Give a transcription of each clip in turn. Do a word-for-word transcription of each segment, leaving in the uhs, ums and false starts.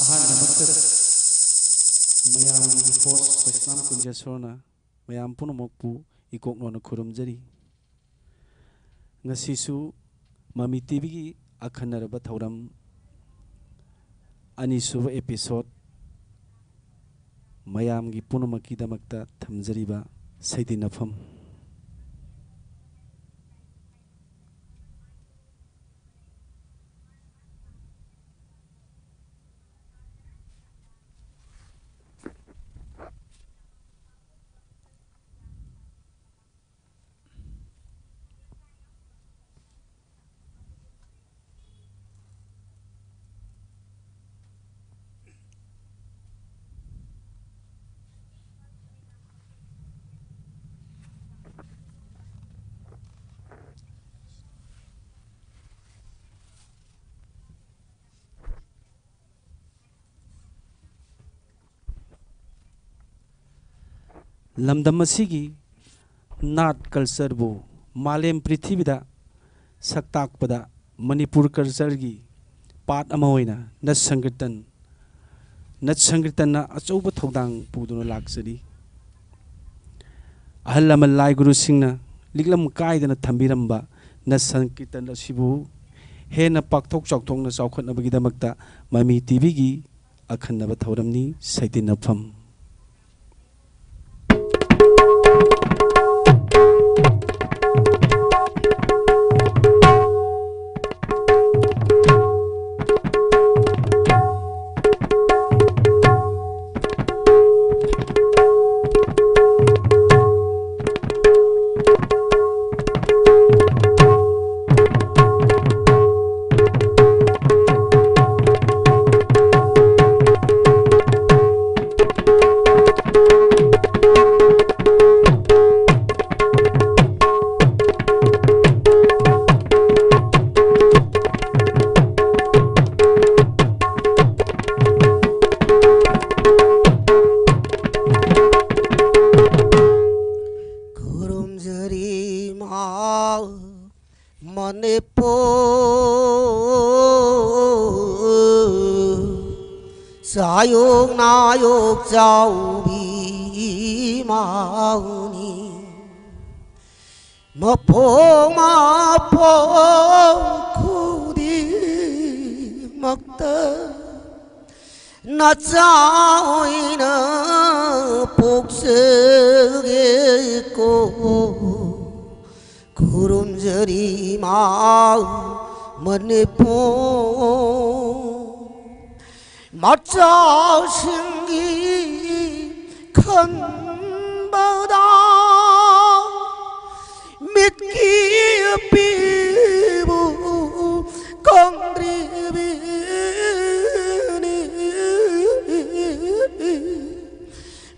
ꯑꯍꯥꯟꯕꯃꯛꯇ ꯃꯌꯥꯝꯒꯤ host ꯈꯣꯏꯁꯅꯥꯝ ꯀꯨꯟꯖꯦꯁꯣꯔꯅ ꯃꯌꯥꯝ ꯄꯨꯝꯅꯃꯛꯄꯨ ꯏꯀꯣꯛꯅꯣꯅ ꯈꯨꯔꯨꯝꯖꯔꯤ꯫ ꯉꯁꯤꯁꯨ ꯃꯃꯤ ꯇꯤꯚꯤꯒꯤ ꯑꯈꯟꯅꯔꯕ ꯊꯧꯔꯝ ꯑꯅꯤꯁꯨꯕ episode ꯃꯌꯥꯝꯒꯤ ꯄꯨꯝꯅꯃꯛꯀꯤꯗꯃꯛꯇ ꯊꯝꯖꯔꯤꯕ ꯁꯩꯗꯤꯟꯅꯐꯝ꯫ ꯂꯝꯗꯝ ꯑꯁꯤꯒꯤ ꯅꯥꯠ cultureꯕꯨ ꯃꯥꯂꯦꯝ ꯄ꯭ꯔꯤꯊꯤꯕꯤꯗ ꯁꯛ ꯇꯥꯛꯄꯗ ꯃꯅꯤꯄꯨꯔ cultureꯒꯤ part ꯑꯃ ꯑꯣꯏꯅ ꯅꯠ ꯁꯪꯀꯤꯔꯇꯟ, ꯅꯠ ꯁꯪꯀꯤꯔꯇꯟꯅ ꯑꯆꯧꯕ ꯊꯧꯗꯥꯡ ꯄꯨꯗꯨꯅ ꯂꯥꯛꯆꯔꯤ꯫ ꯑꯍꯜ ꯂꯃꯟ ꯂꯥꯏ ꯒꯨꯔꯨꯁꯤꯡꯅ ꯂꯤꯛꯂꯝ ꯀꯥꯏꯗꯅ ꯊꯝꯕꯤꯔꯝꯕ ꯅꯠ ꯁꯪꯀꯤꯔꯇꯟ ꯑꯁꯤꯕꯨ ꯍꯦꯟꯅ ꯄꯥꯛꯊꯣꯛ ꯆꯥꯎꯊꯣꯛꯅ ꯆꯥꯎꯈꯠꯅꯕꯒꯤꯗꯃꯛꯇ ꯃꯃꯤ ꯇꯤꯚꯤꯒꯤ ꯑꯈꯟꯅꯕ ꯊꯧꯔꯝꯅꯤ ꯁꯩꯗꯤꯟꯅꯐꯝ꯫ ꯈꯨꯔꯨꯝꯖꯔꯤ ꯏꯃꯥ ꯃꯅꯤꯄꯨꯔ꯫ ꯆꯥꯌꯣꯛ ꯅꯥꯌꯣꯛ ꯆꯥꯎꯕꯤ ꯏꯃꯥꯎꯅꯤ꯫ ꯃꯄꯣꯛ ꯃꯄꯣꯛ ꯈꯨꯗꯤꯡꯃꯛꯇ ꯅꯆꯥ ꯑꯣꯏꯅ ꯄꯣꯛꯆꯒꯦꯀꯣ꯫ ꯈꯨꯔꯨꯝꯖꯔꯤ ꯏꯃꯥ ꯃꯅꯤꯄꯨꯔ꯫ ꯃꯆꯥꯁꯤꯡꯒꯤ ꯈꯟꯕꯗ ꯃꯤꯠꯀꯤ ꯑꯄꯤꯕꯨ ꯈꯪꯗ꯭ꯔꯤꯕꯤꯅꯤ꯫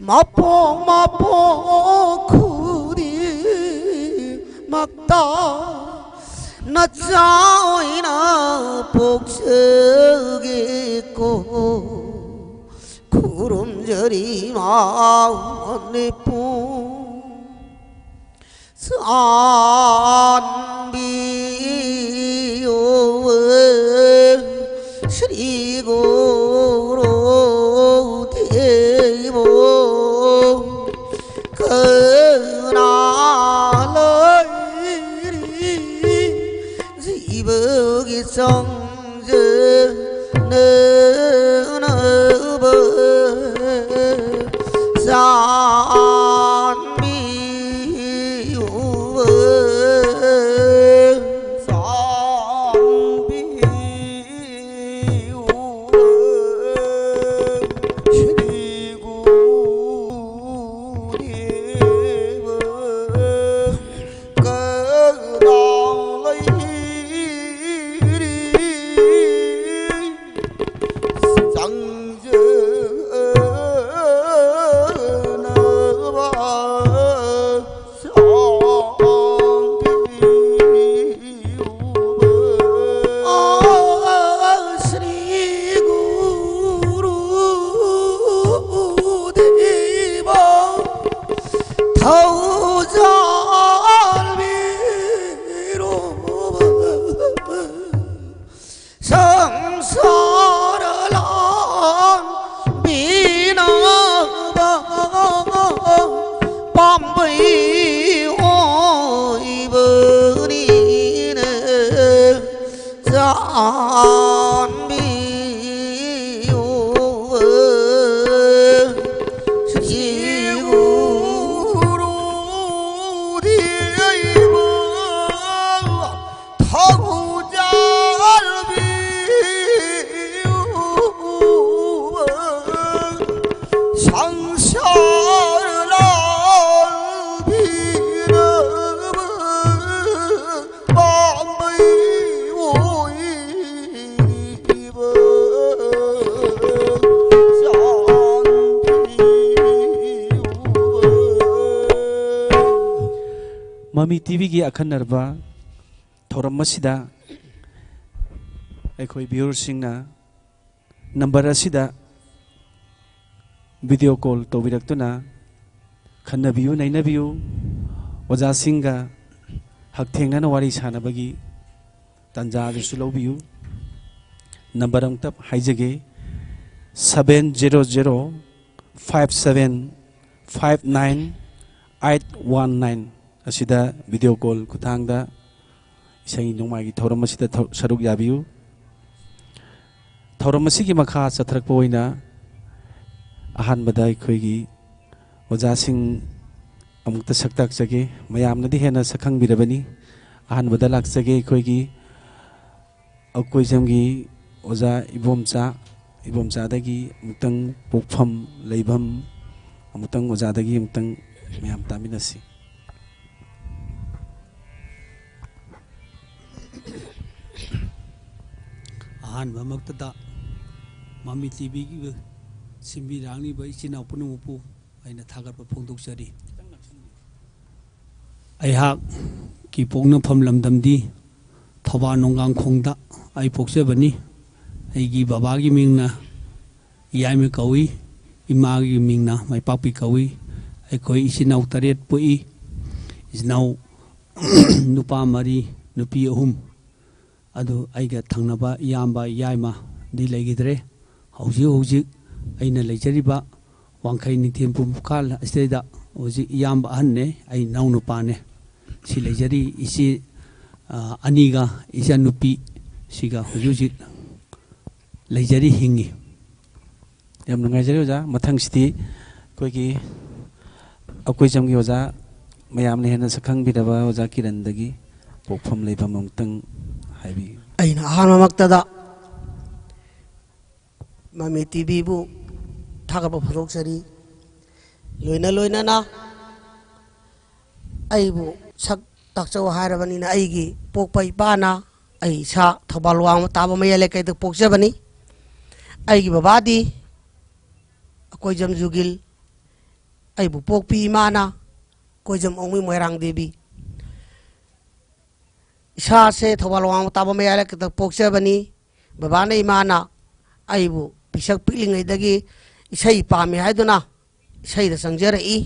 ꯃꯄꯣꯛ ꯃꯄꯣꯛ ꯈꯨꯗꯤꯡꯃꯛꯇ ꯅꯆꯥ ꯑꯣꯏꯅ ꯄꯣꯛꯆꯒꯦꯀꯣ꯫ ꯈꯨꯔꯨꯝꯖꯔꯤ ꯏꯃꯥ ꯃꯅꯤꯄꯨꯔ꯫ ꯆꯥꯟꯕꯤꯌꯨ ꯁ꯭ꯔꯤ ꯒꯨꯔꯨ ꯗꯦꯕꯣ꯫ ꯀꯅꯥ ꯂꯩꯔꯤ ꯖꯤꯕꯒꯤ ꯆꯪ ꯅꯅꯕ ꯆꯥꯟꯕꯤꯌꯨ, ꯆꯥꯟꯕꯤꯌꯨ, ꯁ꯭ꯔꯤ ꯒꯨꯔꯨꯗꯦꯕ꯫ ꯀꯅꯥ ꯂꯩꯔꯤ ꯃꯤ ꯇꯤꯚꯤꯒꯤ ꯑꯈꯟꯅꯔꯕ ꯊꯧꯔꯝ ꯑꯁꯤꯗ ꯑꯩꯈꯣꯏ ꯚ꯭ꯌꯨꯋꯔꯁꯤꯡꯅ ꯅꯝꯕꯔ ꯑꯁꯤꯗ ꯚꯤꯗꯤꯑꯣ ꯀꯣꯜ ꯇꯧꯕꯤꯔꯛꯇꯨꯅ ꯈꯟꯅꯕꯤꯌꯨ, ꯅꯩꯅꯕꯤꯌꯨ꯫ ꯑꯣꯖꯥꯁꯤꯡꯒ ꯍꯛꯊꯦꯡꯅꯅ ꯋꯥꯔꯤ ꯁꯥꯟꯅꯕꯒꯤ ꯇꯥꯟꯖꯥ ꯑꯗꯨꯁꯨ ꯂꯧꯕꯤꯌꯨ꯫ ꯅꯝꯕꯔ ꯑꯃꯨꯛꯇ ꯍꯥꯏꯖꯒꯦ, seven zero zero five seven five nine eight one nine ꯑꯁꯤꯗ ꯚꯤꯗꯤꯑꯣ ꯀꯣꯜ ꯈꯨꯠꯊꯥꯡꯗ ꯏꯁꯩ ꯅꯣꯡꯃꯥꯏꯒꯤ ꯊꯧꯔꯝ ꯑꯁꯤꯗ ꯊꯧ-, ꯁꯔꯨꯛ ꯌꯥꯕꯤꯌꯨ꯫ ꯊꯧꯔꯝ ꯑꯁꯤꯒꯤ ꯃꯈꯥ ꯆꯠꯊꯔꯛꯄ ꯑꯣꯏꯅ ꯑꯍꯥꯟꯕꯗ ꯑꯩꯈꯣꯏꯒꯤ ꯑꯣꯖꯥꯁꯤꯡ ꯑꯃꯨꯛꯇ ꯁꯛ ꯇꯥꯛꯆꯒꯦ꯫ ꯃꯌꯥꯝꯅꯗꯤ ꯍꯦꯟꯅ ꯁꯛꯈꯪꯕꯤꯔꯕꯅꯤ꯫ ꯑꯍꯥꯟꯕꯗ ꯂꯥꯛꯆꯒꯦ ꯑꯩꯈꯣꯏꯒꯤ ꯑꯀꯣꯏꯖꯝꯒꯤ ꯑꯣꯖꯥ ꯏꯕꯣꯝꯆꯥ, ꯏꯕꯣꯝꯆꯥꯗꯒꯤ ꯑꯃꯨꯛꯇꯪ ꯄꯣꯛꯐꯝ ꯂꯩꯐꯝ ꯑꯃꯨꯛꯇꯪ ꯑꯣꯖꯥꯗꯒꯤ ꯑꯃꯨꯛꯇꯪ ꯃꯌꯥꯝ ꯇꯥꯃꯤꯟꯅꯁꯤ꯫ ꯑꯍꯥꯟꯕꯃꯛꯇꯗ ꯃꯃꯤ ꯇꯤꯚꯤꯒꯤ ꯁꯤꯟꯕꯤ ꯂꯥꯡꯂꯤꯕ ꯏꯆꯤꯟ ꯏꯅꯥꯎ ꯄꯨꯝꯅꯃꯛꯄꯨ ꯑꯩꯅ ꯊꯥꯒꯠꯄ ꯐꯣꯡꯗꯣꯛꯆꯔꯤ꯫ ꯑꯩꯍꯥꯛꯀꯤ ꯄꯣꯛꯅꯐꯝ ꯂꯝꯗꯝꯗꯤ ꯊꯧꯕꯥꯜ ꯅꯣꯡꯒꯥꯡꯈꯣꯡꯗ ꯑꯩ ꯄꯣꯛꯆꯕꯅꯤ꯫ ꯑꯩꯒꯤ ꯕꯕꯥꯒꯤ ꯃꯤꯡꯅ ꯏꯌꯥꯏꯃ ꯀꯧꯏ, ꯏꯃꯥꯒꯤ ꯃꯤꯡꯅ ꯃꯥꯏꯄꯥꯛꯄꯤ ꯀꯧꯏ꯫ ꯑꯩꯈꯣꯏ ꯏꯆꯤꯟ ꯏꯅꯥꯎ ꯇꯔꯦꯠ ꯄꯣꯛꯏ꯫ ꯏꯆꯤꯟ ꯏꯅꯥꯎ ꯅꯨꯄꯥ ꯃꯔꯤ, ꯅꯨꯄꯤ ꯑꯍꯨꯝ꯫ ꯑꯗꯨ ꯑꯩꯒ ꯊꯪꯅꯕ ꯏꯌꯥꯝꯕ ꯏꯌꯥꯏꯃꯗꯤ ꯂꯩꯈꯤꯗ꯭ꯔꯦ꯫ ꯍꯧꯖꯤꯛ ꯍꯧꯖꯤꯛ ꯑꯩꯅ ꯂꯩꯖꯔꯤꯕ ꯋꯥꯡꯈꯩ ꯅꯤꯡꯊꯦꯝ ꯄꯨꯝꯀꯥꯜ ꯑꯁꯤꯗꯩꯗ ꯍꯧꯖꯤꯛ ꯏꯌꯥꯝꯕ ꯑꯍꯟꯅꯦ, ꯑꯩ ꯏꯅꯥꯎꯅꯨꯄꯥꯅꯦ꯫ ꯁꯤ ꯂꯩꯖꯔꯤ꯫ ꯏꯆꯦ, ꯑ, ꯑꯅꯤꯒ ꯏꯆꯟꯅꯨꯄꯤ ꯁꯤꯒ ꯍꯧꯖꯤꯛ ꯍꯧꯖꯤꯛ ꯂꯩꯖꯔꯤ, ꯍꯤꯡꯉꯤ꯫ ꯌꯥꯝ ꯅꯨꯡꯉꯥꯏꯖꯔꯦ ꯑꯣꯖꯥ꯫ ꯃꯊꯪꯁꯤꯗꯤ ꯑꯩꯈꯣꯏꯒꯤ ꯑꯀꯣꯏꯖꯝꯒꯤ ꯑꯣꯖꯥ, ꯃꯌꯥꯝꯅ ꯍꯦꯟꯅ ꯁꯛꯈꯪꯕꯤꯔꯕ ꯑꯣꯖꯥ ꯀꯤꯔꯟꯗꯒꯤ ꯄꯣꯛꯐꯝ ꯂꯩꯐꯝ ꯑꯃꯨꯛꯇꯪ ꯍꯥꯏꯕꯤꯌꯨ꯫ ꯑꯩꯅ ꯑꯍꯥꯟꯕꯃꯛꯇꯗ ꯃꯃꯤ ꯇꯤꯚꯤꯕꯨ ꯊꯥꯒꯠꯄ ꯐꯣꯡꯗꯣꯛꯆꯔꯤ꯫ ꯂꯣꯏꯅ ꯂꯣꯏꯅꯅ ꯑꯩꯕꯨ ꯁꯛ ꯇꯥꯛꯆꯧ ꯍꯥꯏꯔꯕꯅꯤꯅ, ꯑꯩꯒꯤ ꯄꯣꯛꯄ ꯏꯄꯥꯅ ꯑꯩ ꯏꯁꯥ ꯊꯧꯕꯥꯜ ꯋꯥꯡꯃ ꯇꯥꯕ ꯃꯌꯥꯏ ꯂꯩꯀꯥꯏꯗ ꯄꯣꯛꯆꯕꯅꯤ꯫ ꯑꯩꯒꯤ ꯕꯕꯥꯗꯤ ꯑꯀꯣꯏꯖꯝ ꯖꯨꯒꯤꯜ, ꯑꯩꯕꯨ ꯄꯣꯛꯄꯤ ꯏꯃꯥꯅ ꯀꯣꯏꯖꯝ ꯑꯣꯡꯃꯤ ꯃꯣꯏꯔꯥꯡ ꯗꯦꯕꯤ꯫ ꯏꯁꯥꯁꯦ ꯊꯧꯕꯥꯜ ꯋꯥꯡꯃ ꯇꯥꯕ ꯃꯌꯥꯏ ꯂꯩꯀꯥꯏꯗ ꯄꯣꯛꯆꯕꯅꯤ꯫ ꯕꯕꯥꯅ ꯏꯃꯥꯅ ꯑꯩꯕꯨ ꯄꯤꯁꯛ ꯄꯤꯛꯂꯤꯉꯩꯗꯒꯤ ꯏꯁꯩ ꯄꯥꯝꯃꯤ ꯍꯥꯏꯗꯨꯅ ꯏꯁꯩꯗ ꯆꯪꯖꯔꯛꯏ꯫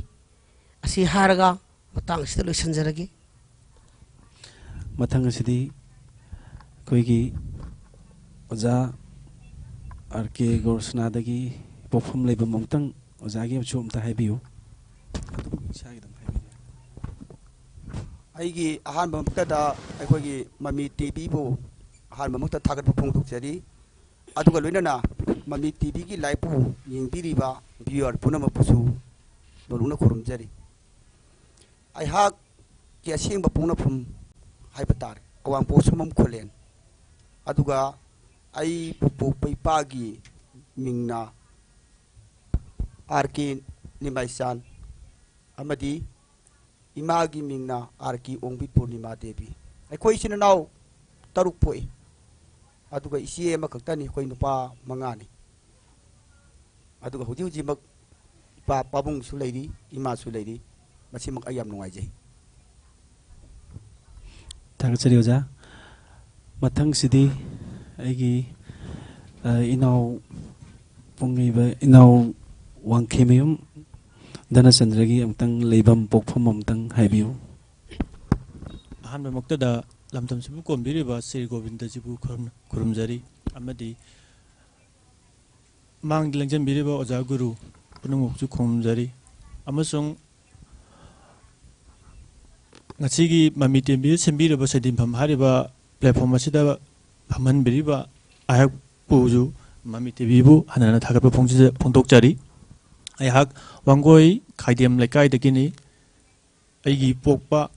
ꯑꯁꯤ ꯍꯥꯏꯔꯒ ꯃꯇꯥꯡ ꯑꯁꯤꯗ ꯂꯣꯏꯁꯤꯟꯖꯔꯒꯦ꯫ ꯃꯊꯪ ꯑꯁꯤꯗꯤ ꯑꯩꯈꯣꯏꯒꯤ ꯑꯣꯖꯥ ꯑꯥꯔ ꯀꯦ ꯒꯣꯔꯁꯅꯥꯗꯒꯤ ꯄꯣꯛꯐꯝ ꯂꯩꯕꯝ ꯑꯃꯨꯛꯇꯪ ꯑꯣꯖꯥꯒꯤ ꯑꯃꯁꯨ ꯑꯝꯇ ꯍꯥꯏꯕꯤꯌꯨ꯫ ꯑꯗꯨꯒ ꯏꯁꯥꯒꯤꯗꯪ ꯍꯥꯏꯕꯤꯌꯨ꯫ ꯑꯩꯒꯤ ꯑꯍꯥꯟꯕ ꯃꯛꯇꯗ ꯑꯩꯈꯣꯏꯒꯤ ꯃꯃꯤ ꯇꯤꯚꯤꯕꯨ ꯑꯍꯥꯟꯕ ꯃꯛꯇ ꯊꯥꯒꯠꯄ ꯐꯣꯡꯗꯣꯛꯆꯔꯤ꯫ ꯑꯗꯨꯒ ꯂꯣꯏꯅꯅ ꯃꯃꯤ ꯇꯤꯚꯤꯒꯤ ꯂꯥꯏꯞꯄꯨ ꯌꯦꯡꯕꯤꯔꯤꯕ ꯚꯤꯌꯨꯋꯔ ꯄꯨꯝꯅꯃꯛꯄꯨꯁꯨ ꯅꯣꯂꯨꯛꯅ ꯈꯨꯔꯨꯝꯖꯔꯤ꯫ ꯑꯩꯍꯥꯛꯀꯤ ꯑꯁꯦꯡꯕ ꯄꯣꯛꯅꯐꯝ ꯍꯥꯏꯕ ꯇꯥꯔꯦ, ꯑꯋꯥꯡ ꯄꯣꯠꯁꯪꯕꯝ ꯈꯨꯂꯦꯟ꯫ ꯑꯗꯨꯒ ꯑꯩꯕꯨ ꯄꯣꯛꯄ ꯏꯄꯥꯒꯤ ꯃꯤꯡꯅ ꯑꯥꯔ ꯀꯦ ꯅꯤꯃꯥꯏꯆꯥꯟ ꯑꯃꯗꯤ ꯏꯃꯥꯒꯤ ꯃꯤꯡꯅ ꯑꯥꯔ ꯀꯦ ꯑꯣꯡꯕꯤ ꯄꯨꯔꯅꯤꯃꯥ ꯗꯦꯕꯤ꯫ ꯑꯩꯈꯣꯏ ꯏꯆꯤꯟ ꯏꯅꯥꯎ ꯇꯔꯨꯛ ꯄꯣꯛꯏ, ꯑꯗꯨꯒ ꯏꯆꯦ ꯑꯃꯈꯛꯇꯅꯤ, ꯑꯩꯈꯣꯏ ꯅꯨꯄꯥ ꯃꯉꯥꯅꯤ꯫ ꯑꯗꯨꯒ ꯍꯧꯖꯤꯛ ꯍꯧꯖꯤꯛꯃꯛ ꯏꯄꯥ ꯄꯥꯕꯨꯡꯁꯨ ꯂꯩꯔꯤ, ꯏꯃꯥꯁꯨ ꯂꯩꯔꯤ꯫ ꯃꯁꯤꯃꯛ ꯑꯩ ꯌꯥꯝ ꯅꯨꯡꯉꯥꯏꯖꯩ꯫ ꯊꯥꯒꯠꯆꯔꯤ ꯑꯣꯖꯥ꯫ ꯃꯊꯪꯁꯤꯗꯤ ꯑꯩꯒꯤ, ꯑ, ꯏꯅꯥꯎ ꯄꯨꯡꯉꯩꯕ ꯏꯅꯥꯎ ꯋꯥꯡꯈꯩꯃꯌꯨꯝ ꯙꯅꯆꯟꯗ꯭ꯔꯒꯤ ꯑꯃꯨꯛꯇꯪ ꯂꯩꯐꯝ ꯄꯣꯛꯐꯝ ꯑꯃꯨꯛꯇꯪ ꯍꯥꯏꯕꯤꯌꯨ꯫ ꯑꯍꯥꯟꯕꯃꯛꯇꯗ ꯂꯝꯗꯝꯁꯤꯕꯨ ꯀꯣꯟꯕꯤꯔꯤꯕ ꯁ꯭ꯔꯤ ꯒꯣꯕꯤꯟꯗꯖꯤꯕꯨ ꯈꯨꯔꯨꯝ-, ꯈꯨꯔꯨꯝꯖꯔꯤ ꯑꯃꯗꯤ ꯃꯥꯡꯗ ꯂꯦꯡꯖꯟꯕꯤꯔꯤꯕ ꯑꯣꯖꯥ ꯒꯨꯔꯨ ꯄꯨꯝꯅꯃꯛꯁꯨ ꯈꯨꯔꯨꯝꯖꯔꯤ꯫ ꯑꯃꯁꯨꯡ ꯉꯁꯤꯒꯤ ꯃꯃꯤ ꯇꯤꯚꯤ ꯁꯦꯝꯕꯤꯔꯕ ꯁꯩꯗꯤꯡꯐꯝ ꯍꯥꯏꯔꯤꯕ ꯄ꯭ꯂꯦꯠꯐꯣꯝ ꯑꯁꯤꯗ ꯐꯝꯍꯟꯕꯤꯔꯤꯕ ꯑꯩꯍꯥꯛꯄꯨꯁꯨ ꯃꯃꯤ ꯇꯤꯚꯤꯕꯨ ꯍꯟꯅ ꯍꯟꯅ ꯊꯥꯒꯠꯄ ꯐꯣꯡꯖ-, ꯐꯣꯡꯗꯣꯛꯆꯔꯤ꯫ ꯑꯩꯍꯥꯛ ꯋꯥꯡꯒꯣꯏ ꯈꯥꯏꯗꯦꯝ ꯂꯩꯀꯥꯏꯗꯒꯤꯅꯤ꯫ ꯑꯩꯒꯤ ꯄꯣꯛꯄ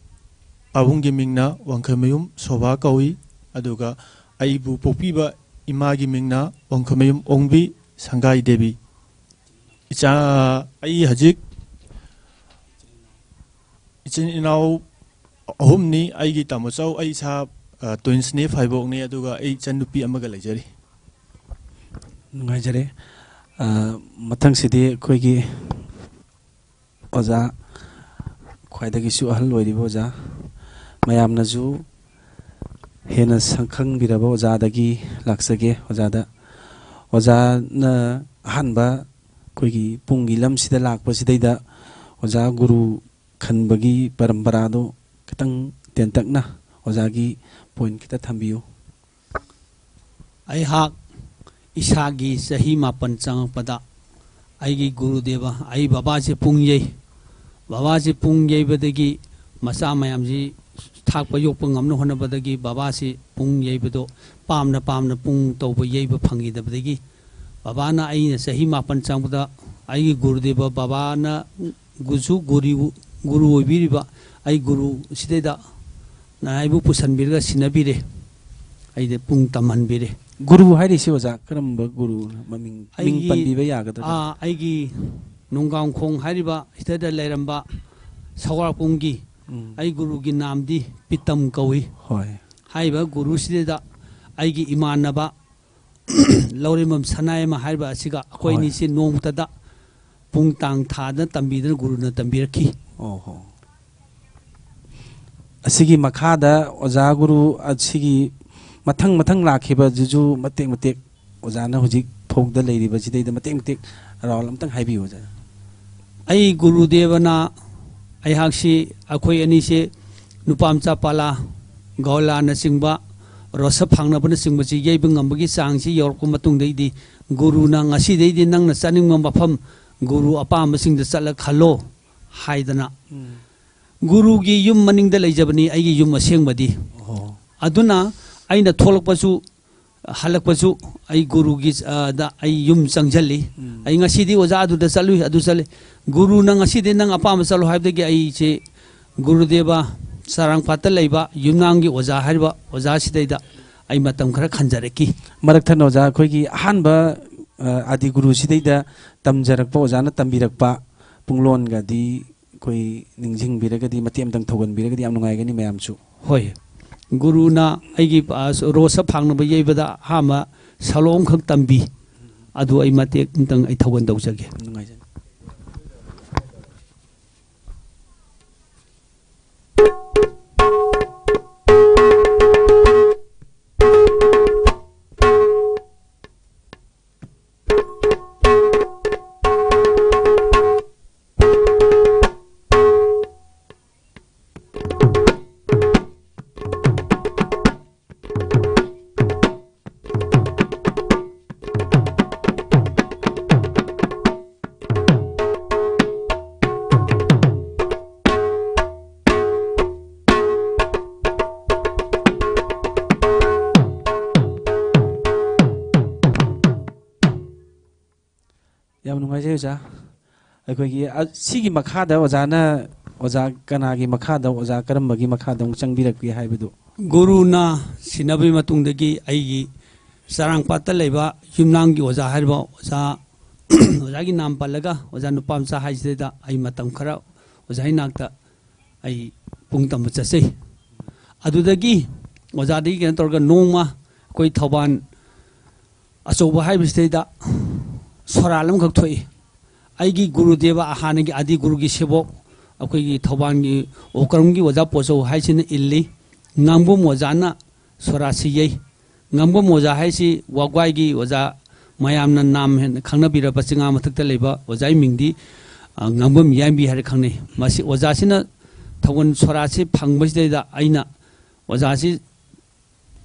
ꯄꯥꯕꯨꯡꯒꯤ ꯃꯤꯡꯅ ꯋꯥꯡꯈꯩꯃꯌꯨꯝ ꯁꯣꯚꯥ ꯀꯧꯏ꯫ ꯑꯗꯨꯒ ꯑꯩꯕꯨ ꯄꯣꯛꯄꯤꯕ ꯏꯃꯥꯒꯤ ꯃꯤꯡꯅ ꯋꯥꯡꯈꯩꯃꯌꯨꯝ ꯑꯣꯡꯕꯤ ꯁꯪꯒꯥꯏ ꯗꯦꯕꯤ꯫ ꯏꯆꯥ, ꯑꯩ ꯍꯧꯖꯤꯛ ꯏꯆꯤꯟ ꯏꯅꯥꯎ ꯑꯍꯨꯝꯅꯤ꯫ ꯑꯩꯒꯤ ꯇꯥꯃꯣꯆꯧ, ꯑꯩ ꯏꯁꯥ, ꯑ, ꯇ꯭ꯋꯤꯟꯁꯅꯤ, ꯐꯥꯏꯕꯣꯛꯅꯤ, ꯑꯗꯨꯒ ꯑꯩ ꯏꯆꯟꯅꯨꯄꯤ ꯑꯃꯒ ꯂꯩꯖꯔꯤ꯫ ꯅꯨꯡꯉꯥꯏꯖꯔꯦ꯫ ꯑ, ꯃꯊꯪꯁꯤꯗꯤ ꯑꯩꯈꯣꯏꯒꯤ ꯑꯣꯖꯥ, ꯈ꯭ꯋꯥꯏꯗꯒꯤꯁꯨ ꯑꯍꯜ ꯑꯣꯏꯔꯤꯕ ꯑꯣꯖꯥ, ꯃꯌꯥꯝꯅꯁꯨ ꯍꯦꯟꯅ ꯁꯛꯈꯪꯕꯤꯔꯕ ꯑꯣꯖꯥꯗꯒꯤ ꯂꯥꯛꯆꯒꯦ꯫ ꯑꯣꯖꯥꯗ, ꯑꯣꯖꯥꯅ ꯑꯍꯥꯟꯕ ꯑꯩꯈꯣꯏꯒꯤ ꯄꯨꯡꯒꯤ ꯂꯝꯁꯤꯗ ꯂꯥꯛꯄꯁꯤꯗꯩꯗ ꯑꯣꯖꯥ ꯒꯨꯔꯨ ꯈꯟꯕꯒꯤ ꯄꯔꯝꯄꯔꯥꯗꯣ ꯈꯤꯇꯪ ꯇꯦꯟꯇꯛꯅ ꯑꯣꯖꯥꯒꯤ ꯄꯣꯏꯟ ꯈꯤꯇ ꯊꯝꯕꯤꯌꯨ꯫ ꯑꯩꯍꯥꯛ ꯏꯁꯥꯒꯤ ꯆꯍꯤ ꯃꯥꯄꯟ ꯆꯪꯉꯛꯄꯗ ꯑꯩꯒꯤ ꯒꯨꯔꯨꯗꯦꯕ, ꯑꯩ ꯕꯕꯥꯁꯦ ꯄꯨꯡ ꯌꯩ꯫ ꯕꯕꯥꯁꯦ ꯄꯨꯡ ꯌꯩꯕꯗꯒꯤ ꯃꯆꯥ ꯃꯌꯥꯝꯁꯤ ꯊꯥꯛꯄ ꯌꯣꯛꯄ ꯉꯝꯅ ꯍꯣꯠꯅꯕꯗꯒꯤ ꯕꯕꯥꯁꯤ ꯄꯨꯡ ꯌꯩꯕꯗꯣ ꯄꯥꯝꯅ ꯄꯥꯝꯅ ꯄꯨꯡ ꯇꯧꯕ ꯌꯩꯕ ꯐꯪꯈꯤꯗꯕꯗꯒꯤ ꯕꯕꯥꯅ, ꯑꯩꯅ ꯆꯍꯤ ꯃꯥꯄꯟ ꯆꯪꯕꯗ ꯑꯩꯒꯤ ꯒꯨꯔꯨꯗꯦꯕ ꯕꯕꯥꯅ ꯒꯨꯁꯨ ꯒꯨꯔꯨ, ꯒꯨꯔꯨ ꯑꯣꯏꯕꯤꯔꯤꯕ ꯑꯩ ꯒꯨꯔꯨ ꯁꯤꯗꯩꯗ ꯅꯥꯏꯕꯨ ꯄꯨꯁꯟꯕꯤꯔꯒ ꯁꯤꯟꯅꯕꯤꯔꯦ꯫ ꯑꯩꯗ ꯄꯨꯡ ꯇꯝꯍꯟꯕꯤꯔꯦ꯫ ꯒꯨꯔꯨ ꯍꯥꯏꯔꯤꯁꯤ ꯑꯣꯖꯥ ꯀꯔꯝꯕ ꯒꯨꯔꯨ? ꯃꯃꯤꯡ, ꯃꯤꯡ ꯑꯩꯒꯤ, ꯄꯟꯕꯤꯕ ꯌꯥꯒꯗ꯭ꯔꯥ? ꯑꯥ, ꯑꯩꯒꯤ ꯅꯣꯡꯒꯥꯡꯈꯣꯡ ꯍꯥꯏꯔꯤꯕ ꯁꯤꯗ ꯂꯩꯔꯝꯕ ꯁꯧꯒ꯭ꯔꯥꯛꯄꯨꯡꯒꯤ ꯎꯝ꯫ ꯑꯩ ꯒꯨꯔꯨꯒꯤ ꯅꯥꯝꯗꯤ ꯄꯤꯇꯝ ꯀꯧꯏ꯫ ꯍꯣꯏ꯫ ꯍꯥꯏꯔꯤꯕ ꯒꯨꯔꯨꯁꯤꯗ ꯑꯩꯒꯤ ꯏꯃꯥꯟꯅꯕ ꯂꯧꯔꯦꯝꯕꯝ ꯁꯅꯥꯌꯥꯏꯃ ꯍꯥꯏꯔꯤꯕ ꯑꯁꯤꯒ ꯑꯩꯈꯣꯏ ꯍꯣꯏ꯫ ꯑꯅꯤꯁꯤ ꯅꯣꯡꯃꯇꯗ ꯄꯨꯡ ꯇꯥꯡ ꯊꯥꯗ ꯇꯝꯕꯤꯗꯅ ꯒꯨꯔꯨꯅ ꯇꯝꯕꯤꯔꯛꯈꯤ꯫ ꯑꯣ ꯍꯣ꯫ ꯑꯁꯤꯒꯤ ꯃꯈꯥꯗ ꯑꯣꯖꯥ ꯒꯨꯔꯨ ꯑꯁꯤꯒꯤ ꯃꯊꯪ ꯃꯊꯪ ꯂꯥꯛꯈꯤꯕꯗꯨꯁꯨ ꯃꯇꯦꯛ ꯃꯇꯦꯛ ꯑꯣꯖꯥꯅ ꯍꯧꯖꯤꯛ ꯐꯥꯎꯗ ꯂꯩꯔꯤꯕꯁꯤꯗꯩꯗ ꯃꯇꯦꯛ ꯃꯇꯦꯛ ꯔꯥꯎꯟ ꯑꯝꯇꯪ ꯍꯥꯏꯕꯤꯌꯨ ꯑꯣꯖꯥ꯫ ꯑꯩ ꯒꯨꯔꯨꯗꯦꯕꯅ ꯑꯩꯍꯥꯛꯁꯤ, ꯑꯩꯈꯣꯏ ꯑꯅꯤꯁꯦ ꯅꯨꯄꯥ ꯃꯆꯥ ꯄꯥꯂꯥ, ꯒꯧꯂꯥꯅꯆꯤꯡꯕ, ꯔꯣꯁ ꯐꯥꯡꯅꯕꯅꯆꯤꯡꯕꯁꯤ ꯌꯩꯕ ꯉꯝꯕꯒꯤ ꯆꯥꯡꯁꯤ ꯌꯧꯔꯛꯄ ꯃꯇꯨꯡꯗꯩꯗꯤ ꯒꯨꯔꯨꯅ ꯉꯁꯤꯗꯩꯗꯤ ꯅꯪꯅ ꯆꯠꯅꯤꯡꯕ ꯃꯐꯝ ꯒꯨꯔꯨ ꯑꯄꯥꯝꯕꯁꯤꯡꯗ ꯆꯠꯂ ꯈꯜꯂꯣ ꯍꯥꯏꯗꯅ꯫ ꯎꯝ꯫ ꯒꯨꯔꯨꯒꯤ ꯌꯨꯝ ꯃꯅꯤꯡꯗ ꯂꯩꯖꯕꯅꯤ ꯑꯩꯒꯤ ꯌꯨꯝ ꯑꯁꯦꯡꯕꯗꯤ꯫ ꯑꯣ꯫ ꯑꯗꯨꯅ ꯑꯩꯅ ꯊꯣꯛꯂꯛꯄꯁꯨ, ꯍꯜꯂꯛꯄꯁꯨ ꯑꯩ ꯒꯨꯔꯨꯒꯤ, ꯑ, ꯗ ꯑꯩ ꯌꯨꯝ ꯆꯪꯁꯤꯜꯂꯤ꯫ ꯎꯝ꯫ ꯑꯩ ꯉꯁꯤꯗꯤ ꯑꯣꯖꯥ ꯑꯗꯨꯗ ꯆꯠꯂꯨꯏ, ꯑꯗꯨ ꯆꯠꯂꯤ꯫ ꯒꯨꯔꯨꯅ ꯉꯁꯤꯗꯤ ꯅꯪ ꯑꯄꯥꯝꯕ ꯆꯠꯂꯣ ꯍꯥꯏꯕꯗꯒꯤ ꯑꯩꯁꯦ ꯒꯨꯔꯨꯗꯦꯕ ꯆꯔꯥꯡꯄꯥꯠꯇ ꯂꯩꯕ ꯌꯨꯝꯅꯥꯝꯒꯤ ꯑꯣꯖꯥ ꯍꯥꯏꯔꯤꯕ ꯑꯣꯖꯥꯁꯤꯗꯩꯗ ꯑꯩ ꯃꯇꯝ ꯈꯔ ꯈꯟꯖꯔꯛꯈꯤ꯫ ꯃꯔꯛ ꯊꯠꯅ ꯑꯣꯖꯥ, ꯑꯩꯈꯣꯏꯒꯤ ꯑꯍꯥꯟꯕ, ꯑ, ꯑꯥꯗꯤ ꯒꯨꯔꯨꯁꯤꯗꯩꯗ ꯇꯝꯖꯔꯛꯄ, ꯑꯣꯖꯥꯅ ꯇꯝꯕꯤꯔꯛꯄ ꯄꯨꯡꯂꯣꯟꯒꯗꯤ ꯑꯩꯈꯣꯏ ꯅꯤꯡꯁꯤꯡꯕꯤꯔꯒꯗꯤ, ꯃꯇꯦꯛ ꯑꯃꯇꯪ ꯊꯧꯒꯟꯕꯤꯔꯒꯗꯤ ꯌꯥꯝ ꯅꯨꯡꯉꯥꯏꯒꯅꯤ ꯃꯌꯥꯝꯁꯨ꯫ ꯍꯣꯏ꯫ ꯒꯨꯔꯨꯅ ꯑꯩꯒꯤ, ꯑ, ꯔꯣꯁ ꯐꯥꯡꯅꯕ ꯌꯩꯕꯗ ꯑꯍꯥꯟꯕ ꯁꯂꯣꯡꯈꯛ ꯇꯝꯕꯤ꯫ ꯑꯗꯨ ꯑꯩ ꯃꯇꯦꯛ ꯑꯃꯇꯪ ꯑꯩ ꯊꯧꯒꯟ ꯇꯧꯖꯒꯦ꯫ ꯅꯨꯡꯉꯥꯏꯖꯔꯦ꯫ ꯌꯥꯝ ꯅꯨꯡꯉꯥꯏꯖꯩ ꯑꯣꯖꯥ꯫ ꯑꯩꯈꯣꯏꯒꯤ, ꯑ, ꯁꯤꯒꯤ ꯃꯈꯥꯗ ꯑꯣꯖꯥꯅ, ꯑꯣꯖꯥ ꯀꯅꯥꯒꯤ ꯃꯈꯥꯗ, ꯑꯣꯖꯥ ꯀꯔꯝꯕꯒꯤ ꯃꯈꯥꯗ ꯑꯃꯨꯛ ꯆꯪꯕꯤꯔꯛꯀꯦ ꯍꯥꯏꯕꯗꯨ? ꯒꯨꯔꯨꯅ ꯁꯤꯟꯅꯕꯒꯤ ꯃꯇꯨꯡꯗꯒꯤ ꯑꯩꯒꯤ ꯆꯔꯥꯡꯄꯥꯠꯇ ꯂꯩꯕ ꯌꯨꯝꯅꯥꯝꯒꯤ ꯑꯣꯖꯥ ꯍꯥꯏꯔꯤꯕ ꯑꯣꯖꯥ, ꯑꯣꯖꯥꯒꯤ ꯅꯥꯝ ꯄꯜꯂꯒ ꯑꯣꯖꯥ ꯅꯨꯄꯥ ꯃꯆꯥ ꯍꯥꯏꯁꯤꯗꯩꯗ ꯑꯩ ꯃꯇꯝ ꯈꯔ ꯑꯣꯖꯥꯒꯤ ꯅꯥꯛꯇ ꯑꯩ ꯄꯨꯡ ꯇꯝꯕ ꯆꯠꯆꯩ꯫ ꯑꯗꯨꯗꯒꯤ ꯑꯣꯖꯥꯗꯒꯤ ꯀꯩꯅꯣ ꯇꯧꯔꯒ ꯅꯣꯡꯃ ꯑꯩꯈꯣꯏ ꯊꯧꯕꯥꯜ ꯑꯆꯧꯕ ꯍꯥꯏꯕꯁꯤꯗꯩꯗ ꯁꯣꯔꯥꯠ ꯑꯃꯈꯛ ꯊꯣꯛꯏ꯫ ꯑꯩꯒꯤ ꯒꯨꯔꯨꯗꯦꯕ, ꯍꯥꯟꯅꯒꯤ ꯑꯥꯗꯤ ꯒꯨꯔꯨꯒꯤ ꯁꯦꯕꯣꯛ, ꯑꯩꯈꯣꯏꯒꯤ ꯊꯧꯕꯥꯜꯒꯤ ꯑꯣꯀ꯭ꯔꯝꯒꯤ ꯑꯣꯖꯥ ꯄꯣꯠꯆꯧ ꯍꯥꯏꯁꯤꯅ ꯏꯜꯂꯤ꯫ ꯉꯥꯡꯕꯝ ꯑꯣꯖꯥꯅ ꯁꯣꯔꯥꯠꯁꯤ ꯌꯩ꯫ ꯉꯥꯡꯕꯝ ꯑꯣꯖꯥ ꯍꯥꯏꯁꯤ ꯋꯥꯒ꯭ꯋꯥꯏꯒꯤ ꯑꯣꯖꯥ, ꯃꯌꯥꯝꯅ ꯅꯥꯝ ꯍꯦꯟꯅ ꯈꯪꯅꯕꯤꯔꯕ ꯆꯤꯡꯉꯥ ꯃꯊꯛꯇ ꯂꯩꯕ ꯑꯣꯖꯥꯒꯤ ꯃꯤꯡꯗꯤ, ꯑ, ꯉꯥꯡꯕꯝ ꯌꯥꯏꯝꯕꯤ ꯍꯥꯏꯔ ꯈꯪꯅꯩ꯫ ꯃꯁꯤ ꯑꯣꯖꯥꯁꯤꯅ ꯊꯧꯒꯜ ꯁꯣꯔꯥꯠꯁꯤ ꯐꯪꯕꯁꯤꯗꯩꯗ ꯑꯩꯅ ꯑꯣꯖꯥꯁꯤ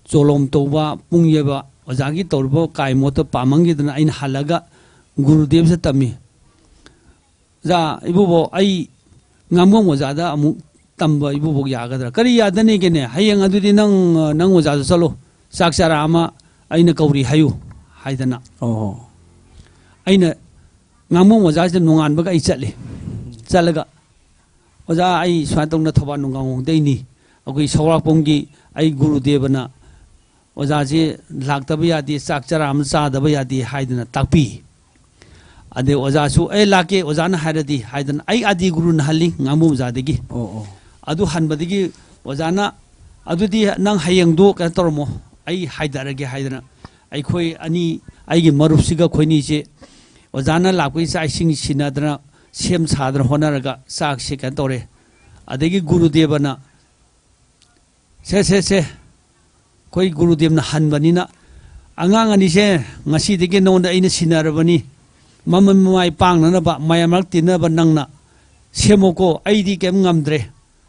ꯆꯣꯂꯣꯝ ꯇꯧꯕ, ꯄꯨꯡ ꯌꯩꯕ, ꯑꯣꯖꯥꯒꯤ ꯇꯧꯔꯤꯕ ꯀꯥꯏ ꯃꯣꯠꯇ ꯄꯥꯝꯃꯟꯈꯤꯗꯅ ꯑꯩꯅ ꯍꯜꯂꯒ ꯒꯨꯔꯨꯗꯦꯕꯁꯤꯗ ꯇꯝꯃꯤ꯫ "ꯑꯣꯖꯥ, ꯏꯕꯨꯕꯣꯛ, ꯑꯩ ꯉꯥꯡꯕꯝ ꯑꯣꯖꯥꯗ ꯑꯃꯨꯛ ꯇꯝꯕ ꯏꯕꯨꯕꯣꯛ ꯌꯥꯒꯗ꯭ꯔꯥ?" "ꯀꯔꯤ ꯌꯥꯗꯅꯤꯒꯦꯅꯦ? ꯍꯌꯦꯡ ꯑꯗꯨꯗꯤ ꯅꯪ, ꯅꯪ ꯑꯣꯖꯥꯗ ꯆꯠꯂꯣ, ꯆꯥꯛ ꯆꯔꯥ ꯑꯃ ꯑꯩꯅ ꯀꯧꯔꯤ ꯍꯥꯏꯌꯨ" ꯍꯥꯏꯗꯅ꯫ ꯑꯣ꯫ ꯑꯩꯅ ꯉꯥꯡꯕꯝ ꯑꯣꯖꯥꯁꯤꯗ ꯅꯣꯡꯉꯥꯟꯕꯒ ꯑꯩ ꯆꯠꯂꯤ꯫ ꯆꯠꯂꯒ, "ꯑꯣꯖꯥ, ꯑꯩ ꯁꯨꯃꯥꯏꯅ ꯇꯧꯅ ꯊꯧꯕꯥꯜ ꯅꯨꯡꯒꯥꯡꯍꯣꯡꯗꯩꯅꯤ꯫ ꯑꯩꯈꯣꯏ ꯁꯧꯔꯥꯛꯄꯝꯒꯤ ꯑꯩ ꯒꯨꯔꯨꯗꯦꯕꯅ ꯑꯣꯖꯥꯁꯤ ꯂꯥꯛꯇꯕ ꯌꯥꯗꯦ, ꯆꯥꯛ ꯆꯔꯥ ꯑꯃ ꯆꯥꯗꯕ ꯌꯥꯗꯦ" ꯍꯥꯏꯗꯅ ꯇꯥꯛꯄꯤ꯫ ꯑꯗꯩ ꯑꯣꯖꯥꯁꯨ, "ꯑꯦ, ꯂꯥꯛꯀꯦ, ꯑꯣꯖꯥꯅ ꯍꯥꯏꯔꯗꯤ" ꯍꯥꯏꯗꯅ ꯑꯩ ꯑꯥꯗꯤ ꯒꯨꯔꯨꯅ ꯍꯜꯂꯤ, ꯉꯥꯡꯕꯝ ꯑꯣꯖꯥꯗꯒꯤ꯫ ꯑꯣ, ꯑꯣ꯫ ꯑꯗꯨ ꯍꯟꯕꯗꯒꯤ ꯑꯣꯖꯥꯅ, "ꯑꯗꯨꯗꯤ ꯅꯪ ꯍꯌꯦꯡꯗꯣ ꯀꯩꯅꯣ ꯇꯧꯔꯝꯃꯣ, ꯑꯩ ꯍꯥꯏꯗꯔꯒꯦ" ꯍꯥꯏꯗꯅ ꯑꯩꯈꯣꯏ ꯑꯅꯤ, ꯑꯩꯒꯤ ꯃꯔꯨꯞꯁꯤꯒ ꯑꯩꯈꯣꯏꯅꯤꯁꯦ ꯑꯣꯖꯥꯅ ꯂꯥꯛꯄꯒꯤ ꯆꯥꯛ ꯏꯁꯤꯡ ꯁꯤꯟꯅꯗꯅ, ꯁꯦꯝ ꯁꯥꯗꯅ ꯍꯣꯠꯅꯔꯒ ꯆꯥꯛꯁꯦ ꯀꯩꯅꯣ ꯇꯧꯔꯦ꯫ ꯑꯗꯒꯤ ꯒꯨꯔꯨꯗꯦꯕꯅ, "ꯁꯦ, ꯁꯦ, ꯁꯦ, ꯑꯩꯈꯣꯏ ꯒꯨꯔꯨꯗꯦꯕꯅ ꯍꯟꯕꯅꯤꯅ, ꯑꯉꯥꯡ ꯑꯅꯤꯁꯦ ꯉꯁꯤꯗꯒꯤ ꯅꯉꯣꯟꯗ ꯑꯩꯅ ꯁꯤꯟꯅꯔꯕꯅꯤ, ꯃꯃꯩ ꯃꯃꯥꯏ ꯄꯥꯡꯅꯅꯕ, ꯃꯌꯥꯝ ꯃꯔꯛ ꯇꯤꯟꯅꯕ ꯅꯪꯅ ꯁꯦꯝꯃꯣꯀꯣ, ꯑꯩꯗꯤ ꯀꯩꯝ ꯉꯝꯗ꯭ꯔꯦ,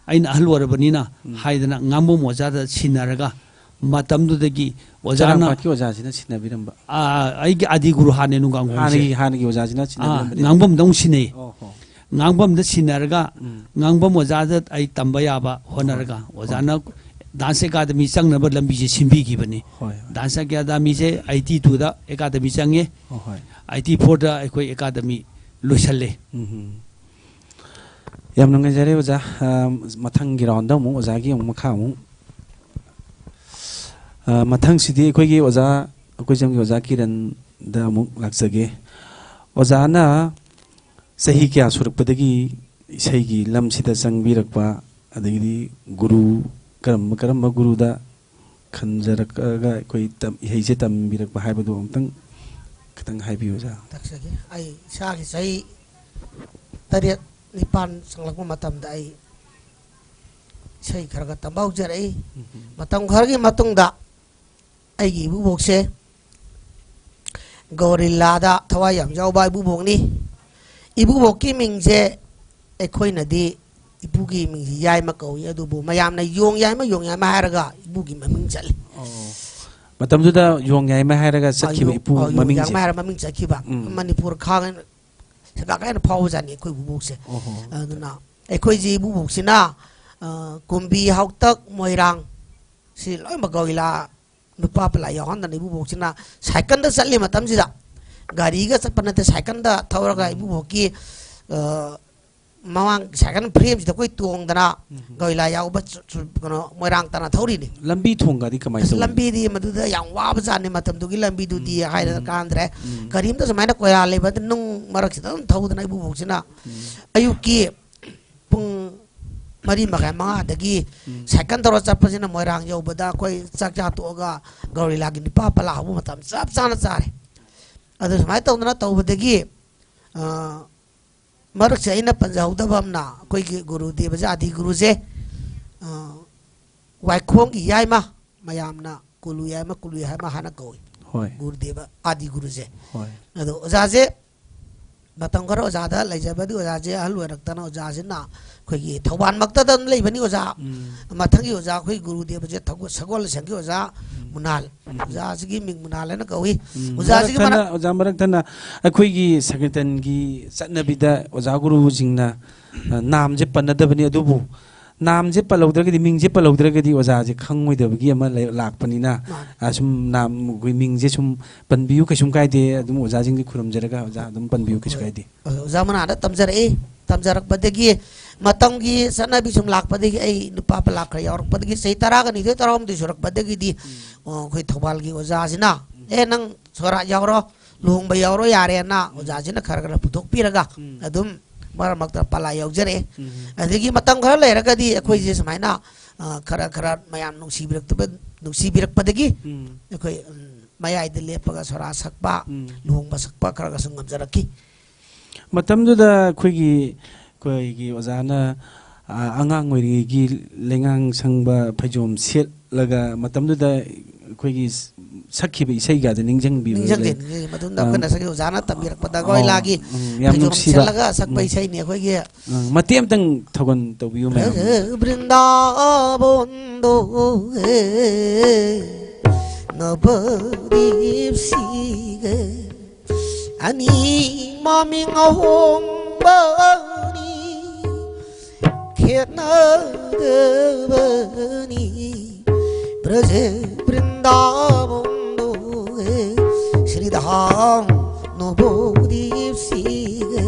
ꯑꯩꯅ ꯑꯍꯜ ꯑꯣꯏꯔꯕꯅꯤꯅ" ꯎꯝ꯫ ꯍꯥꯏꯗꯅ ꯉꯥꯡꯕꯝ ꯑꯣꯖꯥꯗ ꯁꯤꯟꯅꯔꯒ, ꯃꯇꯝꯗꯨꯗꯒꯤ ꯑꯣꯖꯥꯅ ꯆꯔꯥꯡꯄꯥꯠꯀꯤ ꯑꯣꯖꯥꯁꯤꯅ ꯁꯤꯟꯅꯕꯤꯔꯝꯕ? ꯑꯥ, ꯑꯩꯒꯤ ꯑꯥꯗꯤ ꯒꯨꯔꯨ ꯍꯥꯟꯅ ꯅꯨꯡꯒꯥꯡꯍꯣꯡꯁꯦ꯫ ꯍꯥꯟꯅꯒꯤ, ꯍꯥꯟꯅꯒꯤ ꯑꯣꯖꯥꯁꯤꯅ ꯑꯥ, ꯁꯤꯟꯅꯕꯤꯔꯝꯕꯅꯦ? ꯉꯥꯡꯕꯝꯗ ꯑꯃꯨꯛ ꯁꯤꯟꯅꯩ꯫ ꯑꯣ, ꯍꯣ꯫ ꯉꯥꯡꯕꯝꯗ ꯁꯤꯟꯅꯔꯒ, ꯎꯝ꯫ ꯉꯥꯡꯕꯝ ꯑꯣꯖꯥꯗ ꯑꯩ ꯇꯝꯕ ꯌꯥꯕ ꯍꯣꯠꯅꯔꯒ, ꯍꯣꯏ꯫ ꯑꯣꯖꯥꯅ ꯍꯣꯏ꯫ ꯗꯥꯟꯁ ꯑꯦꯀꯥꯗꯃꯤ ꯆꯪꯅꯕ ꯂꯝꯕꯤꯁꯦ ꯁꯤꯟꯕꯤꯈꯤꯕꯅꯤ꯫ ꯍꯣꯏ, ꯍꯣꯏ꯫ ꯗꯥꯟꯁ ꯑꯦꯀꯥꯗꯃꯤꯁꯦ ꯑꯥꯏꯇꯤ ꯇꯨꯗ ꯑꯦꯀꯥꯗꯃꯤ ꯆꯪꯉꯦ꯫ ꯍꯣꯏ, ꯍꯣꯏ꯫ ꯑꯥꯏꯇꯤ ꯐꯣꯔꯗ ꯑꯩꯈꯣꯏ ꯑꯦꯀꯥꯗꯃꯤ ꯂꯣꯏꯁꯜꯂꯦ꯫ ꯎꯝ꯫ ꯌꯥꯝ ꯅꯨꯡꯉꯥꯏꯖꯔꯦ ꯑꯣꯖꯥ꯫ ꯑ, ꯃꯊꯪꯒꯤ ꯔꯥꯎꯟꯗ ꯑꯃꯨꯛ ꯑꯣꯖꯥꯒꯤ ꯑꯃꯨꯛ ꯃꯈꯥ ꯑꯃꯨꯛ, ꯑ, ꯃꯊꯪꯁꯤꯗꯤ ꯑꯩꯈꯣꯏꯒꯤ ꯑꯣꯖꯥ, ꯑꯩꯈꯣꯏ ꯖꯝꯒꯤ ꯑꯣꯖꯥ ꯀꯤꯔꯟꯗ ꯑꯃꯨꯛ ꯂꯥꯛꯆꯒꯦ꯫ ꯑꯣꯖꯥꯅ ꯆꯍꯤ ꯀꯌꯥ ꯁꯨꯔꯛꯄꯗꯒꯤ ꯏꯁꯩꯒꯤ ꯂꯝꯁꯤꯗ ꯆꯪꯕꯤꯔꯛꯄ, ꯑꯗꯒꯤꯗꯤ ꯒꯨꯔꯨ ꯀꯔꯝꯕ ꯀꯔꯝꯕ ꯒꯨꯔꯨꯗ ꯈꯟꯖꯔꯛꯑꯒ ꯑꯩꯈꯣꯏ ꯇꯝ-, ꯏꯍꯩꯁꯦ ꯇꯝꯕꯤꯔꯛꯄ ꯍꯥꯏꯕꯗꯨ ꯑꯃꯨꯛꯇꯪ ꯈꯤꯇꯪ ꯍꯥꯏꯕꯤꯌꯨ, ꯑꯣꯖꯥ꯫ ꯇꯥꯛꯆꯒꯦ꯫ ꯑꯩ ꯏꯁꯥꯒꯤ ꯆꯍꯤ ꯇꯔꯦꯠ ꯅꯤꯄꯥꯟ ꯆꯪꯂꯛꯄ ꯃꯇꯝꯗ ꯑꯩ ꯏꯁꯩ ꯈꯔ ꯈꯔ ꯇꯝꯕ ꯍꯧꯖꯔꯛꯏ꯫ ꯃꯇꯝ ꯈꯔꯒꯤ ꯃꯇꯨꯡꯗ ꯑꯩꯒꯤ ꯏꯕꯨꯕꯣꯛꯁꯦ ꯒꯣꯔꯤꯜꯂꯥꯗ ꯊꯋꯥꯏ ꯌꯥꯝ ꯌꯥꯎꯕ ꯏꯕꯨꯕꯣꯛꯅꯤ꯫ ꯏꯕꯨꯕꯣꯛꯀꯤ ꯃꯤꯡꯁꯦ ꯑꯩꯈꯣꯏꯅꯗꯤ ꯏꯄꯨꯒꯤ ꯃꯤꯡꯁꯤ ꯌꯥꯏꯃ ꯀꯧꯏ, ꯑꯗꯨꯕꯨ ꯃꯌꯥꯝꯅ ꯌꯣꯡ ꯌꯥꯏꯃ, ꯌꯣꯡ ꯌꯥꯏꯃ ꯍꯥꯏꯔꯒ ꯏꯄꯨꯒꯤ ꯃꯃꯤꯡ ꯆꯠꯂꯤ꯫ ꯑꯣ꯫ ꯃꯇꯝꯗꯨꯗ ꯌꯣꯡ ꯌꯥꯏꯃ ꯍꯥꯏꯔꯒ ꯆꯠꯈꯤꯕ ꯑ, ꯌꯣꯡ-, ꯏꯄꯨ ꯑ, ꯌꯣꯡ ꯃꯃꯤꯡꯁꯦ꯫ ꯌꯥꯏꯃ ꯍꯥꯏꯔ ꯃꯃꯤꯡ ꯆꯠꯈꯤꯕ꯫ ꯎꯝ꯫ ꯃꯅꯤꯄꯨꯔ ꯈꯥꯡ ꯁꯒꯥꯛ ꯍꯥꯏꯅ ꯐꯥꯎꯕꯖꯥꯠꯅꯤ ꯑꯩꯈꯣꯏ ꯏꯕꯨꯕꯣꯛꯁꯦ꯫ ꯑꯣꯍꯣ꯫ ꯑꯗꯨꯅ ꯑꯩꯈꯣꯏꯁꯤ ꯏꯕꯨꯕꯣꯛꯁꯤꯅ, ꯑ, ꯀꯨꯝꯕꯤ, ꯍꯥꯎꯇꯛ, ꯃꯣꯏꯔꯥꯡ ꯁꯤ ꯂꯣꯏꯅꯃꯛ ꯒꯧꯔꯤꯂꯥ ꯅꯨꯄꯥ ꯄꯂꯥ ꯌꯥꯎꯍꯟꯗꯅ ꯏꯕꯨꯕꯣꯛꯁꯤꯅ ꯁꯥꯏꯀꯜꯗ ꯆꯠꯂꯤ ꯃꯇꯝꯁꯤꯗ, ꯒꯥꯔꯤꯒ ꯆꯠꯄ ꯅꯠꯇꯦ, ꯁꯥꯏꯀꯜꯗ ꯊꯧꯔꯒ ꯏꯕꯨꯕꯣꯛꯀꯤ, ꯑ, ꯃꯃꯥꯡ ꯁꯥꯏꯀꯜ ꯐ꯭ꯔꯦꯝꯁꯤꯗ ꯑꯩꯈꯣꯏ ꯇꯣꯡꯗꯅ ꯒꯧꯔꯤꯂꯥ ꯌꯥꯎꯕ ꯆꯨ-, ꯆꯨ-, ꯀꯩꯅꯣ, ꯃꯣꯏꯔꯥꯡ ꯇꯥꯟꯅ ꯊꯧꯔꯤꯅꯤ꯫ ꯂꯝꯕꯤ ꯊꯣꯡꯒꯗꯤ ꯀꯃꯥꯏꯅ ꯑꯁ, ꯇꯧꯏ? ꯂꯝꯕꯤꯗꯤ ꯃꯗꯨꯗ ꯌꯥꯝ ꯋꯥꯕ ꯖꯥꯠꯅꯤ, ꯃꯇꯝꯗꯨꯒꯤ ꯂꯝꯕꯤꯗꯨꯗꯤ ꯎꯝ, ꯍꯥꯏꯔ ꯎꯝ꯫ ꯀꯥꯟꯗ꯭ꯔꯦ꯫ ꯎꯝ꯫ ꯀꯔꯤꯝꯇ ꯁꯨꯃꯥꯏꯅ ꯀꯣꯏꯂꯥ ꯂꯩꯕ ꯅꯨꯡ ꯃꯔꯛꯁꯤꯗ ꯑꯗꯨꯝ ꯊꯧꯗꯅ ꯏꯕꯨꯕꯣꯛꯁꯤꯅ ꯑꯌꯨꯛꯀꯤ ꯄꯨꯡ ꯃꯔꯤ ꯃꯈꯥꯏ, ꯃꯉꯥꯗꯒꯤ ꯎꯝ꯫ ꯁꯥꯏꯀꯜ ꯊꯧꯔ ꯆꯠꯄꯁꯤꯅ ꯃꯣꯏꯔꯥꯡ ꯌꯧꯕꯗ ꯑꯩꯈꯣꯏ ꯆꯥꯛ ꯆꯥ ꯇꯣꯛꯑꯒ ꯒꯧꯔꯤꯂꯥꯒꯤ ꯅꯨꯄꯥ ꯄꯂꯥ ꯍꯧꯕ ꯃꯇꯝ ꯆꯞ ꯆꯥꯅ ꯆꯥꯔꯦ꯫ ꯑꯗꯨ ꯁꯨꯃꯥꯏꯅ ꯇꯧꯗꯅ ꯇꯧꯕꯗꯒꯤ, ꯑ, ꯃꯔꯛꯁꯦ ꯑꯩꯅ ꯄꯟꯖꯍꯧꯗꯕ ꯑꯃꯅ ꯑꯩꯈꯣꯏꯒꯤ ꯒꯨꯔꯨꯗꯦꯕꯁꯦ, ꯑꯥꯗꯤ ꯒꯨꯔꯨꯁꯦ, ꯑ, ꯋꯥꯏꯈꯣꯡꯒꯤ ꯌꯥꯏꯃ, ꯃꯌꯥꯝꯅ ꯀꯨꯂꯨ ꯌꯥꯏꯃ, ꯀꯨꯂꯨ ꯌꯥꯏꯃ ꯍꯥꯏꯅ ꯀꯧꯏ꯫ ꯍꯣꯏ꯫ ꯒꯨꯔꯨꯗꯦꯕ ꯑꯥꯗꯤ ꯒꯨꯔꯨꯁꯦ꯫ ꯍꯣꯏ꯫ ꯑꯗꯣ ꯑꯣꯖꯥꯁꯦ ꯃꯇꯝ ꯈꯔ ꯑꯣꯖꯥꯗ ꯂꯩꯖꯕꯗꯤ, ꯑꯣꯖꯥꯁꯦ ꯑꯍꯜ ꯑꯣꯏꯔꯛꯇꯅ ꯑꯣꯖꯥꯁꯤꯅ ꯑꯩꯈꯣꯏꯒꯤ ꯊꯧꯕꯥꯜꯃꯛꯇꯗ ꯑꯗꯨꯝ ꯂꯩꯕꯅꯤ ꯑꯣꯖꯥ꯫ ꯎꯝ꯫ ꯃꯊꯪꯒꯤ ꯑꯣꯖꯥ ꯑꯩꯈꯣꯏ ꯒꯨꯔꯨꯗꯦꯕꯁꯦ ꯊꯧꯒ-, ꯁꯒꯣꯜꯁꯦꯟꯒꯤ ꯑꯣꯖꯥ ꯃꯨꯅꯥꯜ꯫ ꯎꯝ꯫ ꯑꯣꯖꯥꯁꯤꯒꯤ ꯃꯤꯡ ꯃꯨꯅꯥꯜ ꯍꯥꯏꯅ ꯀꯧꯏ꯫ ꯎꯝ꯫ ꯑꯣꯖꯥꯁꯤꯒꯤ ꯃꯔꯛ ꯊꯠꯅ, ꯃꯅꯥꯛ- ꯑꯣꯖꯥ, ꯃꯔꯛ ꯊꯠꯅ ꯑꯩꯈꯣꯏꯒꯤ ꯁꯪꯀꯤꯔꯇꯟꯒꯤ ꯆꯠꯅꯕꯤꯗ ꯑꯣꯖꯥ ꯒꯨꯔꯨꯁꯤꯡꯅ, ꯑ, ꯅꯥꯝꯁꯦ ꯄꯟꯅꯗꯕꯅꯤ, ꯑꯗꯨꯕꯨ ꯅꯥꯝꯁꯦ ꯄꯜꯍꯧꯗ꯭ꯔꯒꯗꯤ, ꯃꯤꯡꯁꯦ ꯄꯜꯍꯧꯗ꯭ꯔꯒꯗꯤ ꯑꯣꯖꯥꯁꯦ ꯈꯪꯉꯣꯏꯗꯕꯒꯤ ꯑꯃ ꯂꯩ-, ꯂꯥꯛꯄꯅꯤꯅ, ꯃꯥꯅꯦ꯫ ꯑ, ꯁꯨꯝ ꯅꯥꯝ, ꯑꯩꯈꯣꯏ ꯃꯤꯡꯁꯦ ꯁꯨꯝ ꯄꯟꯕꯤꯌꯨ, ꯀꯩꯁꯨꯝ ꯀꯥꯏꯗꯦ꯫ ꯑꯗꯨꯝ ꯑꯣꯖꯥꯁꯤꯡꯒꯤ ꯈꯨꯔꯨꯝꯖꯔꯒ ꯑꯣꯖꯥ ꯑꯗꯨꯝ ꯄꯟꯕꯤꯌꯨ, ꯀꯩꯁꯨ ꯀꯥꯏꯗꯦ꯫ ꯑꯣꯖꯥ ꯃꯅꯥꯗ ꯇꯝꯖꯔꯛꯏ꯫ ꯇꯝꯖꯔꯛꯄꯗꯒꯤ, ꯃꯇꯝꯒꯤ ꯆꯠꯅꯕꯤ ꯁꯨꯝ ꯂꯥꯛꯄꯗꯒꯤ, ꯑꯩ ꯅꯨꯄꯥ ꯄꯂꯥ ꯈꯔ ꯌꯥꯎꯔꯛꯄꯗꯒꯤ, ꯆꯍꯤ ꯇꯔꯥꯒ ꯅꯤꯊꯣꯏ, ꯇꯔꯥꯍꯨꯝꯗꯣꯏ ꯁꯨꯔꯛꯄꯗꯒꯤꯗꯤ, ꯑꯣ, ꯑꯩꯈꯣꯏ ꯊꯧꯕꯥꯜꯒꯤ ꯑꯣꯖꯥꯁꯤꯅ, "ꯑꯦ, ꯅꯪ ꯁꯣꯔꯥꯠ ꯌꯥꯎꯔꯣ, ꯂꯨꯍꯣꯡꯕ ꯌꯥꯎꯔꯣ ꯌꯥꯔꯦꯅ" ꯑꯣꯖꯥꯁꯤꯅ ꯈꯔ ꯈꯔ ꯄꯨꯊꯣꯛꯄꯤꯔꯒ, ꯎꯝ꯫ ꯑꯗꯨꯝ ꯃꯔꯛ ꯃꯔꯛꯇ ꯄꯂꯥ ꯌꯥꯎꯖꯔꯛꯑꯦ꯫ ꯎꯝ꯫ ꯑꯗꯒꯤ ꯃꯇꯝ ꯈꯔ ꯂꯩꯔꯒꯗꯤ ꯑꯩꯈꯣꯏꯁꯦ ꯁꯨꯃꯥꯏꯅ, ꯑ, ꯈꯔ ꯈꯔ ꯃꯌꯥꯝ ꯅꯨꯡꯁꯤꯕꯤꯔꯛꯇꯕ, ꯅꯨꯡꯁꯤꯕꯤꯔꯛꯄꯗꯒꯤ ꯎꯝ꯫ ꯑꯩꯈꯣꯏ, ꯎꯝ, ꯃꯌꯥꯏꯗ ꯂꯦꯞꯄꯒ ꯁꯣꯔꯥꯠ ꯁꯛꯄ, ꯎꯝ꯫ ꯂꯨꯍꯣꯡꯕ ꯁꯛꯄ ꯈꯔ ꯈꯔꯁꯨ ꯉꯝꯖꯔꯛꯈꯤ꯫ ꯃꯇꯝꯗꯨꯗ ꯑꯩꯈꯣꯏꯒꯤ, ꯑꯩꯈꯣꯏꯒꯤ ꯑꯣꯖꯥꯅ, ꯑ, ꯑꯉꯥꯡ ꯑꯣꯏꯔꯤꯉꯩꯒꯤ ꯂꯩꯉꯥꯡ ꯁꯪꯕ ꯐꯩꯖꯣꯝ ꯁꯦꯠꯂꯒ ꯃꯇꯝꯗꯨꯗ ꯑꯩꯈꯣꯏꯒꯤ ꯁꯛꯈꯤꯕ ꯏꯁꯩꯒꯗ ꯅꯤꯡꯁꯤꯡꯕꯤꯕ ꯅꯤꯡꯁꯤꯡꯗꯦ, ꯂꯩ? ꯅꯤꯡꯁꯤꯡꯗꯦ꯫ ꯃꯇꯨꯡꯗ ꯑ, ꯑꯩꯈꯣꯏꯅ ꯁꯛꯈꯤꯕ ꯑꯣꯖꯥꯅ ꯇꯝꯕꯤꯔꯛꯄꯗ ꯑ, ꯑꯩꯈꯣꯏ ꯂꯥꯒꯤ ꯎꯝ, ꯌꯥꯝ ꯐꯩꯖꯣꯝ ꯅꯨꯡꯁꯤꯕ꯫ ꯁꯦꯠꯂꯒ ꯁꯛꯄ ꯎꯝ꯫ ꯏꯁꯩꯅꯤ ꯑꯩꯈꯣꯏꯒꯤ꯫ ꯑ, ꯃꯇꯦꯛ ꯑꯃꯇꯪ ꯊꯧꯒꯟ ꯇꯧꯕꯤꯌꯨ ꯃꯌꯥꯝ꯫ ꯕ꯭ꯔꯤꯟꯗꯥꯕꯟꯗꯣ ꯍꯦ ꯅꯕꯗꯤꯞꯁꯤꯒꯦ ꯑꯅꯤ ꯃꯃꯤꯡ ꯑꯍꯣꯡꯕꯅꯤ ꯈꯦꯠꯅꯗꯕꯅꯤ ꯕ꯭ꯔꯖ ꯕ꯭ꯔꯤꯟꯗꯥꯕꯟꯗꯣ ꯍꯦ ꯁ꯭ꯔꯤꯙꯥꯝ ꯅꯕꯗꯤꯞꯁꯤꯒꯦ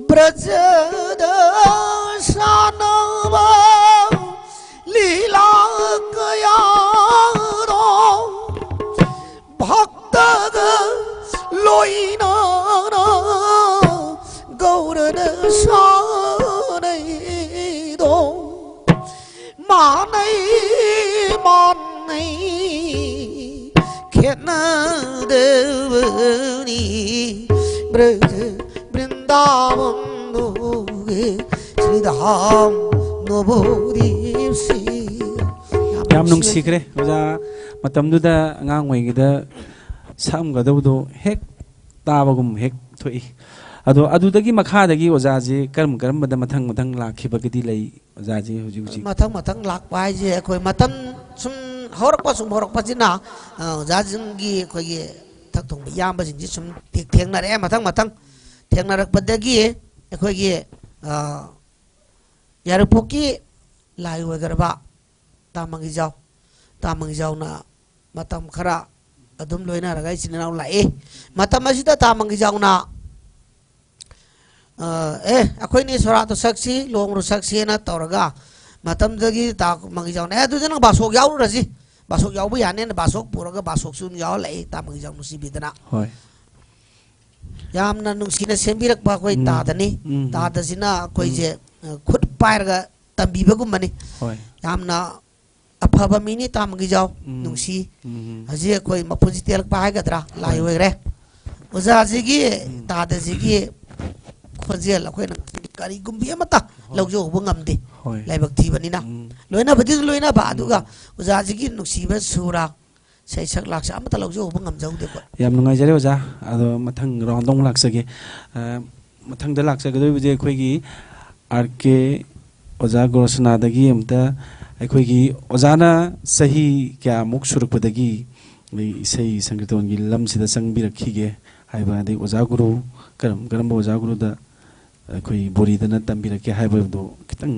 ꯕ꯭ꯔꯖꯗ ꯁꯥꯟꯅꯕ ꯂꯤꯂꯥ ꯀꯌꯥꯗꯣ ꯚꯛꯇꯒ ꯂꯣꯏꯅꯅ ꯒꯧꯔꯅ ꯁꯥꯟꯅꯩꯗꯣ ꯃꯥꯟꯅꯩ ꯃꯥꯟꯅꯩ ꯈꯦꯠꯅꯗꯕꯅꯤ ꯕ꯭ꯔꯖ ꯕ꯭ꯔꯤꯟꯗꯥꯕꯟꯗꯨꯒꯤ ꯁ꯭ꯔꯤꯙꯥꯝ ꯅꯕꯗꯤꯞꯁꯤ꯫ ꯌꯥꯝ ꯅꯨꯡꯁꯤꯈ꯭ꯔꯦ ꯑꯣꯖꯥ꯫ ꯃꯇꯝꯗꯨꯗ ꯑꯉꯥꯡ ꯑꯣꯏꯔꯤꯉꯩꯗ ꯁꯛꯑꯝꯒꯗꯕꯗꯣ ꯍꯦꯛ ꯇꯥꯕꯒꯨꯝ ꯍꯦꯛ ꯊꯣꯛꯏ꯫ ꯑꯗꯣ ꯑꯗꯨꯗꯒꯤ ꯃꯈꯥꯗꯒꯤ ꯑꯣꯖꯥꯁꯦ ꯀꯔꯝ ꯀꯔꯝꯕꯗ ꯃꯊꯪ ꯃꯊꯪ ꯂꯥꯛꯈꯤꯕꯒꯗꯤ ꯂꯩ ꯑꯣꯖꯥꯁꯦ ꯍꯧꯖꯤꯛ ꯍꯧꯖꯤꯛ? ꯃꯊꯪ ꯃꯊꯪ ꯂꯥꯛꯄ ꯍꯥꯏꯁꯦ ꯑꯩꯈꯣꯏ ꯃꯇꯝ ꯁꯨꯝ ꯍꯧꯔꯛꯄ ꯁꯨꯝ ꯍꯧꯔꯛꯄꯁꯤꯅ, ꯑ, ꯑꯣꯖꯥꯁꯤꯡꯒꯤ ꯑꯩꯈꯣꯏꯒꯤ ꯏꯊꯛ ꯊꯣꯡꯕ ꯏꯌꯥꯝꯕꯁꯤꯡꯁꯤ ꯁꯨꯝ ꯊꯦꯡ-, ꯊꯦꯡꯅꯔꯛꯑꯦ꯫ ꯃꯊꯪ ꯃꯊꯪ ꯊꯦꯡꯅꯔꯛꯄꯗꯒꯤ ꯑꯩꯈꯣꯏꯒꯤ, ꯑ, ꯌꯥꯏꯔꯤꯄꯣꯛꯀꯤ ꯂꯥꯏ ꯑꯣꯏꯈ꯭ꯔꯕ ꯇꯥ ꯃꯪꯒꯤꯖꯥꯎ, ꯇꯥ ꯃꯪꯒꯤꯖꯥꯎꯅ ꯃꯇꯝ ꯈꯔ ꯑꯗꯨꯝ ꯂꯣꯏꯅꯔꯒ ꯏꯆꯤꯟ ꯏꯅꯥꯎ ꯂꯥꯛꯏ꯫ ꯃꯇꯝ ꯑꯁꯤꯗ ꯇꯥ ꯃꯪꯒꯤꯖꯥꯎꯅ ꯑ, ꯑꯦ, ꯑꯩꯈꯣꯏꯅꯤ ꯁꯣꯔꯥꯠꯇꯣ ꯁꯛꯁꯤ, ꯂꯨꯍꯣꯡꯕꯗꯣ ꯁꯛꯁꯤꯅ ꯇꯧꯔꯒ, ꯃꯇꯝꯗꯨꯗꯒꯤ ꯇꯥ ꯃꯪꯒꯤꯖꯥꯎꯅ, "ꯑꯦ, ꯑꯗꯨꯗꯤ ꯅꯪ ꯕꯥꯁꯣꯛ ꯌꯥꯎꯔꯨꯔꯁꯤ, ꯕꯥꯁꯣꯛ ꯌꯥꯎꯕ ꯌꯥꯅꯤꯅ" ꯕꯥꯁꯣꯛ ꯄꯨꯔꯒ ꯕꯥꯁꯣꯛꯁꯨ ꯑꯗꯨꯝ ꯌꯥꯎꯍꯜꯂꯛꯏ ꯇꯥ ꯃꯪꯒꯤꯖꯥꯎ ꯅꯨꯡꯁꯤꯕꯤꯗꯅ꯫ ꯍꯣꯏ꯫ ꯌꯥꯝꯅ ꯅꯨꯡꯁꯤꯅ ꯁꯦꯝꯕꯤꯔꯛꯄ ꯑꯩꯈꯣꯏ ꯎꯝ꯫ ꯇꯥꯗꯅꯤ꯫ ꯎꯝ꯫ ꯇꯥꯗꯁꯤꯅ ꯑꯩꯈꯣꯏꯁꯦ, ꯎꯝ꯫ ꯑ, ꯈꯨꯠ ꯄꯥꯏꯔꯒ ꯇꯝꯕꯤꯕꯒꯨꯝꯕꯅꯤ꯫ ꯍꯣꯏ꯫ ꯌꯥꯝꯅ ꯑꯐꯕ ꯃꯤꯅꯤ ꯇꯥ ꯃꯪꯒꯤꯖꯥꯎ꯫ ꯎꯝ꯫ ꯅꯨꯡꯁꯤ꯫ ꯎꯝ꯫ ꯍꯧꯖꯤꯛ ꯑꯩꯈꯣꯏ ꯃꯄꯨꯟꯁꯤ ꯇꯦꯜꯂꯛꯄ ꯍꯥꯏꯒꯗ꯭ꯔꯥ, ꯂꯥꯏ ꯍꯣꯏ꯫ ꯑꯣꯏꯈ꯭ꯔꯦ꯫ ꯑꯣꯖꯥꯁꯤꯒꯤ, ꯎꯝ꯫ ꯇꯥꯗꯁꯤꯒꯤ ꯈꯣꯟꯖꯦꯜ ꯑꯩꯈꯣꯏꯅ ꯀꯔꯤꯒꯨꯝꯕꯤ ꯑꯃꯠꯇ ꯍꯣꯏ꯫ ꯂꯧꯖꯍꯧꯕ ꯉꯝꯗꯦ꯫ ꯍꯣꯏ꯫ ꯂꯥꯏꯕꯛ ꯊꯤꯕꯅꯤꯅ꯫ ꯎꯝ꯫ ꯂꯣꯏꯅꯕꯗꯤ ꯂꯣꯏꯅꯕ, ꯎꯝ꯫ ꯑꯗꯨꯒ ꯑꯣꯖꯥꯁꯤꯒꯤ ꯅꯨꯡꯁꯤꯕ ꯁꯨꯔ, ꯁꯩꯁꯛ ꯂꯥꯛꯁꯛ ꯑꯃꯠꯇ ꯂꯧꯖꯍꯧꯕ ꯉꯝꯖꯍꯧꯗꯦ ꯑꯩꯈꯣꯏ꯫ ꯌꯥꯝ ꯅꯨꯡꯉꯥꯏꯖꯔꯦ ꯑꯣꯖꯥ꯫ ꯑꯗꯣ ꯃꯊꯪ ꯔꯥꯎꯟꯗ ꯑꯃꯨꯛ ꯂꯥꯛꯆꯒꯦ꯫ ꯑ, ꯃꯊꯪꯗ ꯂꯥꯛꯆꯒꯗꯧꯔꯤꯕꯁꯦ ꯑꯩꯈꯣꯏꯒꯤ ꯑꯥꯔ ꯀꯦ ꯑꯣꯖꯥ ꯒꯣꯔꯁꯅꯥꯗꯒꯤ ꯑꯝꯇ, ꯑꯩꯈꯣꯏꯒꯤ ꯑꯣꯖꯥꯅ ꯆꯍꯤ ꯀꯌꯥꯃꯨꯛ ꯁꯨꯔꯛꯄꯗꯒꯤ ꯑꯩ ꯏꯁꯩ ꯁꯪꯀꯤꯔꯇꯣꯟꯒꯤ ꯂꯝꯁꯤꯗ ꯆꯪꯕꯤꯔꯛꯈꯤꯒꯦ ꯍꯥꯏꯕ, ꯑꯗꯩ ꯑꯣꯖꯥ ꯒꯨꯔꯨ ꯀꯔꯝ ꯀꯔꯝꯕ ꯑꯣꯖꯥ ꯒꯨꯔꯨꯗ ꯑꯩꯈꯣꯏ ꯕꯣꯔꯤꯗꯅ ꯇꯝꯕꯤꯔꯛꯀꯦ ꯍꯥꯏꯕꯗꯣ ꯈꯤꯇꯪ꯫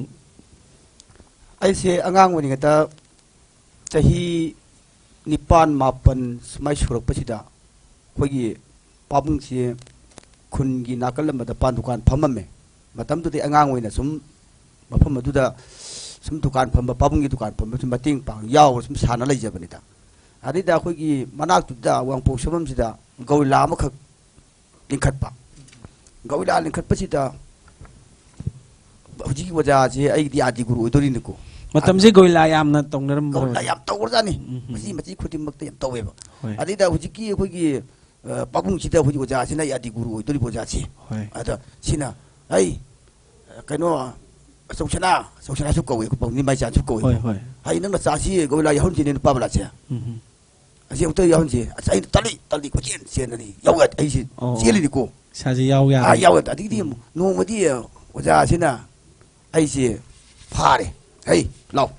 ꯑꯩꯁꯦ ꯑꯉꯥꯡ ꯑꯣꯏꯔꯤꯉꯩꯗ ꯆꯍꯤ ꯅꯤꯄꯥꯟ, ꯃꯥꯄꯟ ꯁꯨꯃꯥꯏ ꯁꯨꯔꯛꯄꯁꯤꯗ ꯑꯩꯈꯣꯏꯒꯤ ꯄꯥꯕꯨꯡꯁꯤ ꯈꯨꯟꯒꯤ ꯅꯥꯀꯜ ꯑꯃꯗ ꯄꯥꯟ ꯗꯨꯀꯥꯟ ꯐꯝꯃꯝꯃꯦ꯫ ꯃꯇꯝꯗꯨꯗꯤ ꯑꯉꯥꯡ ꯑꯣꯏꯅ ꯁꯨꯝ ꯃꯐꯝ ꯑꯗꯨꯗ ꯁꯨꯝ ꯗꯨꯀꯥꯟ ꯐꯝꯕ, ꯄꯥꯕꯨꯡꯒꯤ ꯗꯨꯀꯥꯟ ꯐꯝꯕꯁꯨ ꯃꯇꯦꯡ ꯄꯥꯡ ꯌꯥꯎꯔ ꯁꯨꯝ ꯁꯥꯟꯅ ꯂꯩꯖꯕꯅꯤꯗ꯫ ꯑꯗꯩꯗ ꯑꯩꯈꯣꯏꯒꯤ ꯃꯅꯥꯛꯇꯨꯗ ꯋꯥꯡꯄꯣꯛ ꯁꯝꯕꯝꯁꯤꯗ ꯒꯧꯔꯤꯂꯥ ꯑꯃꯈꯛ ꯂꯤꯡꯈꯠꯄ꯫ ꯒꯧꯔꯤꯂꯥ ꯂꯤꯡꯈꯠꯄꯁꯤꯗ ꯍꯧꯖꯤꯛꯀꯤ ꯑꯣꯖꯥꯁꯦ ꯑꯩꯒꯤꯗꯤ ꯑꯥꯗꯤ ꯒꯨꯔꯨ ꯑꯣꯏꯗꯣꯔꯤꯅꯤꯀꯣ꯫ ꯃꯇꯝꯁꯦ ꯒꯧꯔꯤꯂꯥ ꯌꯥꯝꯅ ꯇꯧꯅꯔꯝꯕ ꯒꯧꯔꯤꯂꯥ ꯑꯣꯏꯔꯦ꯫ ꯌꯥꯝ ꯇꯧꯈ꯭ꯔꯖꯥꯠꯅꯤ꯫ ꯎꯝ, ꯎꯝ, ꯃꯆꯤ ꯎꯝ꯫ ꯃꯆꯤ ꯈꯨꯗꯤꯡꯃꯛꯇ ꯌꯥꯝ ꯇꯧꯋꯦꯕ꯫ ꯍꯣꯏ꯫ ꯑꯗꯩꯗ ꯍꯧꯖꯤꯛꯀꯤ ꯑꯩꯈꯣꯏꯒꯤ, ꯑ, ꯄꯥꯕꯨꯡꯁꯤꯗ ꯍꯧꯖꯤꯛ ꯑꯣꯖꯥꯁꯤꯅ ꯑꯥꯗꯤ ꯒꯨꯔꯨ ꯑꯣꯏꯗꯣꯔꯤꯕ ꯑꯣꯖꯥꯁꯤ꯫ ꯍꯣꯏ꯫ ꯑꯗ ꯁꯤꯅ, "ꯑꯩ, ꯀꯩꯅꯣ, ꯑꯆꯧꯁꯅꯥ", ꯑꯆꯧꯁꯅꯥꯁꯨ ꯀꯧꯋꯦ, ꯑꯩꯈꯣꯏ ꯄꯥꯕꯨꯡꯒꯤ ꯃꯥꯏ ꯆꯥꯟꯁꯨ ꯀꯧꯋꯦ꯫ ꯍꯣꯏ, ꯍꯣꯏ꯫ "ꯑꯩ ꯅꯪ ꯅꯆꯥꯁꯤ ꯒꯧꯔꯤꯂꯥ ꯌꯥꯎꯍꯟꯁꯤꯅꯦ, ꯅꯨꯄꯥ ꯕꯂꯥꯁꯦ꯫ ꯎꯝ, ꯎꯝ꯫ ꯑꯁꯤ ꯑꯃꯨꯛꯇ ꯌꯥꯎꯍꯟꯁꯤ"꯫ ꯑꯁ, ꯑꯩꯅ ꯇꯜꯂꯤ, ꯇꯜꯂꯤ, ꯀꯣꯏꯆꯦꯟ ꯆꯦꯟꯗꯅꯤ꯫ ꯌꯥꯎ ꯌꯥꯗꯦ, ꯑꯩꯁꯤ ꯑꯣ, ꯑꯣ꯫ ꯆꯦꯜꯂꯤꯅꯤꯀꯣ꯫ ꯏꯁꯥꯁꯦ ꯌꯥꯎ ꯑꯥ, ꯌꯥꯗꯦ꯫ ꯌꯥꯎ ꯌꯥꯗꯦ꯫ ꯑꯗꯒꯤꯗꯤ ꯎꯝ꯫ ꯑꯃꯨꯛ ꯅꯣꯡꯃꯗꯤ, ꯑ, ꯑꯣꯖꯥꯁꯤꯅ ꯑꯩꯁꯦ ꯐꯥꯔꯦ꯫ "ꯍꯩ, ꯂꯥꯎ꯫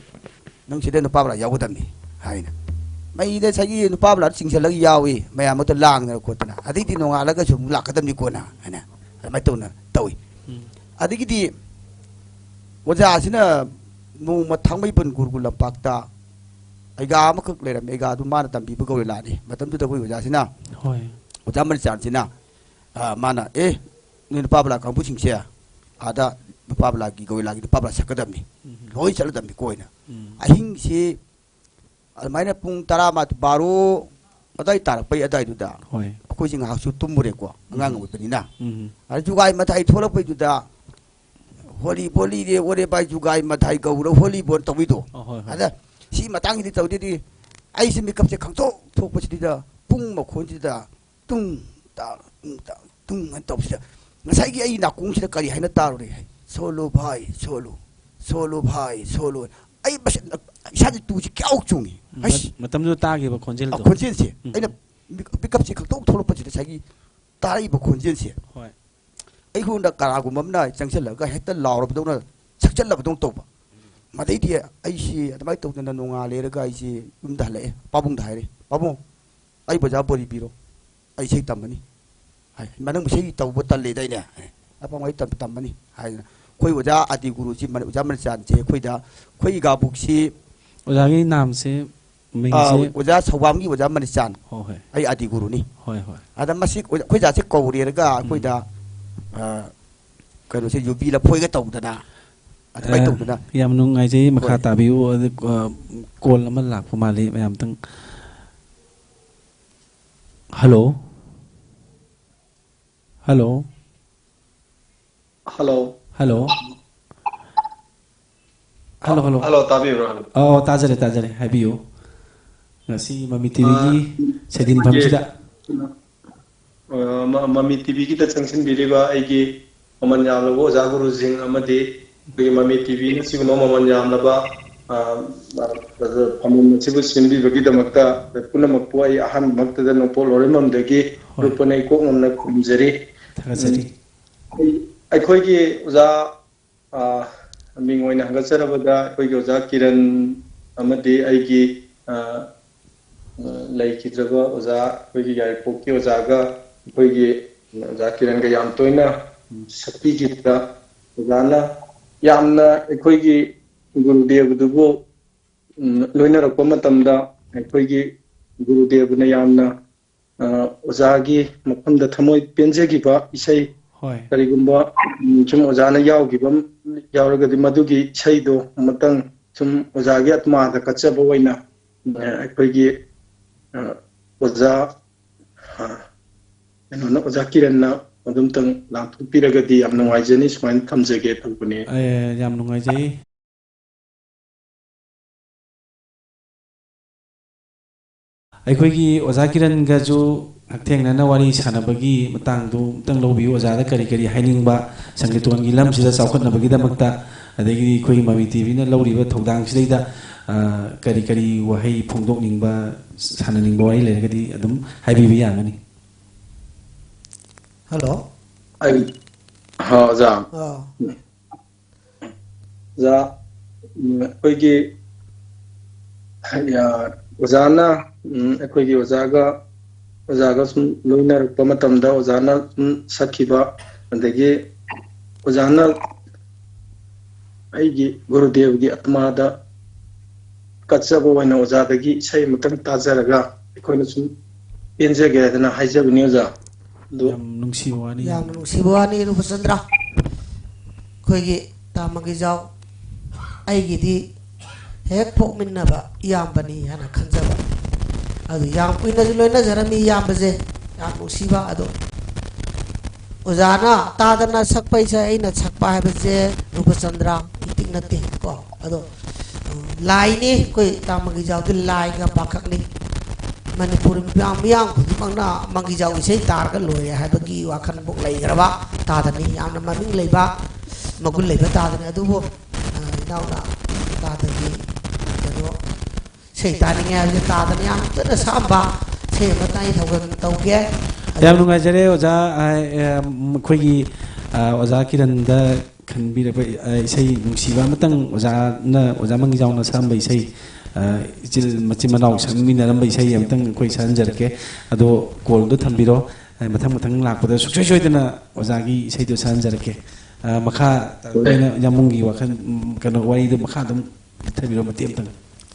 ꯅꯪ ꯁꯤꯗ ꯅꯨꯄꯥ ꯕꯂꯥ ꯌꯥꯎꯒꯗꯕꯅꯤ" ꯍꯥꯏꯅ꯫ ꯃꯩꯗ ꯉꯁꯥꯏꯒꯤ ꯅꯨꯄꯥ ꯕꯂꯥꯗꯨ ꯆꯤꯡꯁꯤꯜꯂꯒ ꯌꯥꯎꯏ꯫ ꯃꯌꯥꯝ ꯑꯃꯇ ꯂꯥꯡꯗꯅ ꯈꯣꯠꯇꯅ꯫ ꯑꯗꯩꯗꯤ ꯅꯣꯡꯉꯥꯜꯂꯒꯁꯨ ꯑꯃꯨꯛ ꯂꯥꯛꯀꯗꯕꯅꯤꯀꯣꯅ ꯍꯥꯏꯅ ꯑꯗꯨꯃꯥꯏꯅ ꯇꯧꯅ ꯇꯧꯏ꯫ ꯎꯝ꯫ ꯑꯗꯒꯤꯗꯤ ꯑꯣꯖꯥꯁꯤꯅ ꯅꯣꯡꯃ ꯊꯥꯡꯃꯩꯕꯟ ꯒꯨꯔꯨꯀꯨꯜ ꯂꯝꯄꯥꯛꯇ ꯑꯩꯒꯥ ꯑꯃꯈꯛ ꯂꯩꯔꯝꯃꯦ꯫ ꯑꯩꯒꯥꯗꯨ ꯃꯥꯅ ꯇꯝꯕꯤꯕ ꯒꯧꯔꯦꯂꯥꯅꯤ꯫ ꯃꯇꯝꯗꯨꯗ ꯑꯩꯈꯣꯏ ꯑꯣꯖꯥꯁꯤꯅ, ꯍꯣꯏ꯫ ꯑꯣꯖꯥ ꯃꯅꯤꯆꯥꯟꯁꯤꯅ, ꯑ, ꯃꯥꯅ, "ꯑꯦ, ꯅꯣꯏ ꯅꯨꯄꯥ ꯕꯂꯥ ꯀꯥꯡꯕꯨꯁꯤꯡꯁꯦ ꯑꯥꯗ ꯅꯨꯄꯥ ꯕꯂꯥꯒꯤ, ꯒꯧꯔꯦꯂꯥꯒꯤ ꯅꯨꯄꯥ ꯕꯂꯥ ꯁꯛꯀꯗꯕꯅꯤ꯫ ꯎꯝ꯫ ꯂꯣꯏ ꯆꯠꯂꯗꯕꯅꯤ ꯀꯣꯏꯅ꯫" ꯎꯝ꯫ ꯑꯍꯤꯡꯁꯤ ꯑꯗꯨꯃꯥꯏꯅ ꯄꯨꯡ ꯇꯔꯥꯃꯥꯊꯣꯏ, ꯕꯥꯔꯣ ꯑꯗꯥꯏ ꯇꯥꯔꯛꯄꯩ ꯑꯗꯥꯏꯗꯨꯗ ꯍꯣꯏ꯫ ꯑꯩꯈꯣꯏꯁꯦ ꯉꯥꯏꯍꯥꯛꯁꯨ ꯇꯨꯝꯃꯨꯔꯦꯀꯣ, ꯑꯉꯥꯡ ꯎꯝ꯫ ꯑꯣꯏꯕꯅꯤꯅ꯫ ꯎꯝ꯫ ꯑꯗ ꯖꯨꯒꯥꯏ ꯃꯊꯥꯏ ꯊꯣꯛꯂꯛꯄꯩꯗꯨꯗ ꯍꯣꯂꯤ ꯕꯣꯂꯤ ꯔꯦ, ꯑꯣꯔꯦ ꯕꯥꯏ ꯖꯨꯒꯥꯏ ꯃꯊꯥꯏ ꯒꯧꯔ ꯍꯣꯂꯤ ꯕꯣꯟ ꯇꯧꯕꯤꯗꯣ꯫ ꯑ, ꯍꯣꯏ, ꯍꯣꯏ꯫ ꯑꯗ ꯁꯤ ꯃꯇꯥꯡꯁꯤꯗꯤ ꯇꯧꯗꯦꯗꯤ ꯑꯩꯁꯦ ꯃꯤꯀꯞꯁꯦ ꯈꯪꯊꯣꯛ ꯊꯣꯛꯄꯁꯤꯗ ꯄꯨꯡ ꯃꯈꯣꯟꯁꯤꯗ ꯇꯨꯡ ꯇꯥ, ꯇꯨꯡ ꯇꯥ, ꯇꯨꯡ ꯍꯥꯏꯅ ꯇꯧꯕꯁꯤꯗ ꯉꯁꯥꯏꯒꯤ ꯑꯩ ꯅꯥꯀꯣꯡꯁꯤꯗ ꯀꯔꯤ ꯍꯥꯏꯅ ꯇꯥꯔꯨꯔꯦ ꯍꯥꯏ, "ꯁꯣꯂꯣ ꯚꯥꯏ, ꯁꯣꯂꯣ, ꯁꯣꯂꯣ ꯚꯥꯏ, ꯁꯣꯂꯣ꯫" ꯑꯩ ꯃꯁꯤ ꯏꯁꯥꯁꯦ ꯇꯨꯁꯤ ꯀꯌꯥꯃꯨꯛ ꯆꯨꯡꯉꯤ꯫ ꯍꯩꯁ! ꯃ-, ꯃꯇꯝꯗꯨꯗ ꯇꯥꯈꯤꯕ ꯑ, ꯈꯣꯟꯖꯦꯜꯗꯣ꯫ ꯈꯣꯟꯖꯦꯜꯁꯦ꯫ ꯎꯝ꯫ ꯑꯩꯅ ꯃꯤꯛ-, ꯃꯤꯀꯞꯁꯦ ꯈꯪꯊꯣꯛ ꯊꯣꯛꯂꯛꯄꯁꯤꯗ ꯉꯁꯥꯏꯒꯤ ꯇꯥꯔꯛꯏꯕ ꯈꯣꯟꯖꯦꯜꯁꯦ꯫ ꯍꯣꯏ꯫ ꯑꯩꯉꯣꯟꯗ ꯀꯅꯥꯒꯨꯝꯕ ꯑꯃꯅ ꯆꯪꯁꯤꯜꯂꯒ ꯍꯦꯛꯇ ꯂꯥꯎꯔꯕꯗꯧꯅ ꯁꯛꯆꯜꯂꯕꯗꯧꯅ ꯇꯧꯕ꯫ ꯃꯗꯩꯗꯤ ꯑꯩꯁꯤ ꯑꯗꯨꯃꯥꯏꯅ ꯇꯧꯗꯅ ꯅꯣꯡꯉꯥꯜꯂꯦꯔꯒ ꯑꯩꯁꯤ ꯌꯨꯝꯗ ꯍꯜꯂꯛꯑꯦ꯫ ꯄꯥꯕꯨꯡꯗ ꯍꯥꯏꯔꯦ, "ꯄꯥꯕꯨꯡ, ꯑꯩ ꯑꯣꯖꯥ ꯕꯣꯔꯤ ꯄꯤꯔꯣ꯫ ꯑꯩ ꯏꯁꯩ ꯇꯝꯃꯅꯤ꯫" ꯍꯥꯏ꯫ "ꯏꯃꯥ, ꯅꯪ ꯏꯁꯩ ꯇꯧꯕ ꯇꯜꯂꯦꯗꯥꯏꯅꯦ?" ꯍꯥꯏ꯫ "ꯑꯄꯥꯝꯕ ꯑꯩ ꯇꯝ-, ꯇꯝꯃꯅꯤ" ꯍꯥꯏꯗꯅ ꯑꯩꯈꯣꯏ ꯑꯣꯖꯥ ꯑꯥꯗꯤ ꯒꯨꯔꯨꯁꯤ, ꯃꯅꯤ-, ꯑꯣꯖꯥ ꯃꯅꯤꯆꯥꯟꯁꯦ ꯑꯩꯈꯣꯏꯗ, ꯑꯩꯈꯣꯏ ꯏꯒꯥꯕꯨꯛꯁꯤ, ꯑꯣꯖꯥꯒꯤ ꯅꯥꯝꯁꯦ, ꯑꯥ, ꯃꯤꯡꯁꯦ? ꯑꯣꯖꯥ ꯁꯧꯕꯥꯝꯒꯤ ꯑꯣꯖꯥ ꯃꯅꯤꯆꯥꯟ, ꯍꯣꯏ, ꯍꯣꯏ꯫ ꯑꯩ ꯑꯥꯗꯤ ꯒꯨꯔꯨꯅꯤ꯫ ꯍꯣꯏ, ꯍꯣꯏ꯫ ꯑꯗ ꯃꯁꯤ ꯑꯩꯈꯣꯏ ꯖꯥꯠꯁꯦ ꯀꯧꯔꯦꯔꯒ ꯑꯩꯈꯣꯏꯗ, ꯑ, ꯀꯩꯅꯣꯁꯦ, ꯌꯨꯕꯤ ꯂꯐꯣꯏꯒ ꯇꯧꯗꯅ ꯑꯗꯨꯃꯥꯏꯅ ꯑ, ꯇꯧꯗꯅ꯫ ꯌꯥꯝ ꯅꯨꯡꯉꯥꯏꯖꯩ꯫ ꯃꯈꯥ ꯍꯣꯏ꯫ ꯇꯥꯕꯤꯌꯨ꯫ ꯑꯗꯨ, ꯑ, ꯀꯣꯜ ꯑꯃ ꯂꯥꯛꯄ ꯃꯥꯜꯂꯤ ꯃꯌꯥꯝꯇꯪ꯫ Hello. Hello. Hello. Hello. Hello, hello. Hello, ꯇꯥꯕꯤꯕ꯭ꯔꯣ? ꯑꯣ, ꯇꯥꯖꯔꯦ, ꯇꯥꯖꯔꯦ꯫ ꯍꯥꯏꯕꯤꯌꯨ꯫ ꯉꯁꯤ ꯃꯃꯤ ꯇꯤꯚꯤꯒꯤ ꯑ, ꯁꯩꯗꯤꯟꯐꯝꯁꯤꯗ꯫ ꯑ, ꯃ-, ꯃꯃꯤ ꯇꯤꯚꯤꯒꯤꯗ ꯆꯪꯁꯤꯟꯕꯤꯔꯤꯕ ꯑꯩꯒꯤ ꯃꯃꯜ ꯌꯥꯝꯂꯕ ꯑꯣꯖꯥ ꯒꯨꯔꯨꯁꯤꯡ ꯑꯃꯗꯤ ꯑꯩꯈꯣꯏꯒꯤ ꯃꯃꯤ ꯇꯤꯚꯤꯅ ꯁꯤꯒꯨꯝꯕ ꯃꯃꯜ ꯌꯥꯝꯂꯕ, ꯑ, ꯑ, ꯐꯝꯕꯝ ꯑꯁꯤꯕꯨ ꯁꯦꯝꯕꯤꯕꯒꯤꯗꯃꯛꯇ ꯄꯨꯝꯅꯃꯛꯄꯨ ꯑꯩ ꯑꯍꯥꯟꯕꯃꯛꯇꯗ ꯅꯣꯡꯄꯣꯛ ꯂꯣꯏꯔꯦꯝꯕꯝꯗꯒꯤ ꯍꯣꯏ꯫ ꯂꯨꯞꯄꯅ ꯑꯩ ꯀꯣꯛ ꯉꯝꯅ ꯈꯨꯔꯨꯝꯖꯔꯤ꯫ ꯊꯥꯒꯠꯆꯔꯤ꯫ ꯎꯝ, ꯑꯩꯈꯣꯏꯒꯤ ꯑꯣꯖꯥ, ꯑ, ꯃꯤꯡ ꯑꯣꯏꯅ ꯍꯪꯒꯠꯆꯔꯕꯗ ꯑꯩꯈꯣꯏꯒꯤ ꯑꯣꯖꯥ ꯀꯤꯔꯟ ꯑꯃꯗꯤ ꯑꯩꯒꯤ, ꯑ, ꯑ, ꯂꯩꯈꯤꯗ꯭ꯔꯕ ꯑꯣꯖꯥ, ꯑꯩꯈꯣꯏꯒꯤ ꯌꯥꯏꯔꯤꯄꯣꯛꯀꯤ ꯑꯣꯖꯥꯒ ꯑꯩꯈꯣꯏꯒꯤ ꯑꯣꯖꯥ ꯀꯤꯔꯟꯒ ꯌꯥꯝ ꯇꯣꯏꯅ ꯁꯛꯄꯤꯈꯤꯕꯗ ꯑꯣꯖꯥꯅ ꯌꯥꯝꯅ ꯑꯩꯈꯣꯏꯒꯤ ꯒꯨꯔꯨꯗꯦꯕꯗꯨꯕꯨ, ꯎꯝ, ꯂꯣꯏꯅꯔꯛꯄ ꯃꯇꯝꯗ ꯑꯩꯈꯣꯏꯒꯤ ꯒꯨꯔꯨꯗꯦꯕꯅ ꯌꯥꯝꯅ, ꯑ, ꯑꯣꯖꯥꯒꯤ ꯃꯐꯝꯗ ꯊꯃꯣꯏ ꯄꯦꯟꯖꯈꯤꯕ ꯏꯁꯩ, ꯍꯣꯏ꯫ ꯀꯔꯤꯒꯨꯝꯕ, ꯎꯝ, ꯁꯨꯝ ꯑꯣꯖꯥꯅ ꯌꯥꯎꯈꯤꯕ ꯑꯃ ꯌꯥꯎꯔꯒꯗꯤ, ꯃꯗꯨꯒꯤ ꯏꯁꯩꯗꯣ ꯑꯃꯇꯪ ꯁꯨꯝ ꯑꯣꯖꯥꯒꯤ ꯑꯥꯇꯃꯥꯗ ꯀꯠꯆꯕ ꯑꯣꯏꯅ, ꯑ, ꯑꯩꯈꯣꯏꯒꯤ, ꯑ, ꯑꯣꯖꯥ, ꯑ, ꯀꯩꯅꯣꯅ, ꯑꯣꯖꯥ ꯀꯤꯔꯟꯅ ꯑꯗꯨꯝꯇꯪ ꯂꯥꯡꯊꯣꯛꯄꯤꯔꯒꯗꯤ ꯌꯥꯝ ꯅꯨꯡꯉꯥꯏꯖꯅꯤ꯫ ꯁꯨꯃꯥꯏꯅ ꯊꯝꯖꯒꯦ ꯇꯧꯕꯅꯦ꯫ ꯑꯦ, ꯌꯥꯝ ꯅꯨꯡꯉꯥꯏꯖꯩ꯫ ꯑꯩꯈꯣꯏꯒꯤ ꯑꯣꯖꯥ ꯀꯤꯔꯟꯒꯁꯨ ꯍꯛꯊꯦꯡꯅꯅ ꯋꯥꯔꯤ ꯁꯥꯟꯅꯕꯒꯤ ꯃꯇꯥꯡꯗꯨ ꯑꯃꯨꯛꯇꯪ ꯂꯧꯕꯤꯌꯨ꯫ ꯑꯣꯖꯥꯗ ꯀꯔꯤ ꯀꯔꯤ ꯍꯥꯏꯅꯤꯡꯕ, ꯁꯪꯒꯤꯇꯣꯟꯒꯤ ꯂꯝꯁꯤꯗ ꯆꯥꯎꯈꯠꯅꯕꯒꯤꯗꯃꯛꯇ, ꯑꯗꯒꯤꯗꯤ ꯑꯩꯈꯣꯏꯒꯤ ꯃꯃꯤ ꯇꯤꯚꯤꯅ ꯂꯧꯔꯤꯕ ꯊꯧꯗꯥꯡꯁꯤꯗꯩꯗ, ꯑ, ꯀꯔꯤ ꯀꯔꯤ ꯋꯥꯍꯩ ꯐꯣꯡꯗꯣꯛꯅꯤꯡꯕ, ꯁꯥꯟꯅꯅꯤꯡꯕ ꯋꯥꯔꯤ ꯂꯩꯔꯒꯗꯤ ꯑꯗꯨꯝ ꯍꯥꯏꯕꯤꯕ ꯌꯥꯒꯅꯤ꯫ ꯍꯜꯂꯣ꯫ ꯑꯩ, ꯍ, ꯑꯣꯖꯥ꯫ ꯑꯥ꯫ ꯑꯣꯖꯥ, ꯎꯝ, ꯑꯩꯈꯣꯏꯒꯤ, ꯑ, ꯑꯣꯖꯥꯅ, ꯎꯝ, ꯑꯩꯈꯣꯏꯒꯤ ꯑꯣꯖꯥꯒ, ꯑꯣꯖꯥꯒ ꯁꯨꯝ ꯂꯣꯏꯅꯔꯛꯄ ꯃꯇꯝꯗ ꯑꯣꯖꯥꯅ ꯁꯨꯝ ꯁꯛꯈꯤꯕ, ꯑꯗꯒꯤ ꯑꯣꯖꯥꯅ ꯑꯩꯒꯤ ꯒꯨꯔꯨꯗꯦꯕꯒꯤ ꯑꯥꯇꯃꯥꯗ ꯀꯠꯆꯕ ꯑꯣꯏꯅ ꯑꯣꯖꯥꯗꯒꯤ ꯏꯁꯩ ꯑꯃꯇꯪ ꯇꯥꯖꯔꯒ ꯑꯩꯈꯣꯏꯅ ꯁꯨꯝ ꯄꯦꯟꯖꯒꯦ ꯍꯥꯏꯗꯅ ꯍꯥꯏꯖꯕꯅꯤ, ꯑꯣꯖꯥ꯫ ꯑꯗꯨ ꯌꯥꯝ ꯅꯨꯡꯁꯤꯕ ꯋꯥꯅꯤ꯫ ꯌꯥꯝꯅ ꯅꯨꯡꯁꯤꯕ ꯋꯥꯅꯤ, ꯔꯨꯄꯆꯟꯗ꯭ꯔ꯫ ꯑꯩꯈꯣꯏꯒꯤ ꯇꯥ ꯃꯪꯒꯤꯖꯥꯎ ꯑꯩꯒꯤꯗꯤ ꯍꯦꯛ ꯄꯣꯛꯃꯤꯟꯅꯕ ꯏꯌꯥꯝꯕꯅꯤ ꯍꯥꯏꯅ ꯈꯟꯖꯕ꯫ ꯑꯗꯨ ꯌꯥꯝ ꯀꯨꯏꯅꯁꯨ ꯂꯣꯏꯅꯖꯔꯝꯃꯤ ꯏꯌꯥꯝꯕꯁꯦ, ꯌꯥꯝ ꯅꯨꯡꯁꯤꯕ꯫ ꯑꯗꯣ ꯑꯣꯖꯥꯅ ꯇꯥꯗꯅ ꯁꯛꯄ ꯏꯁꯩ ꯑꯩꯅ ꯁꯛꯄ ꯍꯥꯏꯕꯁꯦ ꯔꯨꯄꯆꯟꯗ꯭ꯔ ꯏꯇꯤꯛ ꯅꯠꯇꯦ ꯀꯣ꯫ ꯑꯗꯣ, ꯎꯝ, ꯂꯥꯏꯅꯤ꯫ ꯑꯩꯈꯣꯏ ꯇꯥ ꯃꯪꯒꯤꯖꯥꯎꯗꯤ ꯂꯥꯏꯒ ꯄꯥꯈꯛꯅꯤ꯫ ꯃꯅꯤꯄꯨꯔ ꯃꯤꯌꯥꯝ, ꯃꯤꯌꯥꯝ ꯈꯨꯗꯤꯡꯃꯛꯅ ꯃꯪꯒꯤꯖꯥꯎ ꯏꯁꯩ ꯇꯥꯔꯒ ꯂꯣꯏꯔꯦ ꯍꯥꯏꯕꯒꯤ ꯋꯥꯈꯜꯐꯥꯎ ꯂꯩꯈ꯭ꯔꯕ ꯇꯥꯗꯅꯤ꯫ ꯌꯥꯝꯅ ꯃꯃꯤꯡ ꯂꯩꯕ, ꯃꯒꯨꯟ ꯂꯩꯕ ꯇꯥꯗꯅꯤ꯫ ꯑꯗꯨꯕꯨ, ꯑ, ꯏꯅꯥꯎꯅ ꯇꯥꯗꯒꯤ ꯀꯩꯅꯣ ꯏꯁꯩ ꯇꯥꯅꯤꯡꯉꯦ ꯍꯥꯏꯕꯁꯦ ꯇꯥꯗꯅ ꯌꯥꯝ ꯀꯟꯅ ꯁꯛꯑꯝꯕ ꯏꯁꯩ ꯑꯃꯇ ꯑꯩ ꯊꯧꯒꯜ ꯇꯧꯒꯦ꯫ ꯌꯥꯝ ꯅꯨꯡꯉꯥꯏꯖꯔꯦ ꯑꯣꯖꯥ꯫ ꯑ, ꯑ, ꯑꯩꯈꯣꯏꯒꯤ, ꯑ, ꯑꯣꯖꯥ ꯀꯤꯔꯟꯗ ꯈꯟꯕꯤꯔꯛꯄ, ꯑ, ꯏꯁꯩ ꯅꯨꯡꯁꯤꯕ ꯑꯃꯇꯪ ꯑꯣꯖꯥꯅ, ꯑꯣꯖꯥ ꯃꯪꯒꯤꯖꯥꯎꯅ ꯁꯛꯑꯝꯕ ꯏꯁꯩ, ꯑ, ꯏꯆꯤꯜ ꯃꯆꯤꯟ ꯃꯅꯥꯎ ꯁꯛꯃꯤꯟꯅꯔꯝꯕ ꯏꯁꯩ ꯑꯃꯇꯪ ꯑꯩꯈꯣꯏ ꯁꯛꯍꯟꯖꯔꯛꯀꯦ꯫ ꯑꯗꯣ ꯀꯣꯜꯗꯣ ꯊꯝꯕꯤꯔꯣ꯫ ꯑ, ꯃꯊꯪ ꯃꯊꯪ ꯂꯥꯛꯄꯗ ꯁꯨꯡꯁꯣꯏ ꯁꯣꯏꯗꯅ ꯑꯣꯖꯥꯒꯤ ꯏꯁꯩꯗꯣ ꯁꯛꯍꯟꯖꯔꯛꯀꯦ꯫ ꯑ, ꯃꯈꯥ ꯇꯥꯔꯛꯄ ꯑꯣꯏꯅ ꯌꯥꯝꯕꯨꯡꯒꯤ ꯋꯥꯈꯜ, ꯎꯝ, ꯀꯩꯅꯣ, ꯋꯥꯔꯤꯗꯨ ꯃꯈꯥ ꯑꯗꯨꯝ ꯆꯠꯊꯕꯤꯔꯣ, ꯃꯇꯦꯛ ꯑꯃꯇꯪ꯫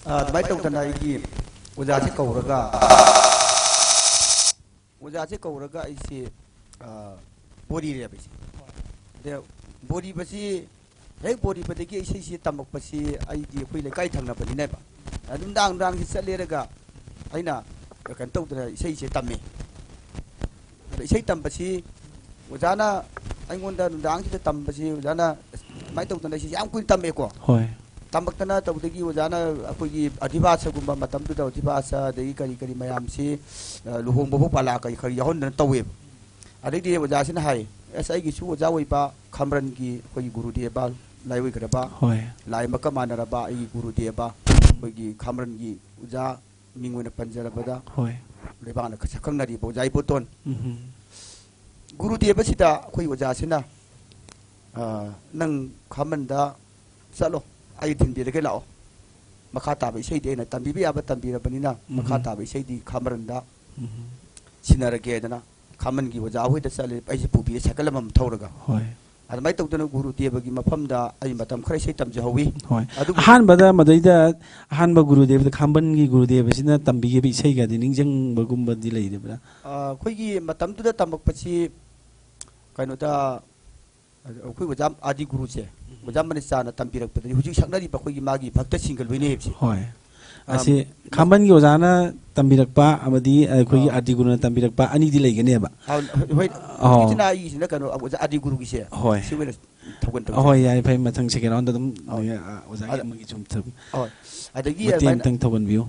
ꯑ, ꯑꯗꯨꯃꯥꯏꯅ ꯇꯧꯗꯅ ꯑꯩꯒꯤ ꯑꯣꯖꯥꯁꯦ ꯀꯧꯔꯒ, ꯑꯣꯖꯥꯁꯦ ꯀꯧꯔꯒ ꯑꯩꯁꯦ, ꯑ, ꯕꯣꯔꯤꯔꯦꯕ ꯑꯩꯁꯦ꯫ ꯑꯗ ꯕꯣꯔꯤꯕꯁꯤ, ꯍꯦꯛ ꯕꯣꯔꯤꯕꯗꯒꯤ ꯏꯁꯩꯁꯦ ꯇꯝꯃꯛꯄꯁꯤ ꯑꯩꯗꯤ ꯑꯩꯈꯣꯏ ꯂꯩꯀꯥꯏ ꯊꯪꯅꯕꯅꯤꯅꯦꯕ꯫ ꯑ, ꯅꯨꯡꯗꯥꯡ ꯅꯨꯡꯗꯥꯡꯁꯤ ꯆꯠꯂꯦꯔꯒ ꯑꯩꯅ ꯀꯩꯅꯣ ꯇꯧꯗꯅ ꯏꯁꯩꯁꯦ ꯇꯝꯃꯦ꯫ ꯑꯗ ꯏꯁꯩ ꯇꯝꯕꯁꯤ ꯑꯣꯖꯥꯅ ꯑꯩꯉꯣꯟꯗ ꯅꯨꯡꯗꯥꯡꯁꯤꯗ ꯇꯝꯕꯁꯤ ꯑꯣꯖꯥꯅ ꯑꯗꯨꯃꯥꯏꯅ ꯇꯧꯗꯅ ꯏꯁꯩꯁꯦ ꯌꯥꯝ ꯀꯨꯏꯅ ꯇꯝꯃꯦꯀꯣ꯫ ꯍꯣꯏ꯫ ꯇꯝꯃꯛꯇꯅ ꯇꯧꯕꯗꯒꯤ ꯑꯣꯖꯥꯅ ꯑꯩꯈꯣꯏꯒꯤ ꯑꯙꯤꯚꯥꯁꯒꯨꯝꯕ ꯃꯇꯝꯗꯨꯗ ꯑꯙꯤꯚꯥꯁ ꯑꯗꯒꯤ ꯀꯔꯤ ꯀꯔꯤ ꯃꯌꯥꯝꯁꯤ, ꯑ, ꯂꯨꯍꯣꯡꯕ ꯐꯥꯎ ꯄꯥꯂꯥ ꯀꯔꯤ ꯈꯔ ꯌꯥꯎꯍꯟꯗꯅ ꯇꯧꯋꯦꯕ꯫ ꯑꯗꯩꯗꯤ ꯑꯣꯖꯥꯁꯤꯅ ꯍꯥꯏ, "ꯑꯁ, ꯑꯩꯒꯤꯁꯨ ꯑꯣꯖꯥ ꯑꯣꯏꯕ ꯈꯝꯔꯟꯒꯤ ꯑꯩꯈꯣꯏꯒꯤ ꯒꯨꯔꯨꯗꯦꯕ ꯂꯥꯏ ꯑꯣꯏꯈ꯭ꯔꯕ, ꯍꯣꯏ꯫ ꯂꯥꯏ ꯃꯀ ꯃꯥꯟꯅꯔꯕ ꯑꯩꯒꯤ ꯒꯨꯔꯨꯗꯦꯕ, ꯑꯩꯈꯣꯏꯒꯤ ꯈꯝꯔꯟꯒꯤ ꯑꯣꯖꯥ ꯃꯤꯡ ꯑꯣꯏꯅ ꯄꯟꯖꯔꯕꯗ ꯍꯣꯏ꯫ ꯂꯩꯕꯥꯛꯅ ꯁꯛꯈꯪꯅꯔꯤꯕ ꯑꯣꯖꯥ ꯏꯕꯣꯇꯣꯟ ꯎꯝꯍꯨꯝ꯫ ꯒꯨꯔꯨꯗꯦꯕꯁꯤꯗ ꯑꯩꯈꯣꯏ ꯑꯣꯖꯥꯁꯤꯅ, ꯑ, ꯅꯪ ꯈꯥꯃꯟꯗ ꯆꯠꯂꯣ, ꯑꯩ ꯊꯤꯟꯕꯤꯔꯒꯦ ꯂꯥꯛꯑꯣ꯫ ꯃꯈꯥ ꯇꯥꯕ ꯏꯁꯩꯗꯤ ꯑꯩꯅ ꯇꯝꯕꯤꯕ ꯌꯥꯕ ꯇꯝꯕꯤꯔꯕꯅꯤꯅ ꯃꯈꯥ ꯎꯝꯍꯨꯝ꯫ ꯇꯥꯕ ꯏꯁꯩꯗꯤ ꯈꯥꯃꯔꯟꯗ ꯎꯝꯍꯨꯝ꯫ ꯁꯤꯟꯅꯔꯒꯦꯗꯅ ꯈꯥꯃꯟꯒꯤ ꯑꯣꯖꯥ ꯍꯣꯏꯗ ꯆꯠꯂꯦ꯫ ꯑꯩꯁꯦ ꯄꯨꯕꯤꯔꯦ ꯁꯥꯏꯀꯜ ꯑꯃꯃꯝ ꯊꯧꯔꯒ꯫ ꯍꯣꯏ꯫ ꯑꯗꯨꯃꯥꯏꯅ ꯇꯧꯗꯅ ꯒꯨꯔꯨꯗꯦꯕꯒꯤ ꯃꯐꯝꯗ ꯑꯩ ꯃꯇꯝ ꯈꯔ ꯏꯁꯩ ꯇꯝꯖꯍꯧꯋꯤ꯫ ꯍꯣꯏ꯫ ꯑꯗꯨꯕꯨ ꯑꯍꯥꯟꯕꯗ ꯃꯗꯩꯗ ꯑꯍꯥꯟꯕ ꯒꯨꯔꯨꯗꯦꯕꯗ ꯈꯥꯝꯕꯟꯒꯤ ꯒꯨꯔꯨꯗꯦꯕꯁꯤꯅ ꯇꯝꯕꯤꯈꯤꯕ ꯏꯁꯩꯒꯗꯤ ꯅꯤꯡꯁꯤꯡꯕꯒꯨꯝꯕꯗꯤ ꯂꯩꯔꯤꯕ꯭ꯔꯥ? ꯑ, ꯑꯩꯈꯣꯏꯒꯤ ꯃꯇꯝꯗꯨꯗ ꯇꯝꯃꯛꯄꯁꯤ ꯀꯩꯅꯣꯗ, ꯑꯩꯈꯣꯏ ꯑꯣꯖꯥ ꯑꯥꯗꯤ ꯒꯨꯔꯨꯁꯦ, ꯑꯣꯖꯥ ꯃꯅꯤꯆꯥꯅ ꯇꯝꯕꯤꯔꯛꯄꯗꯗꯤ ꯍꯧꯖꯤꯛ ꯁꯛꯅꯔꯤꯕ ꯑꯩꯈꯣꯏꯒꯤ ꯃꯥꯒꯤ ꯚꯛꯇꯁꯤꯡꯒ ꯂꯣꯏꯅꯩ ꯍꯥꯏꯕꯁꯦ꯫ ꯍꯣꯏ꯫ ꯑ, ꯑꯁꯤ ꯃ- ꯈꯥꯝꯕꯟꯒꯤ ꯑꯣꯖꯥꯅ ꯇꯝꯕꯤꯔꯛꯄ ꯑꯃꯗꯤ ꯑꯩꯈꯣꯏꯒꯤ ꯑ, ꯑꯥꯔ ꯗꯤ ꯒꯨꯔꯨꯅ ꯇꯝꯕꯤꯔꯛꯄ ꯑꯅꯤꯗꯤ ꯂꯩꯒꯅꯦꯕ꯫ ꯑ, ꯍꯣꯏ, ꯑꯣ꯫ ꯍꯧꯖꯤꯛꯀꯤꯁꯤꯅ ꯑꯩꯒꯤꯁꯤꯅ ꯀꯩꯅꯣ, ꯑꯣꯖꯥ ꯑꯥꯔ ꯗꯤ ꯒꯨꯔꯨꯒꯤꯁꯦ꯫ ꯍꯣꯏ꯫ ꯁꯤ ꯑꯣꯏꯅ ꯊꯧꯒꯟ ꯇꯧꯖꯒꯦ꯫ ꯑꯍꯣꯏ, ꯌꯥꯏ, ꯐꯩ꯫ ꯃꯊꯪ ꯁꯦꯀꯦꯟ ꯔꯥꯎꯟꯗ ꯑꯗꯨꯝ, ꯑꯧ꯫ ꯑ, ꯑꯣꯖꯥꯒꯤ ꯑꯗ-, ꯑꯃꯒꯤ ꯁꯨꯝ ꯊꯝ-, ꯑꯧ꯫ ꯑꯗꯒꯤ ꯃꯇꯦꯛ ꯑꯗꯨꯃꯥꯏꯅ ꯑꯃꯇꯪ ꯊꯧꯒꯟꯕꯤꯌꯨ꯫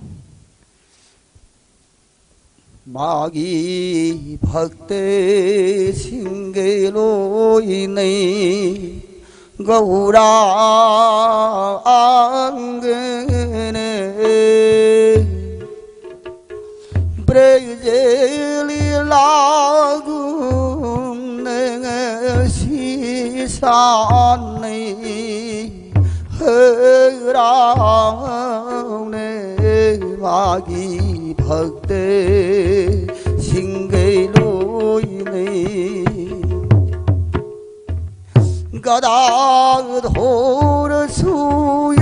ꯃꯥꯒꯤ ꯚꯛꯇꯁꯤꯡꯒꯤ ꯂꯣꯏꯅꯩ ꯒꯧꯔꯥꯡꯒꯅꯦ꯫ ꯕ꯭ꯔꯖꯂꯤꯂꯥꯒꯨꯝꯅ ꯉꯁꯤ ꯁꯥꯟꯅꯩ ꯍꯔꯥꯎꯅ ꯃꯥꯒꯤ ꯚꯛꯇꯁꯤꯡꯒꯩ ꯂꯣꯏꯅꯩ꯫ ꯇꯔꯥꯊꯣꯔꯁꯨ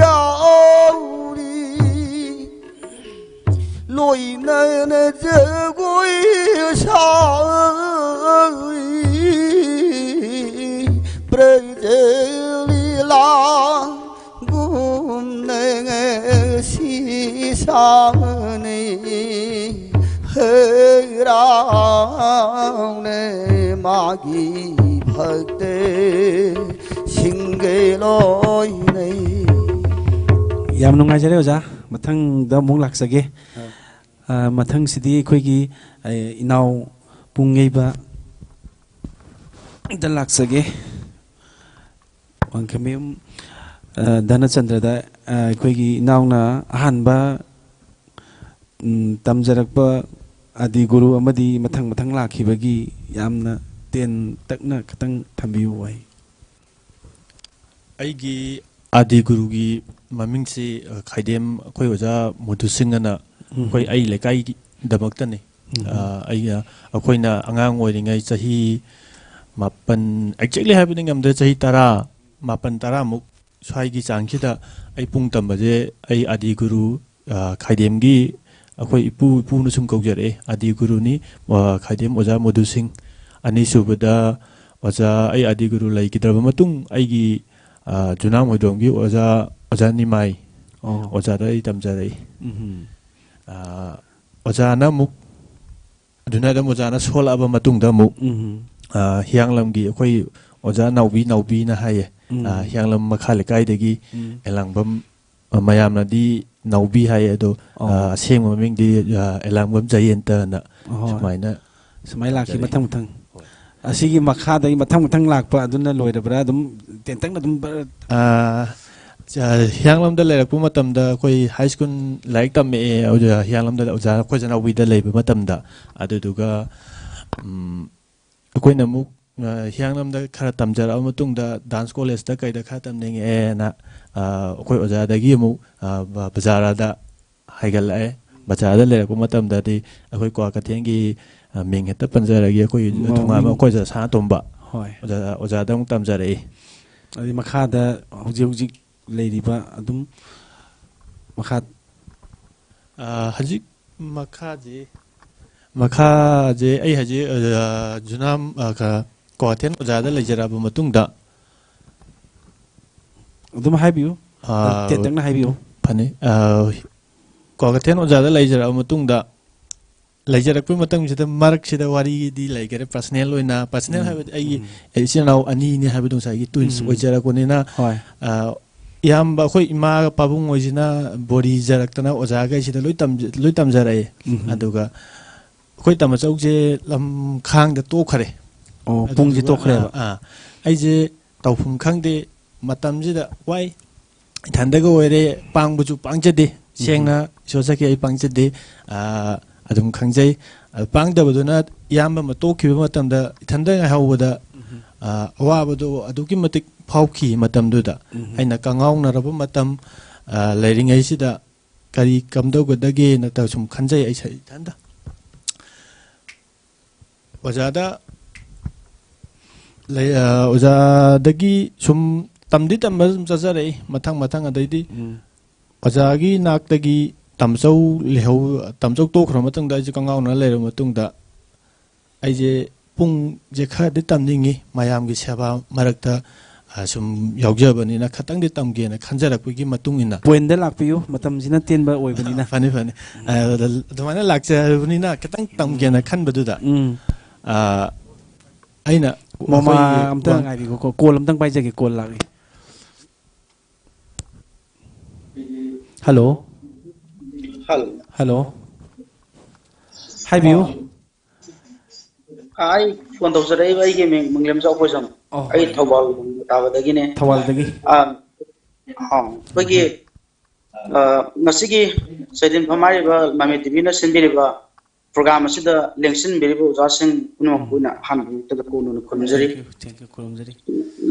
ꯌꯥꯎꯔꯤ꯫ ꯂꯣꯏꯅꯅ ꯖꯒꯣꯏ ꯁꯥꯔꯤ꯫ ꯕ꯭ꯔꯖ ꯂꯤꯂꯥ ꯒꯨꯝꯅ ꯉꯁꯤ ꯁꯥꯟꯅꯩ꯫ ꯍꯔꯥꯎꯅ ꯃꯥꯒꯤ ꯚꯛꯇꯁꯤꯡꯒ ꯂꯣꯏꯅꯩ꯫ ꯌꯥꯝ ꯅꯨꯡꯉꯥꯏꯖꯔꯦ ꯑꯣꯖꯥ꯫ ꯃꯊꯪꯗ ꯑꯃꯨꯛ ꯂꯥꯛꯆꯒꯦ꯫ ꯑ, ꯃꯊꯪꯁꯤꯗꯤ ꯑꯩꯈꯣꯏꯒꯤ, ꯑ, ꯏꯅꯥꯎ ꯄꯨꯡꯉꯩꯕꯗ ꯂꯥꯛꯆꯒꯦ꯫ ꯋꯥꯡꯈꯩꯃꯌꯨꯝ, ꯑ, ꯙꯅꯆꯟꯗ꯭ꯔꯗ, ꯑ, ꯑꯩꯈꯣꯏꯒꯤ ꯏꯅꯥꯎꯅ ꯑꯍꯥꯟꯕ, ꯎꯝ, ꯇꯝꯖꯔꯛꯄ ꯑꯗꯤ ꯒꯨꯔꯨ ꯑꯃꯗꯤ ꯃꯊꯪ ꯃꯊꯪ ꯂꯥꯛꯈꯤꯕꯒꯤ ꯌꯥꯝꯅ ꯇꯦꯟꯇꯛꯅ ꯈꯤꯇꯪ ꯊꯝꯕꯤꯌꯨ ꯋꯥꯍꯩ꯫ ꯑꯩꯒꯤ ꯑꯥꯗꯤ ꯒꯨꯔꯨꯒꯤ ꯃꯃꯤꯡꯁꯤ, ꯑ, ꯈꯥꯏꯗꯦꯝ ꯑꯩꯈꯣꯏ ꯑꯣꯖꯥ ꯃꯨꯗꯨ ꯁꯤꯡ ꯑꯅ ꯎꯝ꯫ ꯑꯩꯈꯣꯏ ꯑꯩ ꯂꯩꯀꯥꯏꯒꯤꯗꯃꯛꯇꯅꯤ꯫ ꯎꯝ꯫ ꯑ, ꯑꯩꯅ, ꯑꯩꯈꯣꯏꯅ ꯑꯉꯥꯡ ꯑꯣꯏꯔꯤꯉꯩ ꯆꯍꯤ ꯃꯥꯄꯟ, exactly ꯍꯥꯏꯕꯗꯤ ꯉꯝꯗ꯭ꯔꯦ, ꯆꯍꯤ ꯇꯔꯥ, ꯃꯥꯄꯟ ꯇꯔꯥꯃꯨꯛ ꯁ꯭ꯋꯥꯏꯒꯤ ꯆꯥꯡꯁꯤꯗ ꯑꯩ ꯄꯨꯡ ꯇꯝꯕꯁꯦ ꯑꯩ ꯑꯥꯗꯤ ꯒꯨꯔꯨ, ꯑ, ꯈꯥꯏꯗꯦꯝꯒꯤ ꯑꯩꯈꯣꯏ ꯏꯄꯨ ꯏꯄꯨꯅ ꯁꯨꯝ ꯀꯧꯖꯔꯛꯑꯦ, ꯑꯥꯗꯤ ꯒꯨꯔꯨꯅꯤ, ꯑ, ꯈꯥꯏꯗꯦꯝ ꯑꯣꯖꯥ ꯃꯨꯗꯨ ꯁꯤꯡ꯫ ꯑꯅꯤꯁꯨꯕꯗ ꯑꯣꯖꯥ, ꯑꯩ ꯑꯥꯗꯤ ꯒꯨꯔꯨ ꯂꯩꯈꯤꯗ꯭ꯔꯕ ꯃꯇꯨꯡ ꯑꯩꯒꯤ, ꯑ, ꯖꯨꯅꯥꯝ ꯍꯣꯏꯗ꯭ꯔꯣꯝꯒꯤ ꯑꯣꯖꯥ, ꯑꯣꯖꯥ ꯅꯤꯃꯥꯏ, ꯑꯣ꯫ ꯑꯣꯖꯥꯗ ꯑꯩ ꯇꯝꯖꯔꯛꯏ꯫ ꯎꯝꯍꯨꯝ꯫ ꯑ, ꯑꯣꯖꯥꯅ ꯑꯃꯨꯛ, ꯑꯗꯨꯅ ꯑꯗꯨꯝ ꯑꯣꯖꯥꯅ ꯁꯣꯜꯂꯛꯑꯕ ꯃꯇꯨꯡꯗ ꯑꯃꯨꯛ, ꯎꯝꯍꯨꯝ꯫ ꯑ, ꯍꯤꯌꯥꯡꯂꯝꯒꯤ ꯑꯩꯈꯣꯏ ꯑꯣꯖꯥ ꯅꯥꯎꯕꯤ, ꯅꯥꯎꯕꯤꯅ ꯍꯥꯏꯌꯦ, ꯎꯝ꯫ ꯑ, ꯍꯤꯌꯥꯡꯂꯝ ꯃꯈꯥ ꯂꯩꯀꯥꯏꯗꯒꯤ ꯎꯝ꯫ ꯑꯦꯂꯥꯡꯕꯝ, ꯑ, ꯃꯌꯥꯝꯅꯗꯤ ꯅꯥꯎꯕꯤ ꯍꯥꯏꯌꯦ, ꯑꯗꯣ, ꯑꯣ꯫ ꯑ, ꯑꯁꯦꯡꯕ ꯃꯃꯤꯡꯗꯤ, ꯑ, ꯑꯦꯂꯥꯡꯕꯝ ꯖꯌꯦꯟꯇꯅ ꯍꯣꯏ꯫ ꯁꯨꯃꯥꯏꯅ ꯃꯁꯨꯃꯥꯏꯅ ꯂꯥꯛꯈꯤ ꯂꯥꯛꯆꯔꯤ꯫ ꯃꯊꯪ ꯃꯊꯪ꯫ ꯍꯣꯏ꯫ ꯑꯁꯤꯒꯤ ꯃꯈꯥꯗꯒꯤ ꯃꯊꯪ ꯃꯊꯪ ꯂꯥꯛꯄ ꯑꯗꯨꯅ ꯂꯣꯏꯔꯕ꯭ꯔꯥ? ꯑꯗꯨꯝ ꯇꯦꯟꯇꯛꯅ ꯑꯗꯨꯝ ꯕꯔ- ꯑꯥ, ꯆ-, ꯍꯤꯌꯥꯡꯂꯝꯗ ꯂꯩꯔꯛꯄ ꯃꯇꯝꯗ ꯑꯩꯈꯣꯏ ꯍꯥꯏ ꯁ꯭ꯀꯨꯜ ꯂꯥꯏꯔꯤꯛ ꯇꯝꯃꯛꯑꯦ, ꯑꯣꯖꯥ, ꯍꯤꯌꯥꯡꯂꯝꯗ ꯑꯣꯖꯥ ꯑꯩꯈꯣꯏ ꯖꯅꯥꯎꯕꯤꯗ ꯂꯩꯕ ꯃꯇꯝꯗ꯫ ꯑꯗꯨꯗꯨꯒ, ꯎꯝ, ꯑꯩꯈꯣꯏꯅ ꯑꯃꯨꯛ, ꯑ, ꯍꯤꯌꯥꯡꯂꯝꯗ ꯈꯔ ꯇꯝꯖꯔꯛꯑꯕ ꯃꯇꯨꯡꯗ ꯗꯥꯟꯁ ꯀꯣꯂꯦꯖꯇ ꯀꯩꯗ ꯈꯔ ꯇꯝꯅꯤꯡꯉꯛꯑꯦꯅ, ꯑ, ꯑꯩꯈꯣꯏ ꯑꯣꯖꯥꯗꯒꯤ ꯑꯃꯨꯛ, ꯑ, ꯕ-, ꯕꯖꯥꯔꯥꯗ ꯍꯥꯏꯒꯠꯂꯛꯑꯦ꯫ ꯕꯖꯥꯔꯗ ꯂꯩꯔꯛꯄ ꯃꯇꯝꯗꯗꯤ ꯑꯩꯈꯣꯏ ꯀ꯭ꯋꯥ ꯀꯩꯊꯦꯜꯒꯤ, ꯑ, ꯃꯤꯡ ꯍꯦꯛꯇ ꯄꯟꯖꯔꯒꯦ, ꯑꯩꯈꯣꯏ ꯃ-, ꯊꯣꯉꯥꯝꯕ ꯃꯤꯡ ꯑꯩꯈꯣꯏ ꯑꯣꯖꯥ ꯁꯅꯥꯇꯣꯝꯕ꯫ ꯍꯣꯏ꯫ ꯑꯣꯖꯥ, ꯑꯣꯖꯥꯗ ꯑꯃꯨꯛ ꯇꯝꯖꯔꯛꯏ꯫ ꯑꯗꯩ ꯃꯈꯥꯗ ꯍꯧꯖꯤꯛ ꯍꯧꯖꯤꯛ ꯂꯩꯔꯤꯕ ꯑꯗꯨꯝ ꯃꯈꯥ ꯑ, ꯍꯧꯖꯤꯛ ꯃꯈꯥꯁꯦ, ꯃꯈꯥꯁꯦ ꯑꯩ ꯍꯧꯖꯤꯛ, ꯑ, ꯖꯨꯅꯥꯝ, ꯑ, ꯀ-, ꯀ꯭ꯋꯥꯀꯩꯊꯦꯜ ꯑꯣꯖꯥꯗ ꯂꯩꯖꯔꯛꯑꯕ ꯃꯇꯨꯡꯗ, ꯑꯗꯨꯝ ꯍꯥꯏꯕꯤꯌꯨ꯫ ꯑ, ꯇꯦꯟꯇꯛꯅ ꯍꯥꯏꯕꯤꯌꯨ꯫ ꯐꯅꯤ꯫ ꯑ, ꯀ꯭ꯋꯥꯀꯩꯊꯦꯜ ꯑꯣꯖꯥꯗ ꯂꯩꯖꯔꯛꯑꯕ ꯃꯇꯨꯡꯗ, ꯂꯩꯖꯔꯛꯄ ꯃꯇꯝꯁꯤꯗ ꯃꯔꯛꯁꯤꯗ ꯋꯥꯔꯤꯗꯤ ꯂꯩꯈꯔꯦ, ꯄꯔꯁꯅꯦꯜ ꯑꯣꯏꯅ꯫ ꯄꯔꯁꯅꯦꯜ ꯎꯝ, ꯍꯥꯏꯕꯗꯤ ꯑꯩꯒꯤ ꯎꯝ꯫ ꯏꯆꯤꯟ ꯏꯅꯥꯎ ꯑꯅꯤꯅꯤ ꯍꯥꯏꯕꯗꯣ ꯉꯁꯥꯏꯒꯤ ꯇ꯭ꯋꯤꯟꯁ ꯎꯝ꯫ ꯑꯣꯏꯖꯔꯛꯄꯅꯤꯅ, ꯍꯣꯏ꯫ ꯑ, ꯏꯌꯥꯝꯕ ꯑꯩꯈꯣꯏ ꯏꯃꯥꯒ ꯄꯥꯕꯨꯡ ꯍꯣꯏꯁꯤꯅ ꯕꯣꯔꯤꯖꯔꯛꯇꯅ ꯑꯣꯖꯥꯈꯩꯁꯤꯗ ꯂꯣꯏ ꯇꯝꯖ-, ꯂꯣꯏ ꯇꯝꯖꯔꯛꯑꯦ꯫ ꯎꯝ꯫ ꯑꯗꯨꯒ ꯑꯩꯈꯣꯏ ꯇꯥꯃꯣꯆꯧꯁꯦ ꯂꯝꯈꯥꯡꯗ ꯇꯣꯛꯈ꯭ꯔꯦ꯫ ꯑꯣ, ꯄꯨꯡꯁꯦ ꯑꯗꯨꯗꯨꯒ, ꯇꯣꯛꯈ꯭ꯔꯦꯕ꯫ ꯑꯥ, ꯑꯥ, ꯑꯩꯁꯦ ꯇꯧꯐꯝ ꯈꯪꯗꯦ, ꯃꯇꯝꯁꯤꯗ ꯋꯥꯏ, ꯏꯊꯟꯗꯒ ꯑꯣꯏꯔꯦ, ꯄꯥꯡꯕꯁꯨ ꯄꯥꯡꯖꯗꯦ, ꯎꯝ꯫ ꯁꯦꯡꯅ ꯏꯁꯣꯔ ꯁꯛꯀꯤ ꯑꯩ ꯄꯥꯡꯖꯗꯦ꯫ ꯑꯥ, ꯑꯗꯨꯝ ꯈꯪꯖꯩ꯫ ꯑꯗꯨ ꯄꯥꯡꯗꯕꯗꯨꯅ ꯏꯌꯥꯝꯕ ꯑꯃ ꯇꯣꯛꯈꯤꯕ ꯃꯇꯝꯗ ꯏꯊꯟꯗ ꯉꯥꯏꯍꯧꯕꯗ, ꯎꯝ꯫ ꯑꯥ, ꯑꯋꯥꯕꯗꯣ ꯑꯗꯨꯛꯀꯤ ꯃꯇꯤꯛ ꯐꯥꯎꯈꯤ ꯃꯇꯝꯗꯨꯗ꯫ ꯎꯝ꯫ ꯑꯩꯅ ꯀꯉꯥꯎꯅꯔꯕ ꯃꯇꯝ, ꯑꯥ, ꯂꯩꯔꯤꯉꯩꯁꯤꯗ ꯀꯔꯤ ꯀꯝꯗꯧꯒꯗꯒꯦꯅ ꯇꯧ-, ꯁꯨꯝ ꯈꯟꯖꯩ ꯑꯩ ꯏꯊꯟꯗ꯫ ꯑꯣꯖꯥꯗ ꯂꯩ-, ꯑ, ꯑꯣꯖꯥꯗꯒꯤ ꯁꯨꯝ ꯇꯝꯗꯤ ꯇꯝꯕ ꯑꯗꯨꯝ ꯆꯠꯆꯔꯛꯏ, ꯃꯊꯪ ꯃꯊꯪ꯫ ꯑꯗꯩꯗꯤ ꯎꯝ꯫ ꯑꯣꯖꯥꯒꯤ ꯅꯥꯛꯇꯒꯤ ꯇꯥꯃꯣꯆꯧ ꯂꯩꯍꯧ-, ꯇꯥꯃꯣꯆꯧ ꯇꯣꯛꯈ꯭ꯔ ꯃꯇꯨꯡꯗ, ꯑꯩꯁꯦ ꯀꯉꯥꯎꯅ ꯂꯩꯔꯕ ꯃꯇꯨꯡꯗ, ꯑꯩꯁꯦ ꯄꯨꯡꯁꯦ ꯈꯔꯗꯤ ꯇꯝꯅꯤꯡꯉꯤ, ꯃꯌꯥꯝꯒꯤ ꯁꯦꯕꯥ ꯃꯔꯛꯇ, ꯑ, ꯁꯨꯝ ꯌꯥꯎꯖꯕꯅꯤꯅ, ꯈꯇꯪꯗꯤ ꯇꯝꯒꯦꯅ ꯈꯟꯖꯔꯛꯄꯒꯤ ꯃꯇꯨꯡ ꯏꯟꯅ꯫ ꯄꯣꯏꯟꯗ ꯂꯥꯛꯄꯤꯌꯨ, ꯃꯇꯝꯁꯤꯅ ꯇꯦꯟꯕ ꯑꯣꯏꯕꯅꯤꯅ꯫ ꯐꯅꯤ, ꯐꯅꯤ꯫ ꯑ, ꯑꯗꯨꯃꯥꯏꯅ ꯂꯥꯛꯆꯕꯅꯤꯅ, ꯈꯤꯇꯪ ꯇꯝꯒꯦꯅ ꯎꯝ꯫ ꯈꯟꯕꯗꯨꯗ, ꯎꯝ꯫ ꯑ, ꯑꯩꯅ ꯃꯃꯥ ꯑꯩꯈꯣꯏꯒꯤ ꯑꯝꯇ ꯋꯥ-, ꯉꯥꯏꯕꯤꯈꯣꯀꯣ, ꯀꯣꯜ ꯑꯝꯇꯪ ꯄꯥꯏꯖꯒꯦ, ꯀꯣꯜ ꯂꯥꯛꯂꯤ꯫ ꯍꯜꯂꯣ꯫ ꯍꯜꯂꯣ꯫ ꯍꯜꯂꯣ꯫ ꯍꯥꯏꯕꯤꯌꯨ꯫ ꯑ, ꯑꯩ ꯐꯣꯟ ꯇꯧꯖꯔꯛꯏꯕ ꯑꯩꯒꯤ ꯃꯤꯡ ꯃꯪꯂꯦꯝꯖꯥꯎ ꯀꯣꯏꯖꯝ꯫ ꯑꯣ, ꯑꯩ ꯍꯣꯏ꯫ ꯊꯧꯕꯥꯜ ꯇꯥꯕꯗꯒꯤꯅꯦ꯫ ꯊꯧꯕꯥꯜꯗꯒꯤ꯫ ꯑ, ꯑ, ꯑꯩꯈꯣꯏꯒꯤ, ꯎꯝ꯫ ꯑ, ꯉꯁꯤꯒꯤ ꯆꯩꯗꯤꯟ ꯐꯝ ꯍꯥꯏꯔꯤꯕ ꯃꯃꯤ ꯇꯤꯚꯤꯅ ꯁꯤꯟꯕꯤꯔꯤꯕ ꯄ꯭ꯔꯣꯒ꯭ꯔꯥꯝ ꯑꯁꯤꯗ ꯂꯦꯡꯁꯤꯟꯕꯤꯔꯤꯕ ꯑꯣꯖꯥꯁꯤꯡ ꯄꯨꯝꯅꯃꯛꯄꯨ ꯎꯝ꯫ ꯑꯩꯅ ꯑꯍꯥꯟꯕ ꯃꯛꯇꯗ ꯀꯣꯛꯅꯅ ꯈꯨꯔꯨꯝꯖꯔꯤ꯫ Thank you, thank you, ꯈꯨꯔꯨꯝꯖꯔꯤ꯫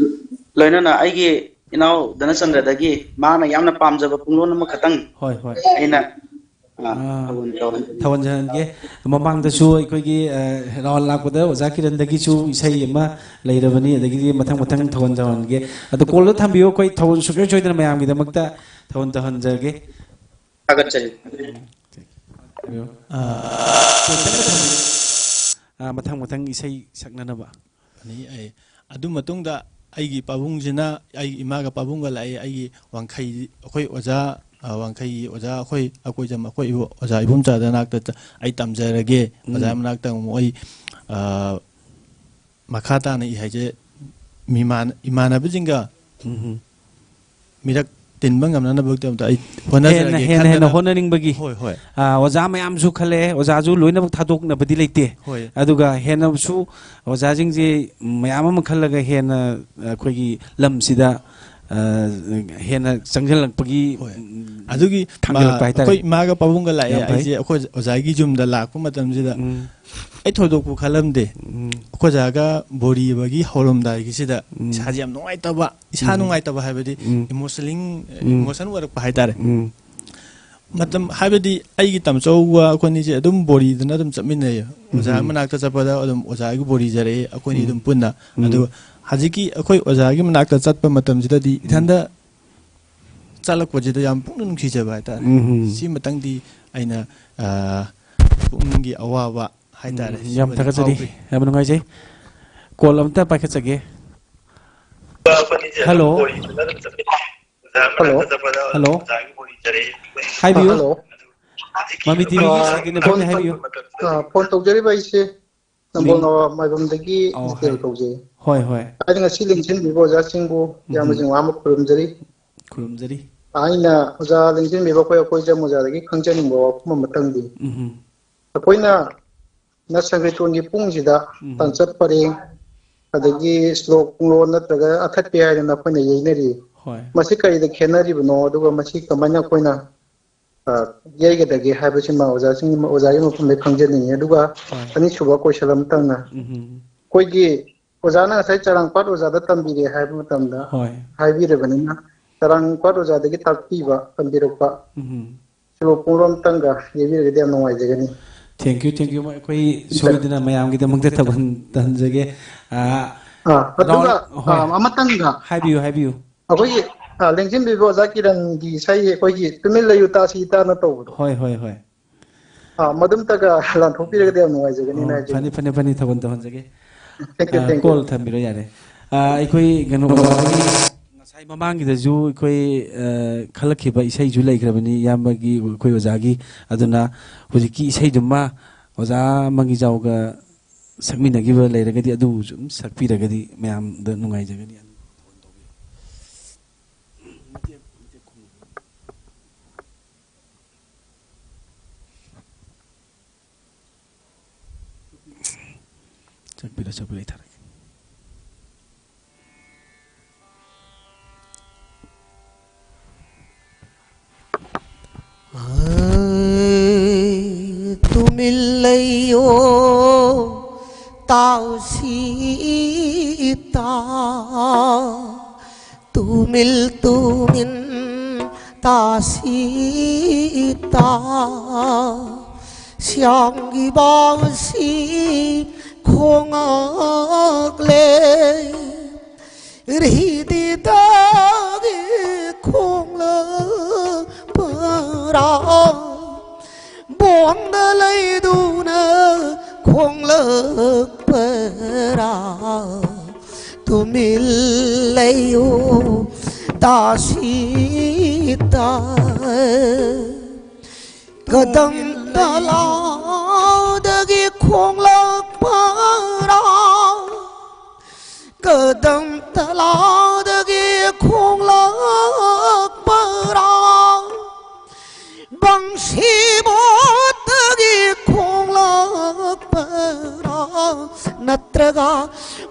ꯂꯣꯏꯅꯅ ꯑꯩꯒꯤ ꯏꯅꯥꯎ ꯙꯅꯆꯟꯗ꯭ꯔꯗꯒꯤ ꯃꯥꯅ ꯌꯥꯝꯅ ꯄꯥꯝꯖꯕ ꯄꯨꯡꯂꯣꯟ ꯑꯃꯈꯛꯇꯪ ꯍꯣꯏ, ꯍꯣꯏ꯫ ꯑꯩꯅ ꯑꯥ, ꯊꯥꯕꯜ ꯇꯧꯍꯟ- ꯊꯥꯕꯜ ꯇꯧꯍꯟꯒꯦ꯫ ꯃꯃꯥꯡꯗꯁꯨ ꯑꯩꯈꯣꯏꯒꯤ, ꯑ, ꯔꯥꯎꯟ ꯂꯥꯛꯄꯗ ꯑꯣꯖꯥ ꯀꯤꯔꯟꯗꯒꯤꯁꯨ ꯏꯁꯩ ꯑꯃ ꯂꯩꯔꯕꯅꯤ, ꯑꯗꯒꯤꯗꯤ ꯃꯊꯪ ꯃꯊꯪ ꯊꯥꯕꯜ ꯇꯧꯍꯟꯒꯦ꯫ ꯑꯗꯣ ꯀꯣꯜꯗ ꯊꯝꯕꯤꯌꯨ, ꯑꯩꯈꯣꯏ ꯊꯥꯕꯜ ꯁꯨꯡꯁꯣꯏ ꯁꯣꯏꯗꯅ ꯃꯌꯥꯝꯒꯤꯗꯃꯛꯇ ꯊꯥꯕꯜ ꯇꯧꯍꯟꯖꯔꯒꯦ꯫ ꯊꯥꯒꯠꯆꯔꯤ꯫ ꯊꯝꯕꯤꯌꯨ꯫ ꯑꯥ, ꯃꯊꯪ ꯃꯊꯪ ꯏꯁꯩ ꯁꯛꯅꯅꯕ꯫ ꯑꯗꯒꯤ ꯑꯩ ꯑꯗꯨ ꯃꯇꯨꯡꯗ ꯑꯩꯒꯤ ꯄꯥꯕꯨꯡꯁꯤꯅ, ꯑꯩꯒꯤ ꯏꯃꯥꯒ ꯄꯥꯕꯨꯡꯒ ꯂꯥꯛꯑꯦ꯫ ꯑꯩꯒꯤ ꯋꯥꯡꯈꯩ, ꯑꯩꯈꯣꯏ ꯑꯣꯖꯥ, ꯑ, ꯋꯥꯡꯈꯩꯒꯤ ꯑꯣꯖꯥ, ꯑꯩꯈꯣꯏ ꯑꯀꯣꯏꯖꯝ, ꯑꯩꯈꯣꯏ ꯏꯕꯣ-, ꯑꯣꯖꯥ ꯏꯕꯣꯝꯆꯥꯗ ꯅꯥꯛꯇ ꯆ-, ꯑꯩ ꯇꯝꯖꯔꯒꯦ꯫ ꯎꯝ꯫ ꯑꯣꯖꯥ ꯃꯅꯥꯛꯇ ꯑꯃꯨꯛ ꯑꯩ, ꯑ, ꯃꯈꯥ ꯇꯥꯅ ꯏ ꯍꯥꯏꯁꯦ ꯃꯤꯃꯥꯟ-, ꯏꯃꯥꯟꯅꯕꯁꯤꯡꯒ ꯎꯝ꯫ ꯃꯤꯔꯛ ꯇꯤꯟꯕ ꯉꯝꯅꯅꯕꯒꯤꯗꯃꯛꯇ ꯑꯩ ꯍꯣꯠꯅꯖꯔꯒꯦ ꯍꯦꯟꯅ, ꯍꯦꯟꯅ, ꯍꯦꯟꯅ ꯈꯟꯗꯅ ꯍꯣꯠꯅꯅꯤꯡꯕꯒꯤ꯫ ꯍꯣꯏ, ꯍꯣꯏ꯫ ꯑꯥ, ꯑꯣꯖꯥ ꯃꯌꯥꯝꯁꯨ ꯈꯜꯂꯛꯑꯦ꯫ ꯑꯣꯖꯥꯁꯨ ꯂꯣꯏꯅꯃꯛ ꯊꯥꯗꯣꯛꯅꯕꯗꯤ ꯂꯩꯇꯦ꯫ ꯍꯣꯏ꯫ ꯑꯗꯨꯒ ꯍꯦꯟꯅꯁꯨ ꯑꯣꯖꯥꯁꯤꯡꯁꯦ ꯃꯌꯥꯝ ꯑꯃ ꯈꯜꯂꯒ ꯍꯦꯟꯅ ꯑꯩꯈꯣꯏꯒꯤ ꯂꯝꯁꯤꯗ, ꯑ, ꯍꯦꯟꯅ ꯆꯪꯁꯤꯜꯂꯛꯄꯒꯤ, ꯍꯣꯏ꯫ ꯎꯝ, ꯑꯗꯨꯒꯤ ꯊꯥꯡꯒꯠꯂꯛꯄ ꯃꯥ-, ꯍꯥꯏꯇꯥꯔꯦ꯫ ꯑꯩꯈꯣꯏ ꯏꯃꯥꯒ ꯄꯥꯕꯨꯡꯒ ꯂꯥꯛꯑꯦ꯫ ꯌꯥꯝ ꯐꯩ꯫ ꯑꯩꯁꯦ ꯑꯩꯈꯣꯏ ꯑꯣꯖꯥꯒꯤ ꯌꯨꯝꯗ ꯂꯥꯛꯄ ꯃꯇꯝꯁꯤꯗ ꯎꯝ꯫ ꯑꯩ ꯊꯣꯏꯗꯣꯛꯄ ꯈꯜꯂꯝꯗꯦ꯫ ꯎꯝ꯫ ꯑꯩꯈꯣꯏ ꯑꯣꯖꯥꯒ ꯕꯣꯔꯤ ꯏꯕꯒꯤ ꯍꯧꯔꯝꯗꯥꯏꯒꯤꯁꯤꯗ ꯎꯝ꯫ ꯏꯁꯥꯁꯦ ꯌꯥꯝ ꯅꯨꯡꯉꯥꯏꯇꯕ, ꯏꯁꯥ ꯎꯝ꯫ ꯅꯨꯡꯉꯥꯏꯇꯕ ꯍꯥꯏꯕꯗꯤ ꯎꯝ꯫ ꯏꯃꯣꯁꯅꯦꯜ, ꯎꯝ꯫ ꯏꯃꯣꯁꯟ ꯑꯣꯏꯔꯛꯄ ꯍꯥꯏꯇꯥꯔꯦ꯫ ꯎꯝ꯫ ꯃꯇꯝ ꯍꯥꯏꯕꯗꯤ ꯑꯩꯒꯤ ꯇꯥꯃꯣꯆꯧꯒ ꯑꯩꯈꯣꯏꯅꯤꯁꯦ ꯑꯗꯨꯝ ꯕꯣꯔꯤꯗꯅ ꯑꯗꯨꯝ ꯆꯠꯃꯤꯟꯅꯩꯌꯦ꯫ ꯑꯣꯖꯥ ꯎꯝ꯫ ꯃꯅꯥꯛꯇ ꯆꯠꯄꯗ ꯑꯗꯨꯝ ꯑꯣꯖꯥꯒꯤ ꯕꯣꯔꯤ ꯖꯔꯛꯑꯦ, ꯑꯩꯈꯣꯏꯅꯤ ꯎꯝ꯫ ꯑꯗꯨꯝ ꯄꯨꯟꯅ꯫ ꯎꯝ꯫ ꯑꯗꯨ ꯍꯧꯖꯤꯛꯀꯤ ꯑꯩꯈꯣꯏ ꯑꯣꯖꯥꯒꯤ ꯃꯅꯥꯛꯇ ꯆꯠꯄ ꯃꯇꯝꯁꯤꯗꯗꯤ ꯎꯝ꯫ ꯏꯊꯟꯗ ꯆꯠꯂꯛꯄꯁꯤꯗ ꯌꯥꯝ ꯄꯨꯛꯅꯤꯡ ꯅꯨꯡꯁꯤꯖꯕ ꯍꯥꯏꯇꯥꯔꯦ꯫ ꯎꯝ꯫ ꯁꯤꯃꯇꯪꯗꯤ ꯑꯩꯅ, ꯑ, ꯄꯨꯛꯅꯤꯡꯒꯤ ꯑꯋꯥꯕ ꯍꯥꯏꯇꯥꯔꯦ꯫ ꯎꯝ, ꯌꯥꯝ ꯁꯤꯃꯗꯤ ꯊꯥꯒꯠꯆꯔꯤ꯫ ꯐꯥꯎꯈꯤ꯫ ꯌꯥꯝ ꯅꯨꯡꯉꯥꯏꯖꯩ꯫ ꯀꯣꯜ ꯑꯝꯇ ꯄꯥꯏꯈꯠꯆꯒꯦ꯫ ꯍꯜꯂꯣ꯫ ꯍꯜꯂꯣ꯫ ꯍꯜꯂꯣ꯫ ꯍꯥꯏꯕꯤꯌꯨ꯫ ꯍꯜꯂꯣ꯫ ꯃꯃꯤ ꯇꯤꯚꯤꯒꯤ ꯑ, ꯁꯤꯗꯤ ꯅꯈꯣꯏꯅ ꯐꯣꯟ, ꯍꯥꯏꯕꯤꯌꯨ꯫ ꯑ, ꯐꯣꯟ ꯇꯧꯖꯔꯤꯕ ꯑꯩꯁꯦ ꯅꯝꯕꯣꯜ ꯃꯤꯡ? ꯅꯋꯥ ꯃꯥꯏꯕꯝꯗꯒꯤ ꯑꯣ, ꯖꯤꯇꯦꯟ ꯍꯥꯏ꯫ ꯀꯧꯖꯩ꯫ ꯍꯣꯏ, ꯍꯣꯏ꯫ ꯑꯩꯅ ꯉꯁꯤ ꯂꯦꯡꯁꯤꯟꯕꯤꯕ ꯑꯣꯖꯥꯁꯤꯡꯕꯨ ꯎꯝ꯫ ꯏꯌꯥꯝꯕꯁꯤꯡ ꯃꯌꯥꯝ ꯑꯃ ꯈꯨꯔꯨꯝꯖꯔꯤ꯫ ꯈꯨꯔꯨꯝꯖꯔꯤ꯫ ꯑꯩꯅ ꯑꯣꯖꯥ ꯂꯦꯡꯁꯤꯟꯕꯤꯕ ꯑꯩꯈꯣꯏ ꯑꯩꯈꯣꯏ ꯖꯝ ꯑꯣꯖꯥꯗꯒꯤ ꯈꯪꯖꯅꯤꯡꯕ ꯋꯥꯐꯝ ꯑꯃꯇꯪꯗꯤ, ꯎꯝ꯫ ꯑꯩꯈꯣꯏꯅ ꯅ ꯁꯪꯀ꯭ꯔꯤꯇꯣꯟꯒꯤ ꯄꯨꯡꯁꯤꯗ ꯎꯝ꯫ ꯇꯥꯟꯆꯠ ꯄꯔꯦꯡ, ꯑꯗꯒꯤ ꯁ꯭ꯂꯣꯛ ꯄꯨꯡꯂꯣꯟ ꯅꯠꯇ꯭ꯔꯒ ꯑꯊꯠꯄꯤ ꯍꯥꯏꯗꯅ ꯑꯩꯈꯣꯏꯅ ꯌꯩꯅꯔꯤ꯫ ꯍꯣꯏ꯫ ꯃꯁꯤ ꯀꯔꯤꯗ ꯈꯦꯠꯅꯔꯤꯕꯅꯣ, ꯑꯗꯨꯒ ꯃꯁꯤ ꯀꯃꯥꯏꯅ ꯑꯩꯈꯣꯏꯅ, ꯑ, ꯌꯩꯒꯗꯒꯦ ꯍꯥꯏꯕꯁꯤꯃ ꯑꯣꯖꯥꯁꯤꯡ, ꯑꯣꯖꯥꯒꯤ ꯃꯐꯝꯗ ꯈꯪꯖꯅꯤꯡꯉꯤ꯫ ꯑꯗꯨꯒ ꯍꯣꯏ꯫ ꯑꯅꯤꯁꯨꯕ ꯀꯣꯏꯁꯟ ꯑꯃꯇꯪꯅ, ꯎꯝ꯫ ꯑꯩꯈꯣꯏꯒꯤ ꯑꯣꯖꯥꯅ ꯉꯁꯥꯏ ꯆꯔꯥꯡꯄꯥꯠ ꯑꯣꯖꯥꯗ ꯇꯝꯕꯤꯔꯦ ꯍꯥꯏꯕ ꯃꯇꯝꯗ ꯍꯣꯏ꯫ ꯍꯥꯏꯕꯤꯔꯕꯅꯤꯅ, ꯆꯔꯥꯡꯄꯥꯠ ꯑꯣꯖꯥꯗꯒꯤ ꯇꯥꯛꯄꯤꯕ, ꯇꯝꯕꯤꯔꯛꯄ ꯎꯝ꯫ ꯁꯤꯕꯨ ꯄꯨꯡꯂꯣꯝꯇꯪꯒ ꯌꯩꯕꯤꯔꯒꯗꯤ ꯌꯥꯝ ꯅꯨꯡꯉꯥꯏꯖꯒꯅꯤ꯫ Thank you, thank you. ꯑꯩꯈꯣꯏ ꯁꯣꯏꯗꯅ ꯃꯌꯥꯝꯒꯤꯗꯃꯛꯇ ꯊꯧꯒꯜ ꯇꯧꯍꯟꯖꯒꯦ꯫ ꯑꯥ, ꯑꯥ, ꯑꯗꯨꯒ, ꯔꯥꯎꯟ, ꯍꯣꯏ꯫ ꯑꯥ, ꯑꯃꯇꯪꯒ꯫ ꯍꯥꯏꯕꯤꯌꯨ, ꯍꯥꯏꯕꯤꯌꯨ꯫ ꯑꯩꯈꯣꯏꯒꯤ, ꯑꯥ, ꯂꯦꯡꯁꯤꯟꯕꯤꯕ ꯑꯣꯖꯥ ꯀꯤꯔꯟꯒꯤ ꯏꯁꯩ, ꯑꯩꯈꯣꯏꯒꯤ "ꯇꯨꯃꯤꯟ ꯂꯩꯌꯨ ꯇꯥꯁꯤ ꯇꯥꯅ" ꯇꯧꯕꯗꯣ꯫ ꯍꯣꯏ, ꯍꯣꯏ, ꯍꯣꯏ꯫ ꯑꯥ, ꯃꯗꯨꯝꯇꯒ ꯂꯥꯟꯊꯣꯛꯄꯤꯔꯒꯗꯤ ꯌꯥꯝ ꯅꯨꯡꯉꯥꯏꯖꯒꯅꯤꯅ ꯑꯣ, ꯍꯥꯏꯖꯒꯦ꯫ ꯐꯅꯤ, ꯐꯅꯤ, ꯐꯅꯤ, ꯊꯧꯒꯜ ꯇꯧꯍꯟꯖꯒꯦ꯫ Thank you, ꯑꯥ, thank you꯫ ꯀꯣꯜ ꯊꯝꯕꯤꯔꯣ ꯌꯥꯔꯦ꯫ ꯑꯥ, ꯑꯩꯈꯣꯏ ꯀꯩꯅꯣ, ꯑꯣꯖꯥꯒꯤ ꯉꯁꯥꯏ ꯃꯃꯥꯡꯒꯤꯗꯁꯨ ꯑꯩꯈꯣꯏ, ꯑꯥ, ꯈꯜꯂꯛꯈꯤꯕ ꯏꯁꯩꯁꯨ ꯂꯩꯈ꯭ꯔꯕꯅꯤ, ꯏꯌꯥꯝꯕꯒꯤ, ꯑꯩꯈꯣꯏ ꯑꯣꯖꯥꯒꯤ꯫ ꯑꯗꯨꯅ ꯍꯧꯖꯤꯛꯀꯤ ꯏꯁꯩꯗꯨꯃ ꯑꯣꯖꯥ ꯃꯪꯒꯤꯖꯥꯎꯒ ꯁꯛꯃꯤꯟꯅꯈꯤꯕ ꯂꯩꯔꯒꯗꯤ ꯑꯗꯨꯁꯨ ꯑꯗꯨꯝ ꯁꯛꯄꯤꯔꯒꯗꯤ ꯃꯌꯥꯝꯗ ꯅꯨꯡꯉꯥꯏꯖꯒꯅꯤ꯫ ꯁꯛꯄꯤꯔꯣ, ꯁꯛꯄꯤꯔꯣ, ꯑꯩ ꯊꯥꯔꯛꯀꯦ꯫ ꯇꯨꯃꯤꯟ ꯂꯩꯌꯣ, ꯇꯥꯎꯁꯤ ꯏꯇꯥ꯫ ꯇꯨꯃꯤꯜ ꯇꯨꯃꯤꯟ ꯇꯥꯁꯤ ꯏꯇꯥ꯫ ꯁꯤꯌꯥꯡꯒꯤ ꯕꯥꯎꯁꯤ ꯈꯣꯡꯉꯛꯂꯦ꯫ ꯔꯤꯗꯤꯗꯒꯤ ꯈꯣꯡꯂꯛꯄꯔꯥ, ꯕꯣꯟꯗ ꯂꯩꯗꯨꯅ ꯈꯣꯡꯂꯛꯄꯔꯥ, ꯇꯨꯃꯤꯜ ꯂꯩꯌꯨ ꯗꯥꯁꯤꯇꯥ꯫ ꯀꯗꯝ ꯇꯂꯥꯗꯒꯤ ꯈꯣꯡꯂꯛꯄꯔꯥ, ꯀꯗꯝ ꯇꯂꯥꯗꯒꯤ ꯈꯣꯡꯂꯛꯄꯔꯥ, ꯕꯪꯁꯤ ꯕꯣꯠꯇꯒꯤ ꯈꯣꯡꯂꯛꯄꯔꯥ, ꯅꯠꯇ꯭ꯔꯒ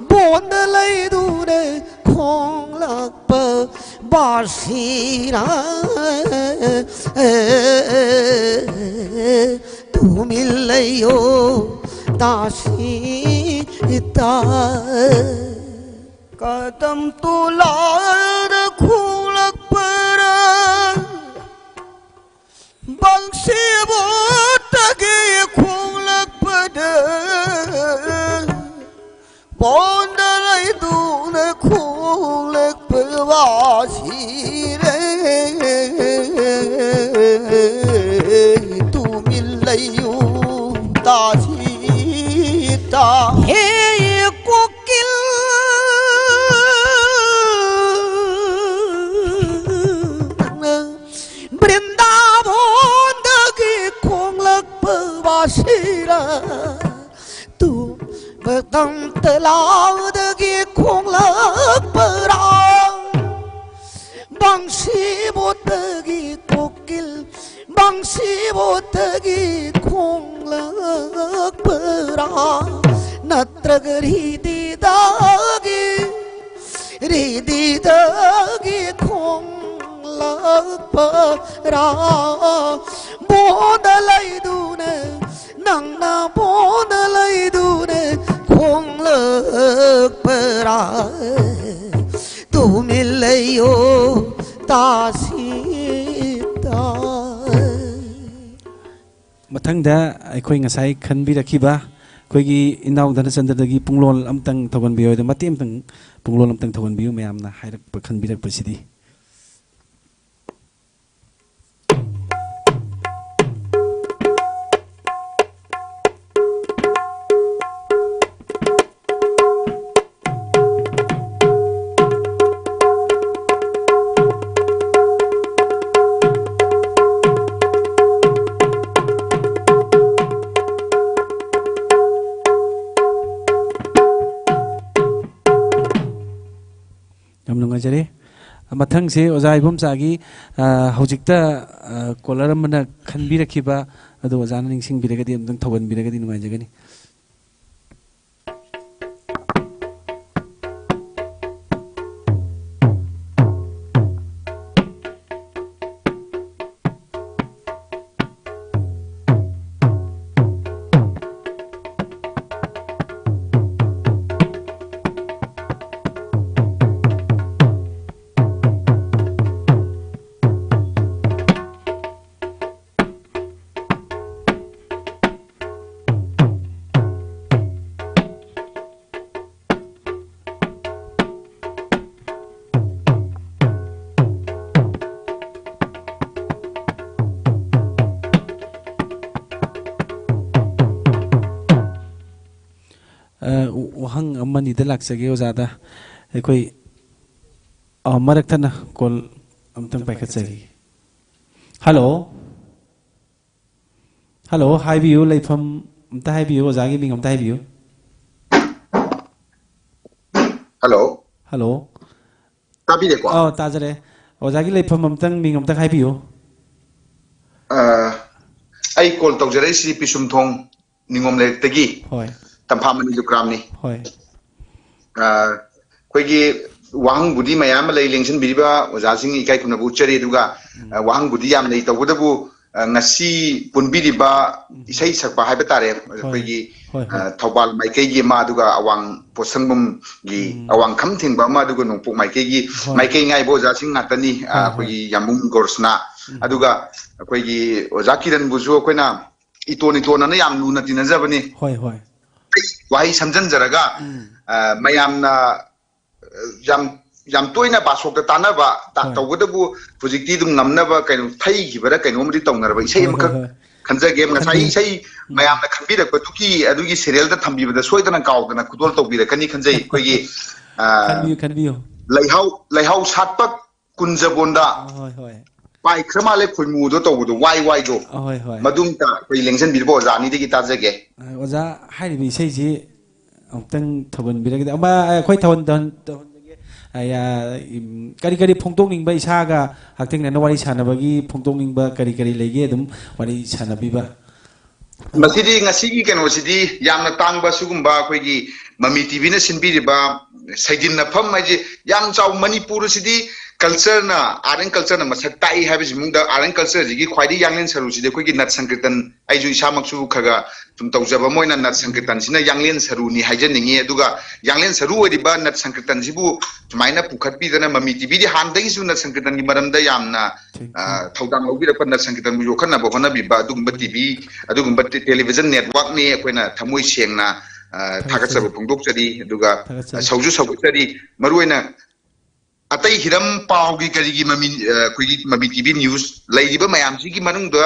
ꯕꯣꯟꯗ ꯂꯩꯗꯨꯅ ꯈꯣꯡꯂꯛꯄ ꯕꯥꯁꯤꯔꯥ? ꯇꯨꯃꯤꯜ ꯂꯩꯌꯣ ꯗꯥꯁꯤꯇꯥ꯫ ꯀꯗꯝ ꯇꯨꯂꯥꯗ ꯈꯣꯡꯂꯛꯄꯔꯥ, ꯕꯪꯁꯤꯕꯣꯠꯇꯒꯤ ꯈꯣꯡꯂꯛꯄꯗ ꯕꯣꯟꯗ ꯂꯩꯗꯨꯅ ꯈꯣꯡꯂꯛꯄ ꯋꯥꯁꯤꯔꯦ꯫ ꯇꯨꯃꯤꯟ ꯂꯩꯌꯨ ꯇꯥꯁꯤꯇ꯫ ꯍꯦ ꯀꯣꯀꯤꯜ, ꯕ꯭ꯔꯤꯟꯗꯥꯕꯣꯟꯗꯒꯤ ꯈꯣꯡꯂꯛꯄ ꯋꯥꯁꯤꯔ? ꯇꯨ ꯕꯗꯝ ꯇꯂꯥꯎꯗꯒꯤ ꯈꯣꯡꯂꯛꯄꯔꯥ? ꯕꯪꯁꯤꯕꯣꯠꯇꯒꯤ ꯀꯣꯀꯤꯜ, ꯕꯪꯁꯤꯕꯣꯠꯇꯒꯤ ꯈꯣꯡꯂꯛꯄꯔꯥ? ꯅꯠꯇ꯭ꯔꯒ ꯔꯤꯗꯤꯗꯒꯤ, ꯔꯤꯗꯤꯗꯒꯤ ꯈꯣꯡꯂꯛꯄꯔꯥ? ꯕꯣꯟꯗ ꯂꯩꯗꯨꯅ, ꯅꯪꯅ ꯕꯣꯟꯗ ꯂꯩꯗꯨꯅ ꯈꯣꯡꯂꯛꯄꯔꯥ? ꯇꯨꯃꯤꯟ ꯂꯩꯌꯣ ꯇꯥꯁꯤꯇ꯫ ꯃꯊꯪꯗ ꯑꯩꯈꯣꯏ ꯉꯁꯥꯏ ꯈꯟꯕꯤꯔꯛꯈꯤꯕ ꯑꯩꯈꯣꯏꯒꯤ ꯏꯅꯥꯎ ꯙꯅꯆꯟꯗ꯭ꯔꯗꯒꯤ ꯄꯨꯡꯂꯣꯜ ꯑꯝꯇꯪ ꯊꯧꯒꯟꯕꯤꯌꯨ꯫ ꯑꯗ ꯃꯇꯦꯛ ꯑꯝꯇꯪ ꯄꯨꯡꯂꯣꯜ ꯑꯝꯇꯪ ꯊꯧꯒꯟꯕꯤꯌꯨ, ꯃꯌꯥꯝꯅ ꯍꯥꯏꯔꯛꯄ ꯈꯟꯕꯤꯔꯛꯄꯁꯤꯗꯤ꯫ ꯌꯥꯝ ꯅꯨꯡꯉꯥꯏꯖꯔꯦ꯫ ꯃꯊꯪꯁꯦ ꯑꯣꯖꯥ ꯏꯕꯣꯝꯆꯥꯒꯤ, ꯑ, ꯍꯧꯖꯤꯛꯇ, ꯑ, ꯀꯣꯂꯔ ꯑꯃꯅ ꯈꯟꯕꯤꯔꯛꯈꯤꯕ ꯑꯗꯨ ꯑꯣꯖꯥꯅ ꯅꯤꯡꯁꯤꯡꯕꯤꯔꯒꯗꯤ ꯑꯃꯨꯛꯇꯪ ꯊꯧꯒꯟꯕꯤꯔꯒꯗꯤ ꯅꯨꯡꯉꯥꯏꯖꯒꯅꯤ꯫ ꯋꯥꯍꯪ ꯑꯃꯅꯤꯗ ꯂꯥꯛꯆꯒꯦ ꯑꯣꯖꯥꯗ꯫ ꯑꯩꯈꯣꯏ, ꯑ, ꯃꯔꯛ ꯊꯠꯅ ꯀꯣꯜ ꯑꯝꯇꯪ ꯄꯥꯏꯈꯠꯆꯒꯦ꯫ ꯍꯜꯂꯣ꯫ ꯍꯜꯂꯣ, ꯍꯥꯏꯕꯤꯌꯨ, ꯂꯩꯐꯝ ꯑꯝꯇ ꯍꯥꯏꯕꯤꯌꯨ, ꯑꯣꯖꯥꯒꯤ ꯃꯤꯡ ꯑꯝꯇ ꯍꯥꯏꯕꯤꯌꯨ꯫ ꯍꯜꯂꯣ꯫ ꯍꯜꯂꯣ꯫ ꯇꯥꯕꯤꯔꯦꯀꯣ? ꯑꯧ, ꯇꯥꯖꯔꯦ꯫ ꯑꯣꯖꯥꯒꯤ ꯂꯩꯐꯝ ꯑꯝꯇꯪ, ꯃꯤꯡ ꯑꯝꯇꯪ ꯍꯥꯏꯕꯤꯌꯨ꯫ ꯑ, ꯑꯩ ꯀꯣꯜ ꯇꯧꯖꯔꯛꯏꯁꯤ ꯄꯤꯁꯨꯝꯊꯣꯡ ꯅꯤꯉꯣꯝ ꯂꯩꯔꯛꯇꯒꯤ ꯍꯣꯏ꯫ ꯇꯝꯐꯥ ꯃꯅꯤꯖꯨ ꯀ꯭ꯔꯥꯝꯅꯤ꯫ ꯍꯣꯏ꯫ ꯑ, ꯑꯩꯈꯣꯏꯒꯤ ꯋꯥꯍꯪꯕꯨꯗꯤ ꯃꯌꯥꯝ ꯑꯃ ꯂꯩ, ꯂꯦꯡꯁꯤꯟꯕꯤꯔꯤꯕ ꯑꯣꯖꯥꯁꯤꯡ ꯏꯀꯥꯏ ꯈꯨꯝꯅꯕ ꯎꯠꯆꯔꯤ꯫ ꯑꯗꯨꯒ, ꯎꯝ꯫ ꯑ, ꯋꯥꯍꯪꯕꯨꯗꯤ ꯌꯥꯝ ꯂꯩ, ꯇꯧꯕꯇꯕꯨ, ꯑ, ꯉꯁꯤ ꯄꯨꯟꯕꯤꯔꯤꯕ ꯎꯝ꯫ ꯏꯁꯩ ꯁꯛꯄ ꯍꯥꯏꯕ ꯇꯥꯔꯦ, ꯍꯣꯏ꯫ ꯑꯩꯈꯣꯏꯒꯤ, ꯍꯣꯏ, ꯍꯣꯏ꯫ ꯑ, ꯊꯧꯕꯥꯜ ꯃꯥꯏꯀꯩꯒꯤ ꯑꯃ, ꯑꯗꯨꯒ ꯑꯋꯥꯡ ꯄꯣꯠꯁꯪꯕꯝꯒꯤ ꯎꯝ꯫ ꯑꯋꯥꯡ ꯈꯝ ꯊꯦꯡꯕ ꯑꯃ, ꯑꯗꯨꯒ ꯅꯣꯡꯄꯣꯛ ꯃꯥꯏꯀꯩꯒꯤ ꯍꯣꯏ꯫ ꯃꯥꯏꯀꯩ ꯉꯥꯏꯕ ꯑꯣꯖꯥꯁꯤꯡ ꯉꯥꯛꯇꯅꯤ꯫ ꯑ, ꯍꯣꯏ, ꯍꯣꯏ꯫ ꯑꯩꯈꯣꯏꯒꯤ ꯌꯥꯝꯕꯨꯡ ꯒꯣꯔꯁꯅꯥ, ꯎꯝ꯫ ꯑꯗꯨꯒ ꯑꯩꯈꯣꯏꯒꯤ ꯑꯣꯖꯥ ꯀꯤꯔꯟꯕꯨꯁꯨ ꯑꯩꯈꯣꯏꯅ ꯏꯇꯣꯟ ꯏꯇꯣꯟꯅꯅ ꯌꯥꯝ ꯂꯨꯅ ꯇꯤꯟꯅꯖꯕꯅꯤ꯫ ꯍꯣꯏ, ꯍꯣꯏ꯫ ꯑꯩ ꯋꯥꯍꯩ ꯁꯝꯖꯤꯟꯖꯔꯒ, ꯎꯝ꯫ ꯑ, ꯃꯌꯥꯝꯅ, ꯑ, ꯌꯥꯝ, ꯌꯥꯝ ꯇꯣꯏꯅ ꯕꯥꯁꯣꯛꯇ ꯇꯥꯟꯅꯕ, ꯇ-, ꯍꯣꯏ꯫ ꯇꯧꯕꯇꯕꯨ ꯍꯧꯖꯤꯛꯇꯤ ꯑꯗꯨꯝ ꯉꯝꯅꯕ ꯀꯩꯅꯣ, ꯊꯩꯈꯤꯕꯔ ꯀꯩꯅꯣꯝꯃꯗꯤ ꯇꯧꯅꯔꯕ ꯏꯁꯩ ꯍꯣꯏ, ꯍꯣꯏ, ꯑꯃꯈꯛ ꯍꯣꯏ꯫ ꯈꯟꯖꯒꯦ꯫ ꯉꯁꯥꯏ ꯈꯟꯕꯤꯌꯨ꯫ ꯏꯁꯩ ꯎꯝ꯫ ꯃꯌꯥꯝꯅ ꯈꯟꯕꯤꯔꯛꯄꯗꯨꯒꯤ, ꯑꯗꯨꯒꯤ serial ꯗ ꯊꯝꯕꯤꯕꯗ ꯁꯣꯏꯗꯅ ꯀꯥꯎꯗꯅ ꯈꯨꯗꯣꯜ ꯇꯧꯕꯤꯔꯛꯀꯅꯤ ꯈꯟꯖꯩ꯫ ꯑꯩꯈꯣꯏꯒꯤ, ꯑ, ꯈꯟꯕꯤꯌꯨ, ꯈꯟꯕꯤꯌꯨ꯫ ꯂꯩꯍꯥꯎ, ꯂꯩꯍꯥꯎ ꯁꯥꯠꯄ ꯀꯨꯟꯖꯕꯣꯟꯗ ꯑ, ꯍꯣꯏ, ꯍꯣꯏ꯫ ꯄꯥꯏꯈ꯭ꯔ ꯃꯥꯜꯂꯦ ꯈꯣꯏꯃꯨꯗꯣ ꯇꯧꯕꯗꯣ, ꯋꯥꯏ ꯋꯥꯏꯗꯣ꯫ ꯑ, ꯍꯣꯏ, ꯍꯣꯏ꯫ ꯃꯗꯨꯝꯇ ꯑꯩꯈꯣꯏ ꯂꯦꯡꯁꯤꯟꯕꯤꯔꯤꯕ ꯑꯣꯖꯥ ꯑꯅꯤꯗꯒꯤ ꯇꯥꯖꯒꯦ꯫ ꯑ, ꯑꯣꯖꯥ, ꯍꯥꯏꯔꯤꯕ ꯏꯁꯩꯁꯤ ꯑꯃꯨꯛꯇꯪ ꯊꯧꯒꯟꯕꯤꯔꯒꯗꯤ, ꯑꯃ, ꯑꯩꯈꯣꯏ ꯊꯧꯍꯟ-, ꯊꯧꯍꯟ-, ꯊꯧꯍꯟꯖꯒꯦ꯫ ꯑ, ꯌꯥ-, ꯏꯝ, ꯀꯔꯤ ꯀꯔꯤ ꯐꯣꯡꯗꯣꯛꯅꯤꯡꯕ, ꯏꯁꯥꯒ ꯍꯛꯊꯦꯡꯅꯅ ꯋꯥꯔꯤ ꯁꯥꯟꯅꯕꯒꯤ ꯐꯣꯡꯗꯣꯛꯅꯤꯡꯕ ꯀꯔꯤ ꯀꯔꯤ ꯂꯩꯒꯦ, ꯑꯗꯨꯝ ꯋꯥꯔꯤ ꯁꯥꯟꯅꯕꯤꯕ꯫ ꯃꯁꯤꯗꯤ, ꯉꯁꯤꯒꯤ ꯀꯩꯅꯣꯁꯤꯗꯤ ꯌꯥꯝꯅ ꯇꯥꯡꯕ, ꯁꯤꯒꯨꯝꯕ ꯑꯩꯈꯣꯏꯒꯤ ꯃꯃꯤ ꯇꯤꯚꯤꯅ ꯁꯤꯟꯕꯤꯔꯤꯕ ꯁꯩꯗꯤꯟꯅꯐꯝ ꯍꯥꯏꯁꯦ ꯌꯥꯝ ꯆꯥꯎ-, ꯃꯅꯤꯄꯨꯔ ꯑꯁꯤꯗꯤ culture ꯅ, art and culture ꯅ ꯃꯁꯛ ꯇꯥꯛꯏ ꯍꯥꯏꯕꯁꯤ ꯃꯅꯨꯡꯗ art and culture ꯁꯤꯒꯤ ꯈ꯭ꯋꯥꯏꯗꯒꯤ ꯌꯥꯡꯂꯦꯟ ꯁꯔꯨꯁꯤꯗꯤ ꯑꯩꯈꯣꯏꯒꯤ ꯅꯠ ꯁꯪꯀꯤꯔꯇꯟ, ꯑꯩꯁꯨ ꯏꯁꯥꯃꯛꯁꯨ ꯈꯔ ꯈꯔ ꯁꯨꯝ ꯇꯧꯖꯕ ꯑꯃ ꯑꯣꯏꯅ ꯅꯠ ꯁꯪꯀꯤꯔꯇꯟꯁꯤꯅ ꯌꯥꯡꯂꯦꯟ ꯁꯔꯨꯅꯤ ꯍꯥꯏꯖꯅꯤꯡꯉꯤ꯫ ꯑꯗꯨꯒ ꯌꯥꯡꯂꯦꯟ ꯁꯔꯨ ꯑꯣꯏꯔꯤꯕ ꯅꯠ ꯁꯪꯀꯤꯔꯇꯟꯁꯤꯕꯨ ꯁꯨꯃꯥꯏꯅ ꯄꯨꯈꯠꯄꯤꯗꯅ ꯃꯃꯤ ꯇꯤꯚꯤꯗꯤ ꯍꯥꯟꯅꯗꯒꯤꯁꯨ ꯅꯠ ꯁꯪꯀꯤꯔꯇꯟꯒꯤ ꯃꯔꯝꯗ ꯌꯥꯝꯅ, Thank you꯫ ꯑ, ꯊꯧꯗꯥꯡ ꯂꯧꯕꯤꯔꯛꯄ, ꯅꯠ ꯁꯪꯀꯤꯔꯇꯟꯕꯨ ꯌꯣꯛꯈꯠꯅꯕ ꯍꯣꯠꯅꯕꯤꯕ ꯑꯗꯨꯒꯨꯝꯕ ꯇꯤꯚꯤ, ꯑꯗꯨꯒꯨꯝꯕ ꯇꯦ-, television network ꯅꯤ꯫ ꯑꯩꯈꯣꯏꯅ ꯊꯃꯣꯏ ꯁꯦꯡꯅ, ꯑ, ꯊꯥꯒꯠꯆꯕ ꯊꯥꯒꯠꯆꯔꯤ꯫ ꯐꯣꯡꯗꯣꯛꯆꯔꯤ꯫ ꯑꯗꯨꯒ, ꯑ, ꯊꯥꯒꯠꯆꯔꯤ꯫ ꯁꯧꯁꯨ ꯁꯧꯒꯠꯆꯔꯤ꯫ ꯃꯔꯨꯑꯣꯏꯅ ꯑꯇꯩ ꯍꯤꯔꯝ ꯄꯥꯎꯒꯤ ꯀꯔꯤꯒꯤ ꯃꯃꯤ, ꯑ, ꯑꯩꯈꯣꯏꯒꯤ ꯃꯃꯤ ꯇꯤꯚꯤ news ꯂꯩꯔꯤꯕ ꯃꯌꯥꯝꯁꯤꯒꯤ ꯃꯅꯨꯡꯗ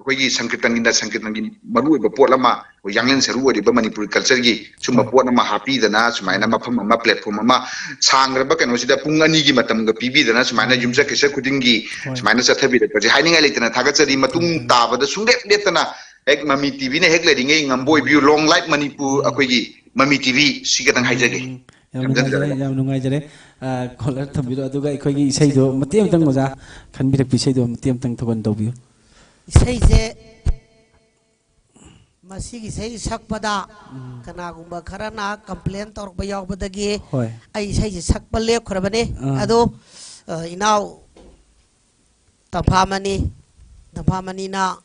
ꯑꯩꯈꯣꯏꯒꯤ ꯁꯪꯀꯤꯔꯇꯟꯒꯤ, ꯅꯠ ꯁꯪꯀꯤꯔꯇꯟꯒꯤ ꯃꯔꯨꯑꯣꯏꯕ ꯄꯣꯠ ꯑꯃ, ꯑꯩꯈꯣꯏ ꯌꯥꯡꯂꯦꯟ ꯁꯔꯨ ꯑꯣꯏꯔꯤꯕ ꯃꯅꯤꯄꯨꯔꯤ ꯀꯜꯆꯔꯒꯤ ꯁꯨꯝꯕ ꯄꯣꯠ ꯑꯃ ꯍꯥꯞꯄꯤꯗꯅ, ꯁꯨꯃꯥꯏꯅ ꯃꯐꯝ ꯑꯃ, ꯄ꯭ꯂꯦꯠꯐꯣꯝ ꯑꯃ, ꯁꯥꯡꯈ꯭ꯔꯕ ꯀꯩꯅꯣꯁꯤꯗ ꯄꯨꯡ ꯑꯅꯤꯒꯤ ꯃꯇꯝꯒ ꯄꯤꯕꯤꯗꯅ, ꯁꯨꯃꯥꯏꯅ ꯌꯨꯝꯁ ꯀꯩꯁ ꯈꯨꯗꯤꯡꯒꯤ ꯁꯨꯃꯥꯏꯅ ꯆꯠꯊꯕꯤꯔꯛꯄꯁꯦ ꯍꯥꯏꯅꯤꯡꯉꯥꯏ ꯂꯩꯇꯅ ꯊꯥꯒꯠꯆꯔꯤ꯫ ꯃꯇꯨꯡ ꯇꯥꯕꯗ ꯁꯨꯡꯂꯦꯞ ꯂꯦꯞꯇꯅ ꯍꯦꯛ ꯃꯃꯤ ꯇꯤꯚꯤꯅ ꯍꯦꯛ ꯂꯩꯔꯤꯉꯩ, ꯉꯝꯕ ꯑꯣꯏꯕꯤꯌꯨ, ꯂꯣꯡ ꯂꯥꯏꯐ ꯃꯅꯤꯄꯨꯔ, ꯑꯩꯈꯣꯏꯒꯤ ꯃꯃꯤ ꯇꯤꯚꯤ꯫ ꯁꯤ ꯈꯇꯪ ꯍꯥꯏꯖꯒꯦ꯫ ꯎꯝ, ꯌꯥꯝ ꯅꯨꯡꯉꯥꯏꯖꯔꯦ, ꯌꯥꯝ ꯅꯨꯡꯉꯥꯏꯖꯔꯦ꯫ ꯑ, ꯀꯣꯂꯔ ꯊꯝꯕꯤꯔꯣ, ꯑꯗꯨꯒ ꯑꯩꯈꯣꯏꯒꯤ ꯏꯁꯩꯗꯣ ꯃꯇꯦꯛ ꯑꯃꯇꯪ, ꯑꯣꯖꯥ ꯈꯟꯕꯤꯔꯛꯄ ꯏꯁꯩꯗꯣ ꯃꯇꯦꯛ ꯑꯃꯇꯪ ꯊꯧꯒꯟ ꯇꯧꯕꯤꯌꯨ꯫ ꯏꯁꯩꯁꯦ, ꯃꯁꯤꯒꯤ ꯏꯁꯩ ꯁꯛꯄꯗ ꯀꯅꯥꯒꯨꯝꯕ ꯈꯔꯅ ꯀꯝꯄ꯭ꯂꯦꯟ ꯇꯧꯔꯛꯄ ꯌꯥꯎꯕꯗꯒꯤ ꯍꯣꯏ꯫ ꯑꯩ ꯏꯁꯩꯁꯦ ꯁꯛꯄ ꯂꯦꯞꯈ꯭ꯔꯕꯅꯤ꯫ ꯑꯥ꯫ ꯑꯗꯣ, ꯑ, ꯏꯅꯥꯎ ꯇꯝꯐꯥꯃꯅꯤ, ꯇꯝꯐꯥꯃꯅꯤꯅ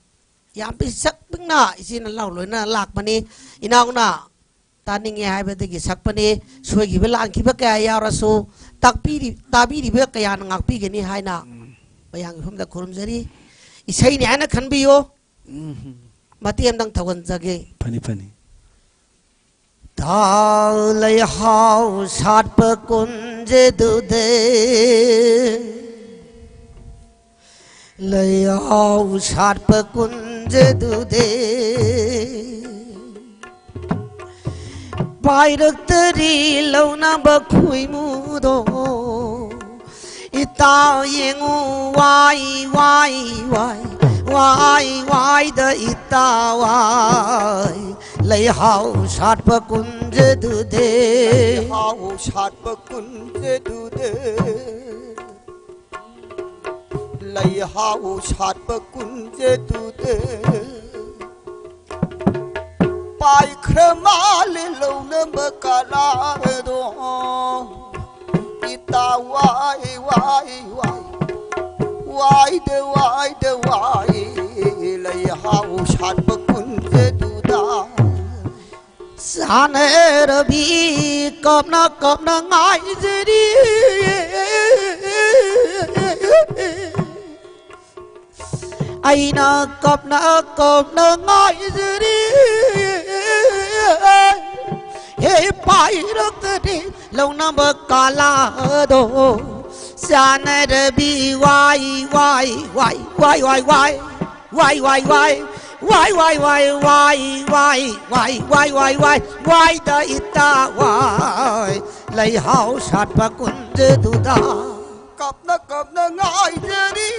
ꯌꯥꯝ ꯄꯤꯛꯁꯛ ꯄꯤꯛꯅ ꯏꯆꯤꯟ ꯏꯅꯥꯎ ꯂꯣꯏꯅ ꯂꯥꯛꯄꯅꯤ꯫ ꯏꯅꯥꯎꯅ ꯇꯥꯅꯤꯡꯉꯦ ꯍꯥꯏꯕꯗꯒꯤ ꯁꯛꯄꯅꯤ꯫ ꯁꯣꯏꯈꯤꯕ ꯂꯥꯟꯈꯤꯕ ꯀꯌꯥ ꯌꯥꯎꯔꯁꯨ ꯇꯥꯛꯄꯤꯔꯤ-, ꯇꯥꯕꯤꯔꯤꯕ ꯀꯌꯥꯅ ꯉꯥꯛꯄꯤꯒꯅꯤ ꯍꯥꯏꯅ ꯃꯌꯥꯝꯒꯤ ꯃꯐꯝꯗ ꯈꯨꯔꯨꯝꯖꯔꯤ꯫ ꯏꯁꯩꯅꯤ ꯍꯥꯏꯅ ꯈꯟꯕꯤꯌꯨ꯫ ꯎꯝ꯫ ꯃꯇꯦꯛ ꯑꯃꯇꯪ ꯊꯧꯒꯟꯖꯒꯦ꯫ ꯐꯅꯤ, ꯐꯅꯤ꯫ ꯊꯥꯎ ꯂꯩꯍꯥꯎ ꯁꯥꯠꯄ ꯀꯨꯟꯖꯦꯗꯨꯗꯦ, ꯂꯩꯍꯥꯎ ꯁꯥꯠꯄ ꯀꯨꯟꯖꯦꯗꯨꯗꯦ, ꯄꯥꯏꯔꯛꯇꯔꯤ ꯂꯧꯅꯕ ꯈꯨꯏꯃꯨꯗꯣ꯫ ꯏꯇꯥꯎ ꯌꯦꯡꯉꯨ ꯋꯥꯏ, ꯋꯥꯏ, ꯋꯥꯏ, ꯋꯥꯏ, ꯋꯥꯏꯗ ꯏꯇꯥꯎ ꯋꯥꯏ꯫ ꯂꯩꯍꯥꯎ ꯁꯥꯠꯄ ꯀꯨꯟꯖꯦꯗꯨꯗꯦ꯫ ꯂꯩꯍꯥꯎ ꯁꯥꯠꯄ ꯀꯨꯟꯖꯦꯗꯨꯗꯦ꯫ ꯂꯩꯍꯥꯎ ꯁꯥꯠꯄ ꯀꯨꯟꯖꯦꯗꯨꯗꯦ꯫ ꯄꯥꯏꯈ꯭ꯔ ꯃꯥꯜꯂꯦ ꯂꯧꯅꯕ ꯀꯂꯥꯗꯣ꯫ ꯏꯇꯥ ꯋꯥꯏ, ꯋꯥꯏ, ꯋꯥꯏ, ꯋꯥꯏꯗ, ꯋꯥꯏꯗ, ꯋꯥꯏ, ꯂꯩꯍꯥꯎ ꯁꯥꯠꯄ ꯀꯨꯟꯖꯦꯗꯨꯗ꯫ ꯁꯥꯟꯅꯔꯕꯤ ꯀꯞꯅ ꯀꯞꯅ ꯉꯥꯏꯖꯔꯤ꯫ ꯑꯩꯅ ꯀꯞꯅ ꯀꯞꯅ ꯉꯥꯏꯖꯔꯤ꯫ ꯍꯦ ꯄꯥꯏꯔꯛꯇ꯭ꯔꯦ ꯂꯧꯅꯕ ꯀꯂꯥꯗꯣ꯫ ꯁꯥꯟꯅꯔꯕꯤ ꯋꯥꯏ ꯋꯥꯏ ꯋꯥꯏ ꯋꯥꯏ ꯋꯥꯏ ꯋꯥꯏ꯫ ꯋꯥꯏ ꯋꯥꯏ ꯋꯥꯏ ꯋꯥꯏ ꯋꯥꯏ ꯋꯥꯏ ꯋꯥꯏ ꯋꯥꯏ ꯋꯥꯏ ꯋꯥꯏ ꯋꯥꯏ ꯋꯥꯏ ꯋꯥꯏꯗ ꯏꯇꯥ ꯋꯥꯏ ꯂꯩꯍꯥꯎ ꯁꯥꯠꯄ ꯀꯨꯟꯖꯗꯨꯗ ꯀꯞꯅ ꯀꯞꯅ ꯉꯥꯏꯖꯔꯤ꯫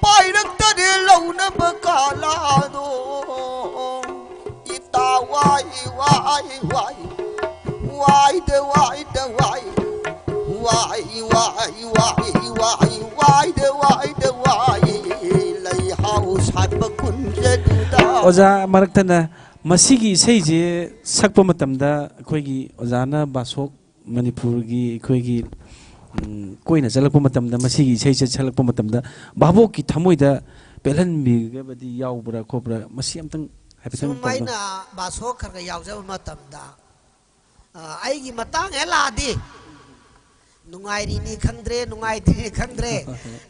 ꯄꯥꯏꯔꯛꯇꯔꯦ ꯂꯧꯅꯕ ꯀꯥꯂꯥꯗꯣ꯫ ꯏꯇꯥ ꯋꯥꯏ ꯋꯥꯏ ꯋꯥꯏ ꯋꯥꯏꯗ ꯋꯥꯏꯗ ꯋꯥꯏ ꯋꯥꯏ ꯋꯥꯏ ꯋꯥꯏ ꯋꯥꯏ ꯋꯥꯏꯗ ꯋꯥꯏꯗ ꯋꯥꯏ ꯂꯩꯍꯥꯎ ꯁꯥꯠꯄ ꯀꯨꯟꯖꯗꯨꯗ꯫ ꯑꯣꯖꯥ, ꯃꯔꯛ ꯊꯠꯅ ꯃꯁꯤꯒꯤ ꯏꯁꯩꯁꯦ ꯁꯛꯄ ꯃꯇꯝꯗ ꯑꯩꯈꯣꯏꯒꯤ ꯑꯣꯖꯥꯅ ꯕꯥꯁꯣꯛ ꯃꯅꯤꯄꯨꯔꯒꯤ ꯑꯩꯈꯣꯏꯒꯤ, ꯎꯝ, ꯀꯣꯏꯅ ꯆꯠꯂꯛꯄ ꯃꯇꯝꯗ ꯃꯁꯤꯒꯤ ꯏꯁꯩꯁꯦ ꯁꯛꯂꯛꯄ ꯃꯇꯝꯗ ꯚꯥꯕꯣꯛꯀꯤ ꯊꯃꯣꯏꯗ ꯄꯦꯜꯍꯟꯕꯤꯒꯕꯗꯤ ꯌꯥꯎꯕ꯭ꯔꯥ ꯈꯣꯠꯄ꯭ꯔꯥ? ꯃꯁꯤ ꯑꯝꯇꯪ ꯍꯥꯏꯐꯦꯠꯇꯪ ꯁꯨꯝ ꯇꯧꯗꯣ꯫ ꯑꯩꯅ ꯕꯥꯁꯣꯛ ꯈꯔ ꯈꯔ ꯌꯥꯎꯖꯕ ꯃꯇꯝꯗ, ꯑ, ꯑꯩꯒꯤ ꯃꯇꯥꯡ ꯍꯦꯛ ꯂꯥꯛꯑꯗꯤ ꯅꯨꯡꯉꯥꯏꯔꯤꯅꯤ ꯈꯪꯗ꯭ꯔꯦ, ꯅꯨꯡꯉꯥꯏꯇ꯭ꯔꯤꯅꯤ ꯈꯪꯗ꯭ꯔꯦ,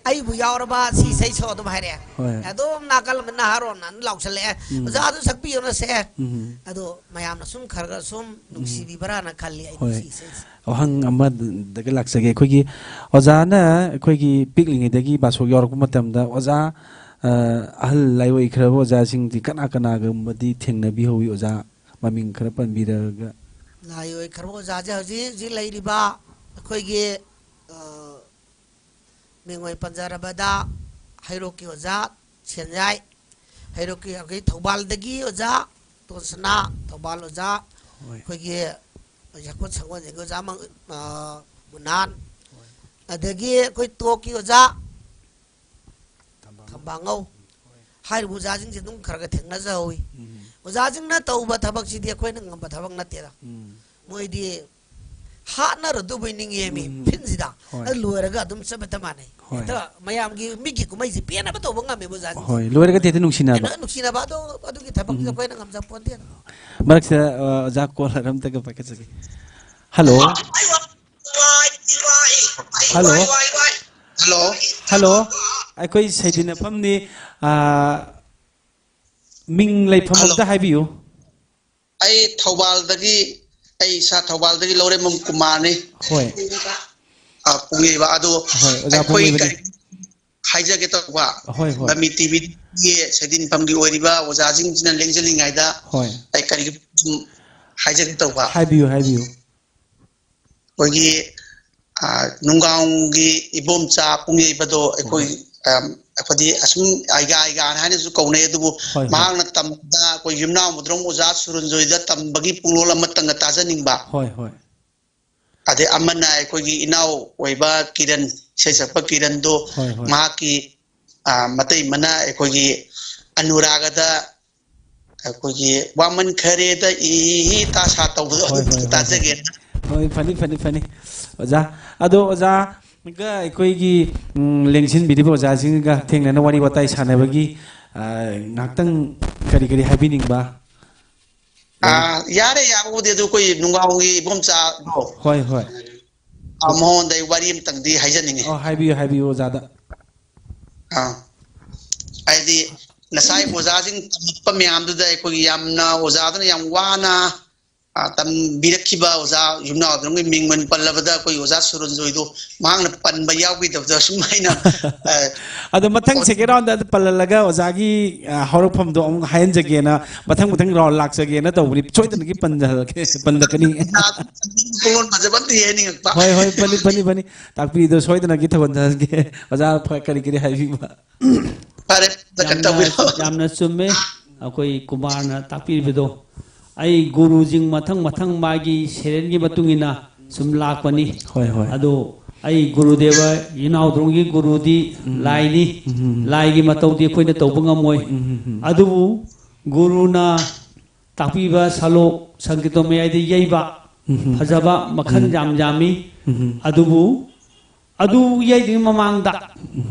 ꯑꯩꯕꯨ ꯌꯥꯎꯔꯕ ꯁꯤ ꯏꯁꯩ ꯁꯛꯑꯣ ꯑꯗꯨꯝ ꯍꯥꯏꯔꯛꯑꯦ꯫ ꯍꯣꯏ꯫ ꯑꯗꯨꯝ ꯅꯥꯀꯜ ꯑꯃ ꯅꯍꯥꯔꯣꯟ ꯑꯃ ꯂꯥꯎꯁꯜꯂꯛꯑꯦ, ꯎꯝ꯫ "ꯑꯣꯖꯥ ꯑꯗꯨ ꯁꯛꯄꯤꯌꯨꯅꯁꯦ"꯫ ꯎꯝ꯫ ꯑꯗꯣ ꯃꯌꯥꯝꯅ ꯁꯨꯝ ꯈꯔ ꯈꯔ ꯁꯨꯝ, ꯎꯝ꯫ ꯅꯨꯡꯁꯤꯕꯤꯕ꯭ꯔꯥꯅ ꯈꯜꯂꯤ ꯑꯩ ꯍꯣꯏ꯫ ꯁꯤ ꯏꯁꯩꯁꯦ꯫ ꯋꯥꯍꯪ ꯑꯃꯗꯒꯤ ꯂꯥꯛꯆꯒꯦ꯫ ꯑꯩꯈꯣꯏꯒꯤ ꯑꯣꯖꯥꯅ ꯑꯩꯈꯣꯏꯒꯤ ꯄꯤꯛꯂꯤꯉꯩꯗꯒꯤ ꯕꯥꯁꯣꯛ ꯌꯥꯎꯔꯛꯄ ꯃꯇꯝꯗ ꯑꯣꯖꯥ, ꯑ, ꯑꯍꯜ ꯂꯥꯏ ꯑꯣꯏꯈ꯭ꯔꯕ ꯑꯣꯖꯥꯁꯤꯡꯗꯤ ꯀꯅꯥ ꯀꯅꯥꯒꯨꯝꯕꯗꯤ ꯊꯦꯡꯅꯕꯤꯍꯧꯋꯤ ꯑꯣꯖꯥ? ꯃꯃꯤꯡ ꯈꯔ ꯄꯟꯕꯤꯔꯒ꯫ ꯂꯥꯏ ꯑꯣꯏꯈ꯭ꯔꯕ ꯑꯣꯖꯥꯁꯦ ꯍꯧꯖꯤꯛ ꯍꯧꯖꯤꯛ ꯂꯩꯔꯤꯕ ꯑꯩꯈꯣꯏꯒꯤ, ꯑ, ꯃꯤꯡ ꯑꯣꯏꯅ ꯄꯟꯖꯔꯕꯗ ꯍꯩꯔꯣꯛꯀꯤ ꯑꯣꯖꯥ ꯁꯦꯟꯌꯥꯏ, ꯍꯩꯔꯣꯛꯀꯤ ꯑꯩꯈꯣꯏ ꯊꯧꯕꯥꯜꯗꯒꯤ ꯑꯣꯖꯥ ꯇꯣꯟꯁꯅꯥ, ꯊꯧꯕꯥꯜ ꯑꯣꯖꯥ, ꯍꯣꯏ꯫ ꯑꯩꯈꯣꯏꯒꯤ ꯌꯥꯡꯀꯣꯟ ꯁꯪꯒꯣꯟꯖꯦꯟꯒꯤ ꯑꯣꯖꯥ ꯃꯪ-, ꯑ, ꯃꯨꯅꯥꯟ, ꯍꯣꯏ꯫ ꯑꯗꯒꯤ ꯑꯩꯈꯣꯏ ꯇꯣꯛꯀꯤ ꯑꯣꯖꯥ ꯊꯝꯕꯥꯉꯧ꯫ ꯊꯝꯕꯥꯉꯧ꯫ ꯍꯣꯏ꯫ ꯍꯥꯏꯔꯤꯕ ꯑꯣꯖꯥꯁꯤꯡꯁꯦ ꯑꯗꯨꯝ ꯈꯔ ꯈꯔ ꯊꯦꯡꯅꯖꯍꯧꯋꯤ꯫ ꯎꯝ꯫ ꯑꯣꯖꯥꯁꯤꯡꯅ ꯇꯧꯕ ꯊꯕꯛꯁꯤꯗꯤ ꯑꯩꯈꯣꯏꯅ ꯉꯝꯕ ꯊꯕꯛ ꯅꯠꯇꯦꯗ꯫ ꯎꯝ꯫ ꯃꯣꯏꯗꯤ ꯍꯥꯠꯅꯔꯨꯗꯧꯕꯩ ꯅꯤꯡꯉꯦꯃꯤ ꯎꯝ꯫ ꯐꯤꯜꯁꯤꯗ꯫ ꯍꯣꯏ꯫ ꯑꯗꯨ ꯂꯣꯏꯔꯒ ꯑꯗꯨꯝ ꯆꯠꯄ ꯆꯞ ꯃꯥꯟꯅꯩ꯫ ꯍꯣꯏ꯫ ꯍꯦꯛꯇ ꯃꯌꯥꯝꯒꯤ ꯃꯤꯠꯀꯤ ꯀꯨꯝꯍꯩꯁꯦ ꯄꯦꯟꯅꯕ ꯇꯧꯕ ꯉꯝꯃꯦꯕ ꯑꯣꯖꯥꯁꯤꯡꯁꯦ꯫ ꯍꯣꯏ, ꯂꯣꯏꯔꯒꯗꯤ ꯍꯦꯛꯇ ꯅꯨꯡꯁꯤꯅꯕ꯫ ꯑꯩꯅ ꯅꯨꯡꯁꯤꯅꯕ ꯑꯗꯣ ꯑꯗꯨꯒꯤ ꯊꯕꯛꯁꯦ ꯎꯝ꯫ ꯑꯩꯈꯣꯏꯅ ꯉꯝꯖꯄꯣꯟꯇꯦꯗ꯫ ꯃꯔꯛꯁꯤꯗ, ꯑ, ꯑꯣꯖꯥ ꯀꯣꯜ ꯑꯃꯇꯒ ꯄꯥꯏꯈꯠꯆꯒꯦ꯫ ꯍꯜꯂꯣ꯫ ꯍꯜꯂꯣ꯫ ꯍꯜꯂꯣ꯫ ꯍꯜꯂꯣ꯫ ꯑꯩꯈꯣꯏ ꯁꯩꯗꯤꯟꯅꯐꯝꯅꯤ꯫ ꯑ, ꯃꯤꯡ ꯂꯩꯐꯝ ꯍꯜꯂꯣ꯫ ꯑꯝꯇ ꯍꯥꯏꯕꯤꯌꯨ꯫ ꯑꯩ ꯊꯧꯕꯥꯜꯗꯒꯤ ꯑꯩ ꯏꯁꯥ ꯊꯧꯕꯥꯜꯗꯒꯤ ꯂꯧꯔꯦꯝꯕꯝ ꯀꯨꯃꯥꯔꯅꯤ꯫ ꯍꯣꯏ꯫ ꯑ, ꯄꯨꯡꯌꯩꯕ ꯑꯗꯣ ꯍꯣꯏ, ꯑꯣꯖꯥ ꯑꯩꯈꯣꯏ ꯄꯨꯡꯌꯩꯕꯅꯤ꯫ ꯀꯔꯤ ꯍꯥꯏꯖꯒꯦ ꯇꯧꯕ, ꯍꯣꯏ, ꯍꯣꯏ꯫ ꯃꯃꯤ ꯇꯤꯚꯤꯒꯤ ꯁꯩꯗꯤꯟꯐꯝꯒꯤ ꯑꯣꯏꯔꯤꯕ ꯑꯣꯖꯥꯁꯤꯡꯁꯤꯅ ꯂꯦꯡꯖꯜꯂꯤꯉꯩꯗ ꯍꯣꯏ꯫ ꯑꯩ ꯀꯔꯤꯒꯨꯝꯕ ꯁꯨꯝ ꯍꯥꯏꯖꯒꯦ ꯇꯧꯕ꯫ ꯍꯥꯏꯕꯤꯌꯨ, ꯍꯥꯏꯕꯤꯌꯨ꯫ ꯑꯩꯈꯣꯏꯒꯤ ꯑ, ꯅꯨꯡꯒꯥꯎꯒꯤ ꯏꯕꯣꯝꯆꯥ ꯄꯨꯡꯌꯩꯕꯗꯣ ꯑꯩꯈꯣꯏ, ꯑ, ꯑꯩꯈꯣꯏꯗꯤ ꯑꯁꯨꯝ ꯑꯩꯒꯥ ꯑꯩꯒꯥꯅ ꯍꯥꯏꯅꯁꯨ ꯀꯧꯅꯩ, ꯑꯗꯨꯕꯨ ꯍꯣꯏ, ꯍꯣꯏ꯫ ꯃꯍꯥꯛꯅ ꯇꯝꯕꯗ ꯑꯩꯈꯣꯏ ꯌꯨꯝꯅꯥꯎ ꯃꯨꯗ꯭ꯔꯣꯝ ꯑꯣꯖꯥ ꯁꯨꯔꯟꯖꯣꯏꯗ ꯇꯝꯕꯒꯤ ꯄꯨꯡꯂꯣꯜ ꯑꯃꯇꯪꯒ ꯇꯥꯖꯅꯤꯡꯕ꯫ ꯍꯣꯏ, ꯍꯣꯏ꯫ ꯑꯗꯩ ꯑꯃꯅ ꯑꯩꯈꯣꯏꯒꯤ ꯏꯅꯥꯎ ꯑꯣꯏꯕ ꯀꯤꯔꯟ, ꯏꯁꯩ ꯁꯛꯄ ꯀꯤꯔꯟꯗꯣ ꯍꯣꯏ, ꯍꯣꯏ꯫ ꯃꯍꯥꯛꯀꯤ, ꯑ, ꯃꯇꯩ ꯃꯅꯥ ꯑꯩꯈꯣꯏꯒꯤ ꯑꯅꯨꯔꯥꯒꯗ ꯑꯩꯈꯣꯏꯒꯤ ꯋꯥꯃꯟ ꯈꯔꯦꯗ ꯏ ꯇꯥ ꯁꯥ ꯇꯧꯕꯗꯣ ꯍꯣꯏ, ꯑꯗꯨ ꯍꯣꯏ, ꯍꯣꯏ, ꯇꯥꯖꯒꯦꯅ꯫ ꯍꯣꯏ, ꯐꯅꯤ, ꯐꯅꯤ, ꯐꯅꯤ꯫ ꯑꯣꯖꯥ, ꯑꯗꯣ ꯑꯣꯖꯥꯒ ꯑꯩꯈꯣꯏꯒꯤ, ꯎꯝ, ꯂꯦꯡꯁꯤꯟꯕꯤꯔꯤꯕ ꯑꯣꯖꯥꯁꯤꯡꯒ ꯊꯦꯡꯅꯅ ꯋꯥꯔꯤ ꯋꯥꯇꯥꯏ ꯁꯥꯟꯅꯕꯒꯤ, ꯑ, ꯉꯥꯏꯍꯥꯛꯇꯪ ꯀꯔꯤ ꯀꯔꯤ ꯍꯥꯏꯕꯤꯅꯤꯡꯕ? ꯑ, ꯌꯥꯔꯦ, ꯌꯥꯕꯕꯨꯗꯤ ꯑꯗꯨ ꯑꯩꯈꯣꯏ ꯅꯨꯡꯒꯥꯎꯒꯤ ꯏꯕꯣꯝꯆꯥꯗꯣ, ꯍꯣꯏ, ꯍꯣꯏ꯫ ꯑ, ꯃꯉꯣꯟꯗ ꯑꯩ ꯋꯥꯔꯤ ꯑꯃꯇꯪꯗꯤ ꯍꯥꯏꯖꯅꯤꯡꯉꯤ꯫ ꯑꯣ, ꯍꯥꯏꯕꯤꯌꯨ, ꯍꯥꯏꯕꯤꯌꯨ ꯑꯣꯖꯥꯗ꯫ ꯑ, ꯍꯥꯏꯗꯤ ꯉꯁꯥꯏ ꯑꯣꯖꯥꯁꯤꯡ ꯇꯝꯃꯛꯄ ꯃꯌꯥꯝꯗꯨꯗ ꯑꯩꯈꯣꯏꯒꯤ ꯌꯥꯝꯅ ꯑꯣꯖꯥꯗꯨꯅ ꯌꯥꯝ ꯋꯥꯅ, ꯑ, ꯇꯝꯕꯤꯔꯛꯈꯤꯕ ꯑꯣꯖꯥ ꯌꯨꯝꯅꯥꯎꯗꯨꯒꯤ ꯃꯤꯡ ꯑꯣꯏꯅ ꯄꯜꯂꯕꯗ ꯑꯩꯈꯣꯏ ꯑꯣꯖꯥ ꯁꯨꯔꯟꯖꯣꯏꯗꯣ ꯃꯍꯥꯛꯅ ꯄꯟꯕ ꯌꯥꯎꯈꯤꯗꯕꯗꯣ ꯁꯨꯝ ꯑꯩꯅ, ꯑ, ꯑꯗꯣ ꯃꯊꯪ second round ꯗ ꯄꯜꯍꯜꯂꯒ ꯑꯣꯖꯥꯒꯤ, ꯑ, ꯍꯧꯔꯛꯐꯝꯗꯣ ꯑꯃꯨꯛ ꯍꯥꯏꯍꯟꯖꯒꯦꯅ, ꯃꯊꯪ ꯃꯊꯪ round ꯂꯥꯛꯆꯒꯦꯅ ꯇꯧꯕꯅꯤ꯫ ꯁꯣꯏꯗꯅꯒꯤ ꯄꯟꯖꯍꯜꯂꯛꯀꯦ, ꯄꯟꯂꯛꯀꯅꯤ꯫ ꯄꯨꯡꯂꯣꯟ ꯐꯖꯕ ꯑꯝꯇ ꯍꯥꯏꯍꯟꯅꯤꯡꯉꯛꯄ꯫ ꯍꯣꯏ, ꯍꯣꯏ, ꯐꯅꯤ, ꯐꯅꯤ, ꯐꯅꯤ꯫ ꯇꯥꯛꯄꯤꯔꯤꯗꯣ ꯁꯣꯏꯗꯅꯒꯤ ꯊꯧꯒꯟꯖꯍꯟꯒꯦ꯫ ꯑꯣꯖꯥ, ꯐ-, ꯀꯔꯤ ꯀꯔꯤ ꯍꯥꯏꯕꯤꯕ? ꯐꯔꯦ, ꯀꯩꯅꯣ ꯌꯥꯝꯅ, ꯇꯧꯕꯤꯔꯣ꯫ ꯌꯥꯝꯅ ꯆꯨꯝꯃꯦ꯫ ꯑꯩꯈꯣꯏ ꯀꯨꯃꯥꯔꯅ ꯇꯥꯛꯄꯤꯔꯤꯕꯗꯣ, ꯑꯩ ꯒꯨꯔꯨꯁꯤꯡ ꯃꯊꯪ ꯃꯊꯪ ꯃꯥꯒꯤ ꯁꯦꯔꯦꯟꯒꯤ ꯃꯇꯨꯡ ꯏꯟꯅ ꯁꯨꯝ ꯂꯥꯛꯄꯅꯤ꯫ ꯍꯣꯏ, ꯍꯣꯏ꯫ ꯑꯗꯣ ꯑꯩ ꯒꯨꯔꯨꯗꯦꯕ ꯏꯅꯥꯎꯗ꯭ꯔꯣꯝꯒꯤ ꯒꯨꯔꯨꯗꯤ ꯂꯥꯏꯅꯤ꯫ ꯎꯝ꯫ ꯂꯥꯏꯒꯤ ꯃꯇꯧꯗꯤ ꯑꯩꯈꯣꯏꯅ ꯇꯧꯕ ꯉꯝꯃꯣꯏ꯫ ꯎꯝ, ꯎꯝ, ꯎꯝ꯫ ꯑꯗꯨꯕꯨ ꯒꯨꯔꯨꯅ ꯇꯥꯛꯄꯤꯕ ꯁꯂꯣꯛ ꯁꯪꯒꯤꯠꯇꯣ ꯃꯌꯥꯏꯗ ꯌꯩꯕ ꯎꯝ꯫ ꯐꯖꯕ ꯃꯈꯜ ꯎꯝ꯫ ꯌꯥꯝ ꯌꯥꯝꯃꯤ꯫ ꯎꯝ꯫ ꯑꯗꯨꯕꯨ ꯑꯗꯨ ꯌꯩꯗ꯭ꯔꯤꯉꯩ ꯃꯃꯥꯡꯗ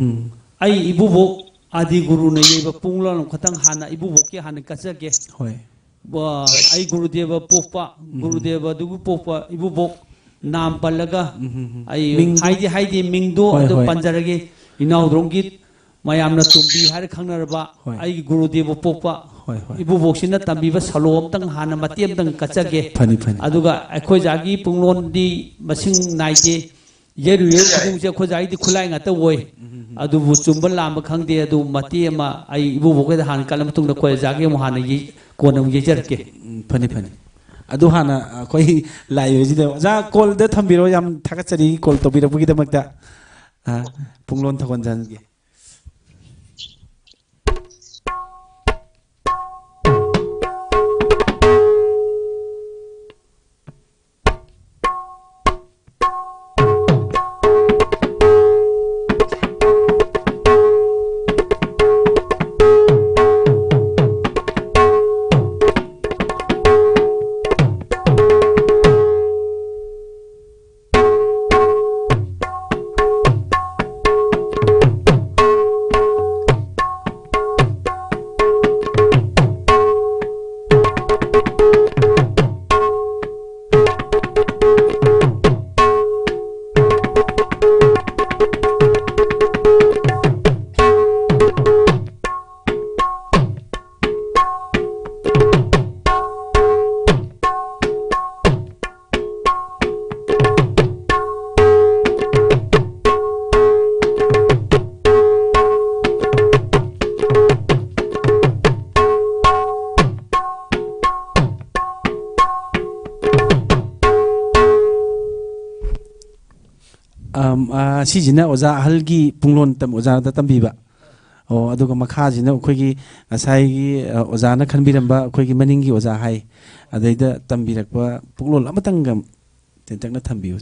ꯎꯝ꯫ ꯑꯩ ꯏꯕꯨꯕꯣꯛ ꯑꯥꯗꯤ ꯒꯨꯔꯨꯅ ꯌꯩꯕ ꯄꯨꯡꯂꯣꯟ ꯑꯃꯈꯛꯇꯪ ꯍꯥꯟꯅ ꯏꯕꯨꯕꯣꯛꯀꯤ ꯍꯥꯟꯅ ꯀꯠꯆꯒꯦ꯫ ꯍꯣꯏ꯫ ꯋꯥ, ꯑꯩ ꯒꯨꯔꯨꯗꯦꯕ ꯄꯣꯛꯄ, ꯒꯨꯔꯨꯗꯦꯕ ꯑꯗꯨꯒ ꯄꯣꯛꯄ ꯏꯕꯨꯕꯣꯛ ꯅꯥꯝ ꯄꯜꯂꯒ ꯎꯝ, ꯎꯝ, ꯎꯝ꯫ ꯑꯩ ꯃꯤꯡꯗꯣ? ꯍꯥꯏꯗꯤ ꯍꯥꯏꯗꯤ ꯃꯤꯡꯗꯣ ꯍꯣꯏ, ꯑꯗꯨ ꯍꯣꯏ꯫ ꯄꯟꯖꯔꯒꯦ꯫ ꯏꯅꯥꯎꯗ꯭ꯔꯣꯝꯒꯤ ꯃꯌꯥꯝꯅ ꯇꯣꯝꯕꯤ ꯍꯥꯏꯔ ꯈꯪꯅꯔꯕ ꯍꯣꯏ꯫ ꯑꯩꯒꯤ ꯒꯨꯔꯨꯗꯦꯕ ꯄꯣꯛꯄ ꯍꯣꯏ, ꯍꯣꯏ꯫ ꯏꯕꯣꯕꯣꯛꯁꯤꯅ ꯇꯝꯕꯤꯕ ꯁꯂꯣ ꯑꯝꯇꯪ ꯍꯥꯟꯅ ꯃꯇꯦꯛ ꯑꯝꯇꯪ ꯀꯠꯆꯒꯦ꯫ ꯐꯅꯤ, ꯐꯅꯤ꯫ ꯑꯗꯨꯒ ꯑꯩꯈꯣꯏ ꯖꯥꯒꯤ ꯄꯨꯡꯂꯣꯟꯗꯤ ꯃꯁꯤꯡ ꯅꯥꯏꯗꯦ꯫ ꯌꯩꯔꯨ ꯌꯩꯔꯨ ꯈꯨꯗꯤꯡꯁꯦ ꯑꯩꯈꯣꯏ ꯖꯥꯒꯤꯗꯤ ꯈꯨꯠꯂꯥꯏ ꯉꯥꯛꯇ ꯑꯣꯏ꯫ ꯎꯝ, ꯎꯝ, ꯎꯝ꯫ ꯑꯗꯨꯕꯨ ꯆꯨꯝꯕ ꯂꯥꯟꯕ ꯈꯪꯗꯦ꯫ ꯑꯗꯨ ꯃꯇꯦꯛ ꯑꯃ ꯑꯩ ꯏꯕꯣꯕꯣꯛꯈꯣꯏꯗ ꯍꯥꯟꯅ ꯀꯠꯂ ꯃꯇꯨꯡꯗ ꯑꯩꯈꯣꯏ ꯖꯥꯒꯤ ꯑꯃꯨꯛ ꯍꯥꯟꯅ ꯌꯩ-, ꯀꯣꯟꯅ ꯑꯃꯨꯛ ꯌꯩꯖꯔꯛꯀꯦ꯫ ꯎꯝ, ꯐꯅꯤ, ꯐꯅꯤ꯫ ꯑꯗꯨ ꯍꯥꯟꯅ ꯑꯩꯈꯣꯏ ꯂꯥꯏ ꯑꯣꯏꯁꯤꯗ ꯑꯣꯖꯥ ꯀꯣꯜꯗ ꯊꯝꯕꯤꯔꯣ꯫ ꯌꯥꯝ ꯊꯥꯒꯠꯆꯔꯤ ꯀꯣꯜ ꯇꯧꯕꯤꯔꯛꯄꯒꯤꯗꯃꯛꯇ꯫ ꯑ, ꯄꯨꯡꯂꯣꯟ ꯊꯧꯒꯜꯖꯥꯟꯒꯤ꯫ ꯑꯝ, ꯑ, ꯁꯤꯁꯤꯅ ꯑꯣꯖꯥ ꯑꯍꯜꯒꯤ ꯄꯨꯡꯂꯣꯟ ꯇꯝ-, ꯑꯣꯖꯥꯗ ꯇꯝꯕꯤꯕ꯫ ꯑꯣ, ꯑꯗꯨꯒ ꯃꯈꯥꯁꯤꯅ ꯑꯩꯈꯣꯏꯒꯤ ꯉꯁꯥꯏꯒꯤ, ꯑ, ꯑꯣꯖꯥꯅ ꯈꯟꯕꯤꯔꯝꯕ ꯑꯩꯈꯣꯏꯒꯤ ꯃꯅꯤꯡꯒꯤ ꯑꯣꯖꯥ ꯍꯥꯏ, ꯑꯗꯩꯗ ꯇꯝꯕꯤꯔꯛꯄ ꯄꯨꯡꯂꯣꯟ ꯑꯃꯇꯪꯒ ꯇꯦꯟꯇꯛꯅ ꯊꯝꯕꯤꯌꯨ꯫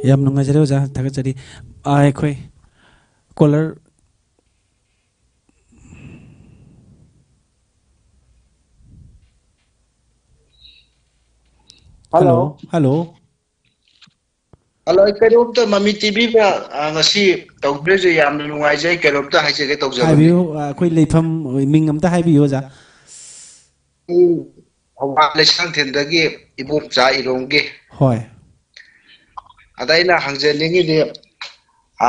ꯌꯥꯝ ꯅꯨꯡꯉꯥꯏꯖꯔꯦ ꯑꯣꯖꯥ, ꯊꯥꯒꯠꯆꯔꯤ꯫ ꯑꯥ, ꯑꯩꯈꯣꯏ ꯀꯣꯂꯔ꯫ ꯍꯜꯂꯣ꯫ Hello, hello. ꯍꯜꯂꯣ, ꯑꯩ ꯀꯩꯅꯣꯝꯇ ꯃꯃꯤ ꯇꯤꯚꯤꯗ, ꯑ, ꯉꯁꯤ ꯇꯧꯕꯤꯔꯤꯁꯦ ꯌꯥꯝꯅ ꯅꯨꯡꯉꯥꯏꯖꯩ꯫ ꯀꯩꯅꯣꯝꯇ ꯍꯥꯏꯖꯒꯦ ꯇꯧꯖꯕꯅꯤ꯫ ꯍꯥꯏꯕꯤꯌꯨ, ꯑ, ꯑꯩꯈꯣꯏ ꯂꯩꯐꯝ, ꯃꯤꯡ ꯑꯝꯇ ꯍꯥꯏꯕꯤꯌꯨ, ꯑꯣꯖꯥ꯫ ꯎꯝ, ꯊꯧꯕꯥꯜ ꯂꯩꯁꯥꯡꯊꯦꯝꯗꯒꯤ ꯏꯕꯣꯝꯆꯥ ꯏꯔꯣꯝꯒꯤ꯫ ꯍꯣꯏ꯫ ꯑꯗ ꯑꯩꯅ ꯍꯪꯖꯅꯤꯡꯉꯤꯗꯤ, ꯑ,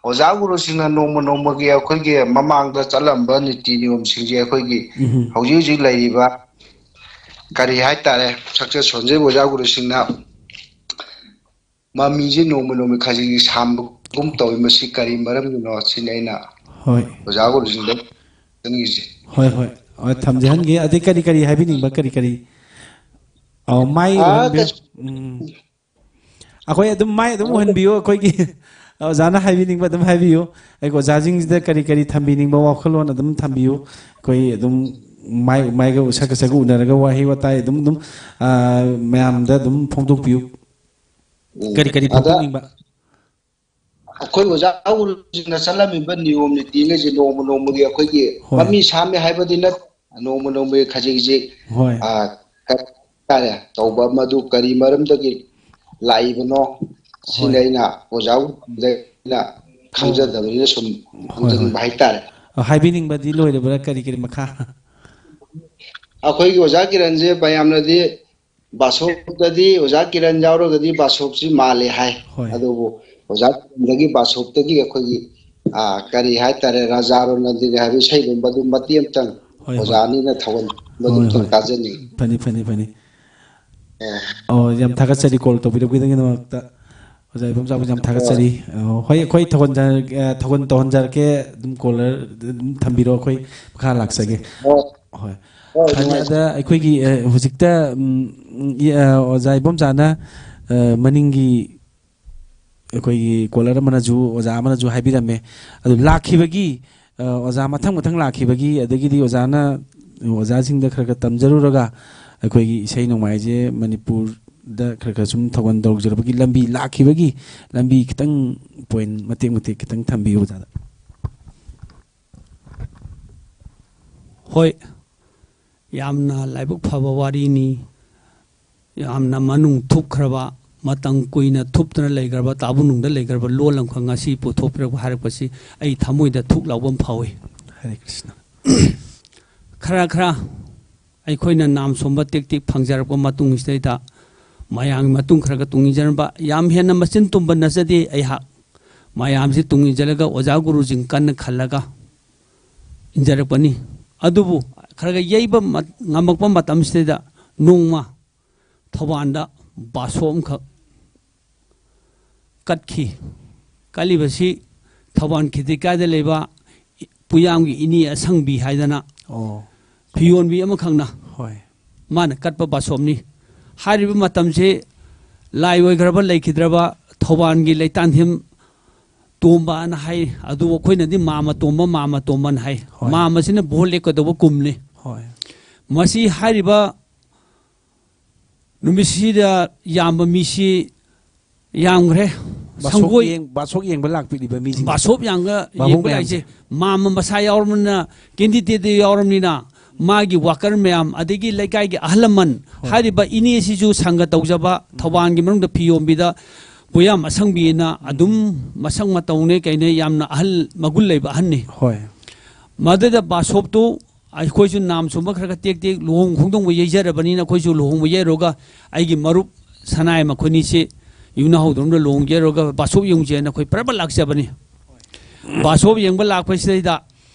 ꯑꯣꯖꯥ ꯒꯨꯔꯨꯁꯤꯡꯅ ꯅꯣꯡꯃ ꯅꯣꯡꯃꯒꯤ ꯑꯩꯈꯣꯏꯒꯤ ꯃꯃꯥꯡꯗ ꯆꯠꯂꯝꯕ ꯅꯤꯇꯤ ꯅꯤꯌꯣꯝꯁꯤꯡꯁꯦ ꯑꯩꯈꯣꯏꯒꯤ ꯎꯝ꯫ ꯍꯧꯖꯤꯛ ꯍꯧꯖꯤꯛ ꯂꯩꯔꯤꯕ ꯀꯔꯤ ꯍꯥꯏꯇꯥꯔꯦ, ꯁꯛꯆꯦ ꯁꯣꯟꯖꯩ ꯑꯣꯖꯥ ꯒꯨꯔꯨꯁꯤꯡꯅ ꯃꯃꯤꯁꯦ ꯅꯣꯡꯃ ꯅꯣꯡꯃꯒꯤ ꯈꯖꯤꯛ ꯈꯖꯤꯛ ꯁꯥꯝꯕꯒꯨꯝ ꯇꯧꯏ꯫ ꯃꯁꯤ ꯀꯔꯤ ꯃꯔꯝꯒꯤꯅꯣ ꯁꯤꯅꯤ ꯑꯩꯅ ꯍꯣꯏ꯫ ꯑꯣꯖꯥ ꯒꯨꯔꯨꯁꯤꯡꯗ ꯈꯪꯅꯤꯡꯉꯤꯁꯦ꯫ ꯍꯣꯏ, ꯍꯣꯏ꯫ ꯍꯣꯏ, ꯊꯝꯖꯍꯟꯒꯦ꯫ ꯑꯗꯩ ꯀꯔꯤ ꯀꯔꯤ ꯍꯥꯏꯕꯤꯅꯤꯡꯕ, ꯀꯔꯤ ꯀꯔꯤ? ꯑꯧ, ꯃꯥꯏ ꯑꯥ, ꯎꯍꯟꯕꯤꯌꯨ꯫ ꯀꯩꯁꯨ ꯎꯝ꯫ ꯑꯩꯈꯣꯏ ꯑꯗꯨꯝ ꯃꯥꯏ ꯑꯗꯨꯝ ꯑꯥ, ꯎꯍꯟꯕꯤꯌꯨ, ꯑꯩꯈꯣꯏꯒꯤ ꯑꯣꯖꯥꯅ ꯍꯥꯏꯕꯤꯅꯤꯡꯕ ꯑꯗꯨꯝ ꯍꯥꯏꯕꯤꯌꯨ꯫ ꯑꯩꯈꯣꯏ ꯑꯣꯖꯥꯁꯤꯡꯁꯤꯗ ꯀꯔꯤ ꯀꯔꯤ ꯊꯝꯕꯤꯅꯤꯡꯕ ꯋꯥꯈꯜꯂꯣꯟ ꯑꯗꯨꯝ ꯊꯝꯕꯤꯌꯨ꯫ ꯑꯩꯈꯣꯏ ꯑꯗꯨꯝ ꯃꯥꯏ, ꯃꯥꯏꯒ ꯁꯛꯀ ꯁꯛꯀ ꯎꯅꯔꯒ ꯋꯥꯍꯩ ꯋꯥꯇꯥꯏ ꯑꯗꯨꯝ, ꯑꯗꯨꯝ, ꯑꯥ, ꯃꯌꯥꯝꯗ ꯑꯗꯨꯝ ꯐꯣꯡꯗꯣꯛꯄꯤꯌꯨ꯫ ꯎꯝ꯫ ꯀꯔꯤ ꯀꯔꯤ ꯑꯗ ꯐꯣꯡꯗꯣꯛꯅꯤꯡꯕ? ꯑꯩꯈꯣꯏ ꯑꯣꯖꯥ ꯒꯨꯔꯨꯁꯤꯡꯅ ꯆꯠꯂꯝꯃꯤꯕ ꯅꯤꯌꯣꯝ ꯅꯤꯇꯤꯉꯩꯁꯦ ꯅꯣꯡꯃ ꯅꯣꯡꯃꯒꯤ ꯑꯩꯈꯣꯏꯒꯤ ꯍꯣꯏ꯫ ꯃꯃꯤ ꯁꯥꯝꯃꯦ ꯍꯥꯏꯕꯗꯤ ꯅꯠ-, ꯅꯣꯡꯃ ꯅꯣꯡꯃꯒꯤ ꯈꯖꯤꯛ ꯈꯖꯤꯛ, ꯍꯣꯏ꯫ ꯑ, ꯀꯔꯤ ꯍꯥꯏꯇꯥꯔꯦ, ꯇꯧꯕ ꯃꯗꯨ ꯀꯔꯤ ꯃꯔꯝꯗꯒꯤ ꯂꯥꯛꯏꯕꯅꯣ? ꯁꯤꯅꯤ ꯍꯣꯏ꯫ ꯑꯩꯅ ꯑꯣꯖꯥ ꯒꯨꯔꯨꯗ ꯑꯩꯅ ꯑꯣ꯫ ꯈꯪꯖꯗꯕꯅꯤꯅ ꯁꯨꯝ ꯍꯣꯏ, ꯍꯣꯏ꯫ ꯍꯪꯖꯅꯤꯡꯕ ꯍꯥꯏꯇꯥꯔꯦ꯫ ꯑ, ꯍꯥꯏꯕꯤꯅꯤꯡꯕꯗꯤ ꯂꯣꯏꯔꯕ꯭ꯔꯥ? ꯀꯔꯤ ꯀꯔꯤ ꯃꯈꯥ? ꯑꯩꯈꯣꯏꯒꯤ ꯑꯣꯖꯥ ꯀꯤꯔꯟꯁꯦ ꯃꯌꯥꯝꯅꯗꯤ ꯕꯥꯁꯣꯞꯇꯗꯤ ꯑꯣꯖꯥ ꯀꯤꯔꯟ ꯌꯥꯎꯔꯒꯗꯤ ꯕꯥꯁꯣꯞꯁꯤ ꯃꯥꯜꯂꯦ ꯍꯥꯏ꯫ ꯍꯣꯏ꯫ ꯑꯗꯨꯕꯨ ꯑꯣꯖꯥ ꯀꯤꯔꯟꯗꯒꯤ ꯕꯥꯁꯣꯞꯇꯒꯤ ꯑꯩꯈꯣꯏꯒꯤ, ꯑ, ꯀꯔꯤ ꯍꯥꯏꯇꯥꯔꯦ, ꯔꯥꯖꯥ ꯔꯣꯅꯟꯗꯤꯅꯤ ꯍꯥꯏꯕ ꯏꯁꯩꯒꯨꯝꯕ ꯑꯗꯨ ꯃꯇꯦꯛ ꯑꯃꯇꯪ ꯍꯣꯏ, ꯍꯣꯏ꯫ ꯑꯣꯖꯥ ꯑꯅꯤꯅ ꯊꯧꯒꯜ ꯃꯗꯨ ꯍꯣꯏ, ꯑꯃꯇꯪ ꯍꯣꯏ꯫ ꯇꯥꯖꯅꯤꯡꯉꯤ꯫ ꯐꯅꯤ, ꯐꯅꯤ, ꯐꯅꯤ꯫ ꯑꯦ꯫ ꯑꯣ, ꯌꯥꯝ ꯊꯥꯒꯠꯆꯔꯤ call ꯇꯧꯕꯤꯔꯛꯄꯒꯤꯗꯃꯛꯇ꯫ ꯑꯣꯖꯥ ꯏꯕꯣꯝꯆꯥꯕꯨ ꯌꯥꯝ ꯍꯣꯏ꯫ ꯊꯥꯒꯠꯆꯔꯤ꯫ ꯑꯣ, ꯍꯣꯏ, ꯑꯩꯈꯣꯏ ꯊꯧꯒꯜ-, ꯑ, ꯊꯧꯒꯜ ꯇꯧꯍꯟꯖꯔꯛꯀꯦ꯫ ꯑꯗꯨꯝ caller ꯑꯗꯨꯝ ꯊꯝꯕꯤꯔꯣ, ꯑꯩꯈꯣꯏ ꯃꯈꯥ ꯂꯥꯛꯆꯒꯦ꯫ ꯍꯣꯏ꯫ ꯍꯣꯏ꯫ ꯍꯣꯏ, ꯐꯅꯤ, ꯅꯨꯡꯉꯥꯏꯖꯔꯦ꯫ ꯑꯗ ꯑꯩꯈꯣꯏꯒꯤ, ꯑ, ꯍꯧꯖꯤꯛꯇ, ꯎꯝ, ꯏ-, ꯑ, ꯑꯣꯖꯥ ꯏꯕꯣꯝꯆꯥꯅ, ꯑ, ꯃꯅꯤꯡꯒꯤ ꯑꯩꯈꯣꯏꯒꯤ caller ꯑꯃꯅꯁꯨ, ꯑꯣꯖꯥ ꯑꯃꯅꯁꯨ ꯍꯥꯏꯕꯤꯔꯝꯃꯦ꯫ ꯑꯗꯨ ꯂꯥꯛꯈꯤꯕꯒꯤ, ꯑ, ꯑꯣꯖꯥ ꯃꯊꯪ ꯃꯊꯪ ꯂꯥꯛꯈꯤꯕꯒꯤ, ꯑꯗꯒꯤꯗꯤ ꯑꯣꯖꯥꯅ, ꯑꯣꯖꯥꯁꯤꯡꯗ ꯈꯔ ꯈꯔ ꯇꯝꯖꯔꯨꯔꯒ ꯑꯩꯈꯣꯏꯒꯤ ꯏꯁꯩ ꯅꯣꯡꯃꯥꯏꯁꯦ ꯃꯅꯤꯄꯨꯔ ꯗ ꯈꯔ ꯈꯔ ꯁꯨꯝ ꯊꯧꯒꯜ ꯇꯧꯖꯔꯛꯄꯒꯤ ꯂꯝꯕꯤ, ꯂꯥꯛꯈꯤꯕꯒꯤ ꯂꯝꯕꯤ ꯈꯤꯇꯪ, ꯄꯣꯏꯟ ꯃꯇꯦꯛ ꯃꯇꯦꯛ ꯈꯤꯇꯪ ꯊꯝꯕꯤꯌꯨ ꯑꯣꯖꯥꯗ꯫ ꯍꯣꯏ, ꯌꯥꯝꯅ ꯂꯥꯏꯕꯛ ꯐꯕ ꯋꯥꯔꯤꯅꯤ꯫ ꯌꯥꯝꯅ ꯃꯅꯨꯡ ꯊꯨꯞꯈ꯭ꯔꯕ, ꯃꯇꯝ ꯀꯨꯏꯅ ꯊꯨꯞꯇꯅ ꯂꯩꯈ꯭ꯔꯕ, ꯇꯥꯕꯨ ꯅꯨꯡꯗ ꯂꯩꯈ꯭ꯔꯕ ꯂꯣꯜ ꯑꯃꯈꯛ ꯉꯁꯤ ꯄꯨꯊꯣꯛꯄꯤꯔꯛꯄ ꯍꯥꯏꯔꯛꯄꯁꯤ ꯑꯩ ꯊꯃꯣꯏꯗ ꯊꯨꯛ ꯂꯥꯎꯕ ꯑꯃ ꯐꯥꯎꯏ꯫ ꯍꯔꯦ ꯀ꯭ꯔꯤꯁꯅ꯫ ꯈꯔ ꯈꯔ ꯑꯩꯈꯣꯏꯅ ꯅꯥꯝ ꯁꯣꯝꯕ ꯇꯦꯛ ꯇꯦꯛ ꯐꯪꯖꯔꯛꯄ ꯃꯇꯨꯡꯁꯤꯗꯩꯗ ꯃꯌꯥꯝꯒꯤ ꯃꯇꯨꯡ ꯈꯔ ꯈꯔ ꯇꯨꯡ ꯏꯟꯖꯔꯝꯕ, ꯌꯥꯝ ꯍꯦꯟꯅ ꯃꯆꯤꯟ ꯇꯨꯝꯕ ꯅꯠꯆꯗꯦ ꯑꯩꯍꯥꯛ꯫ ꯃꯌꯥꯝꯁꯤ ꯇꯨꯡ ꯏꯟꯖꯔꯒ ꯑꯣꯖꯥ ꯒꯨꯔꯨꯁꯤꯡ ꯀꯟꯅ ꯈꯜꯂꯒ ꯏꯟꯖꯔꯛꯄꯅꯤ꯫ ꯑꯗꯨꯕꯨ ꯈꯔ ꯈꯔ ꯌꯩꯕ ꯃ-, ꯉꯝꯃꯛꯄ ꯃꯇꯝꯁꯤꯗꯩꯗ ꯅꯣꯡꯃ ꯊꯧꯕꯥꯜꯗ ꯕꯥꯁꯣꯞ ꯑꯃꯈꯛ ꯀꯠꯈꯤ꯫ ꯀꯠꯂꯤꯕꯁꯤ ꯊꯧꯕꯥꯜ ꯈꯦꯇ꯭ꯔꯤꯀꯥꯗ ꯂꯩꯕ ꯄꯨꯌꯥꯝꯒꯤ ꯏꯅꯦ ꯑꯁꯪꯕꯤ ꯍꯥꯏꯗꯅ ꯑꯣ꯫ ꯐꯤꯌꯣꯟꯕꯤ ꯑꯃꯈꯛꯅ ꯍꯣꯏ꯫ ꯃꯥꯅ ꯀꯠꯄ ꯕꯥꯁꯣꯞꯅꯤ꯫ ꯍꯥꯏꯔꯤꯕ ꯃꯇꯝꯁꯤ ꯂꯥꯏ ꯑꯣꯏꯈ꯭ꯔꯕ ꯂꯩꯈꯤꯗ꯭ꯔꯕ ꯊꯧꯕꯥꯜꯒꯤ ꯂꯩꯇꯥꯟꯊꯦꯝ ꯇꯣꯝꯕ ꯑꯅ ꯍꯥꯏ꯫ ꯑꯗꯨ ꯑꯩꯈꯣꯏꯅꯗꯤ ꯃꯥꯃ ꯇꯣꯝꯕ, ꯃꯥꯃ ꯇꯣꯝꯕꯅ ꯍꯥꯏ꯫ ꯍꯣꯏ꯫ ꯃꯥꯃꯁꯤꯅ ꯚꯣꯠ ꯂꯦꯞꯀꯗꯧꯕ ꯀꯨꯝꯅꯤ꯫ ꯍꯣꯏ꯫ ꯃꯁꯤ ꯍꯥꯏꯔꯤꯕ ꯅꯨꯃꯤꯠꯁꯤꯗ ꯌꯥꯝꯕ ꯃꯤꯁꯤ ꯌꯥꯝꯈ꯭ꯔꯦ꯫ ꯕꯥꯁꯣꯛ ꯁꯪꯒꯣꯏ ꯌꯦꯡ-, ꯕꯥꯁꯣꯛ ꯌꯦꯡꯕ ꯂꯥꯛꯄꯤꯔꯤꯕ ꯃꯤꯁꯤꯡ, ꯕꯥꯁꯣꯞ ꯌꯥꯝꯒ ꯕꯥꯕꯣꯛ ꯌꯦꯡꯕ ꯃꯌꯥꯝꯁꯦ꯫ ꯂꯥꯛꯏꯁꯦ ꯃꯥꯃ ꯃꯁꯥ ꯌꯥꯎꯔꯕꯅꯤꯅ, ꯀꯦꯟꯗꯤꯗꯦꯠꯇ ꯌꯥꯎꯔꯕꯅꯤꯅ, ꯃꯥꯒꯤ ꯋꯥꯀꯔ ꯃꯌꯥꯝ, ꯑꯗꯒꯤ ꯂꯩꯀꯥꯏꯒꯤ ꯑꯍꯜ ꯂꯃꯟ, ꯍꯣꯏ꯫ ꯍꯥꯏꯔꯤꯕ ꯏꯅꯦꯁꯤꯁꯨ ꯁꯪꯒ ꯇꯧꯖꯕ, ꯊꯧꯕꯥꯜꯒꯤ ꯃꯅꯨꯡꯗ ꯐꯤ ꯌꯣꯟꯕꯤꯗ ꯄꯨꯌꯥꯝ ꯑꯁꯪꯕꯤꯅ ꯑꯗꯨꯝ ꯃꯁꯛ ꯃꯇꯧꯅꯦ ꯀꯩꯅꯦ ꯌꯥꯝꯅ ꯑꯍꯜ, ꯃꯒꯨꯟ ꯂꯩꯕ ꯑꯍꯟꯅꯤ꯫ ꯍꯣꯏ꯫ ꯃꯗꯨꯗ ꯕꯥꯁꯣꯞꯇꯨ ꯑꯩꯈꯣꯏꯁꯨ ꯅꯥꯝ ꯁꯣꯝꯕ ꯈꯔ ꯈꯔ ꯇꯦꯛ ꯇꯦꯛ ꯂꯨꯍꯣꯡ ꯈꯣꯡꯗꯣꯡꯕ ꯌꯩꯖꯔꯕꯅꯤꯅ ꯑꯩꯈꯣꯏꯁꯨ ꯂꯨꯍꯣꯡꯕ ꯌꯩꯔꯨꯔꯒ ꯑꯩꯒꯤ ꯃꯔꯨꯞ ꯁꯅꯥꯏ ꯃꯈꯣꯏꯅꯤꯁꯤ ꯌꯨꯝꯅꯥꯍꯧꯗꯔꯣꯝꯗ ꯂꯨꯍꯣꯡ ꯌꯩꯔꯨꯔꯒ ꯕꯥꯁꯣꯞ ꯌꯦꯡꯉꯨꯁꯦꯅ ꯑꯩꯈꯣꯏ ꯄ꯭ꯔꯕ ꯂꯥꯛꯆꯕꯅꯤ꯫ ꯕꯥꯁꯣꯞ ꯌꯦꯡꯕ ꯂꯥꯛꯄꯁꯤꯗꯩꯗ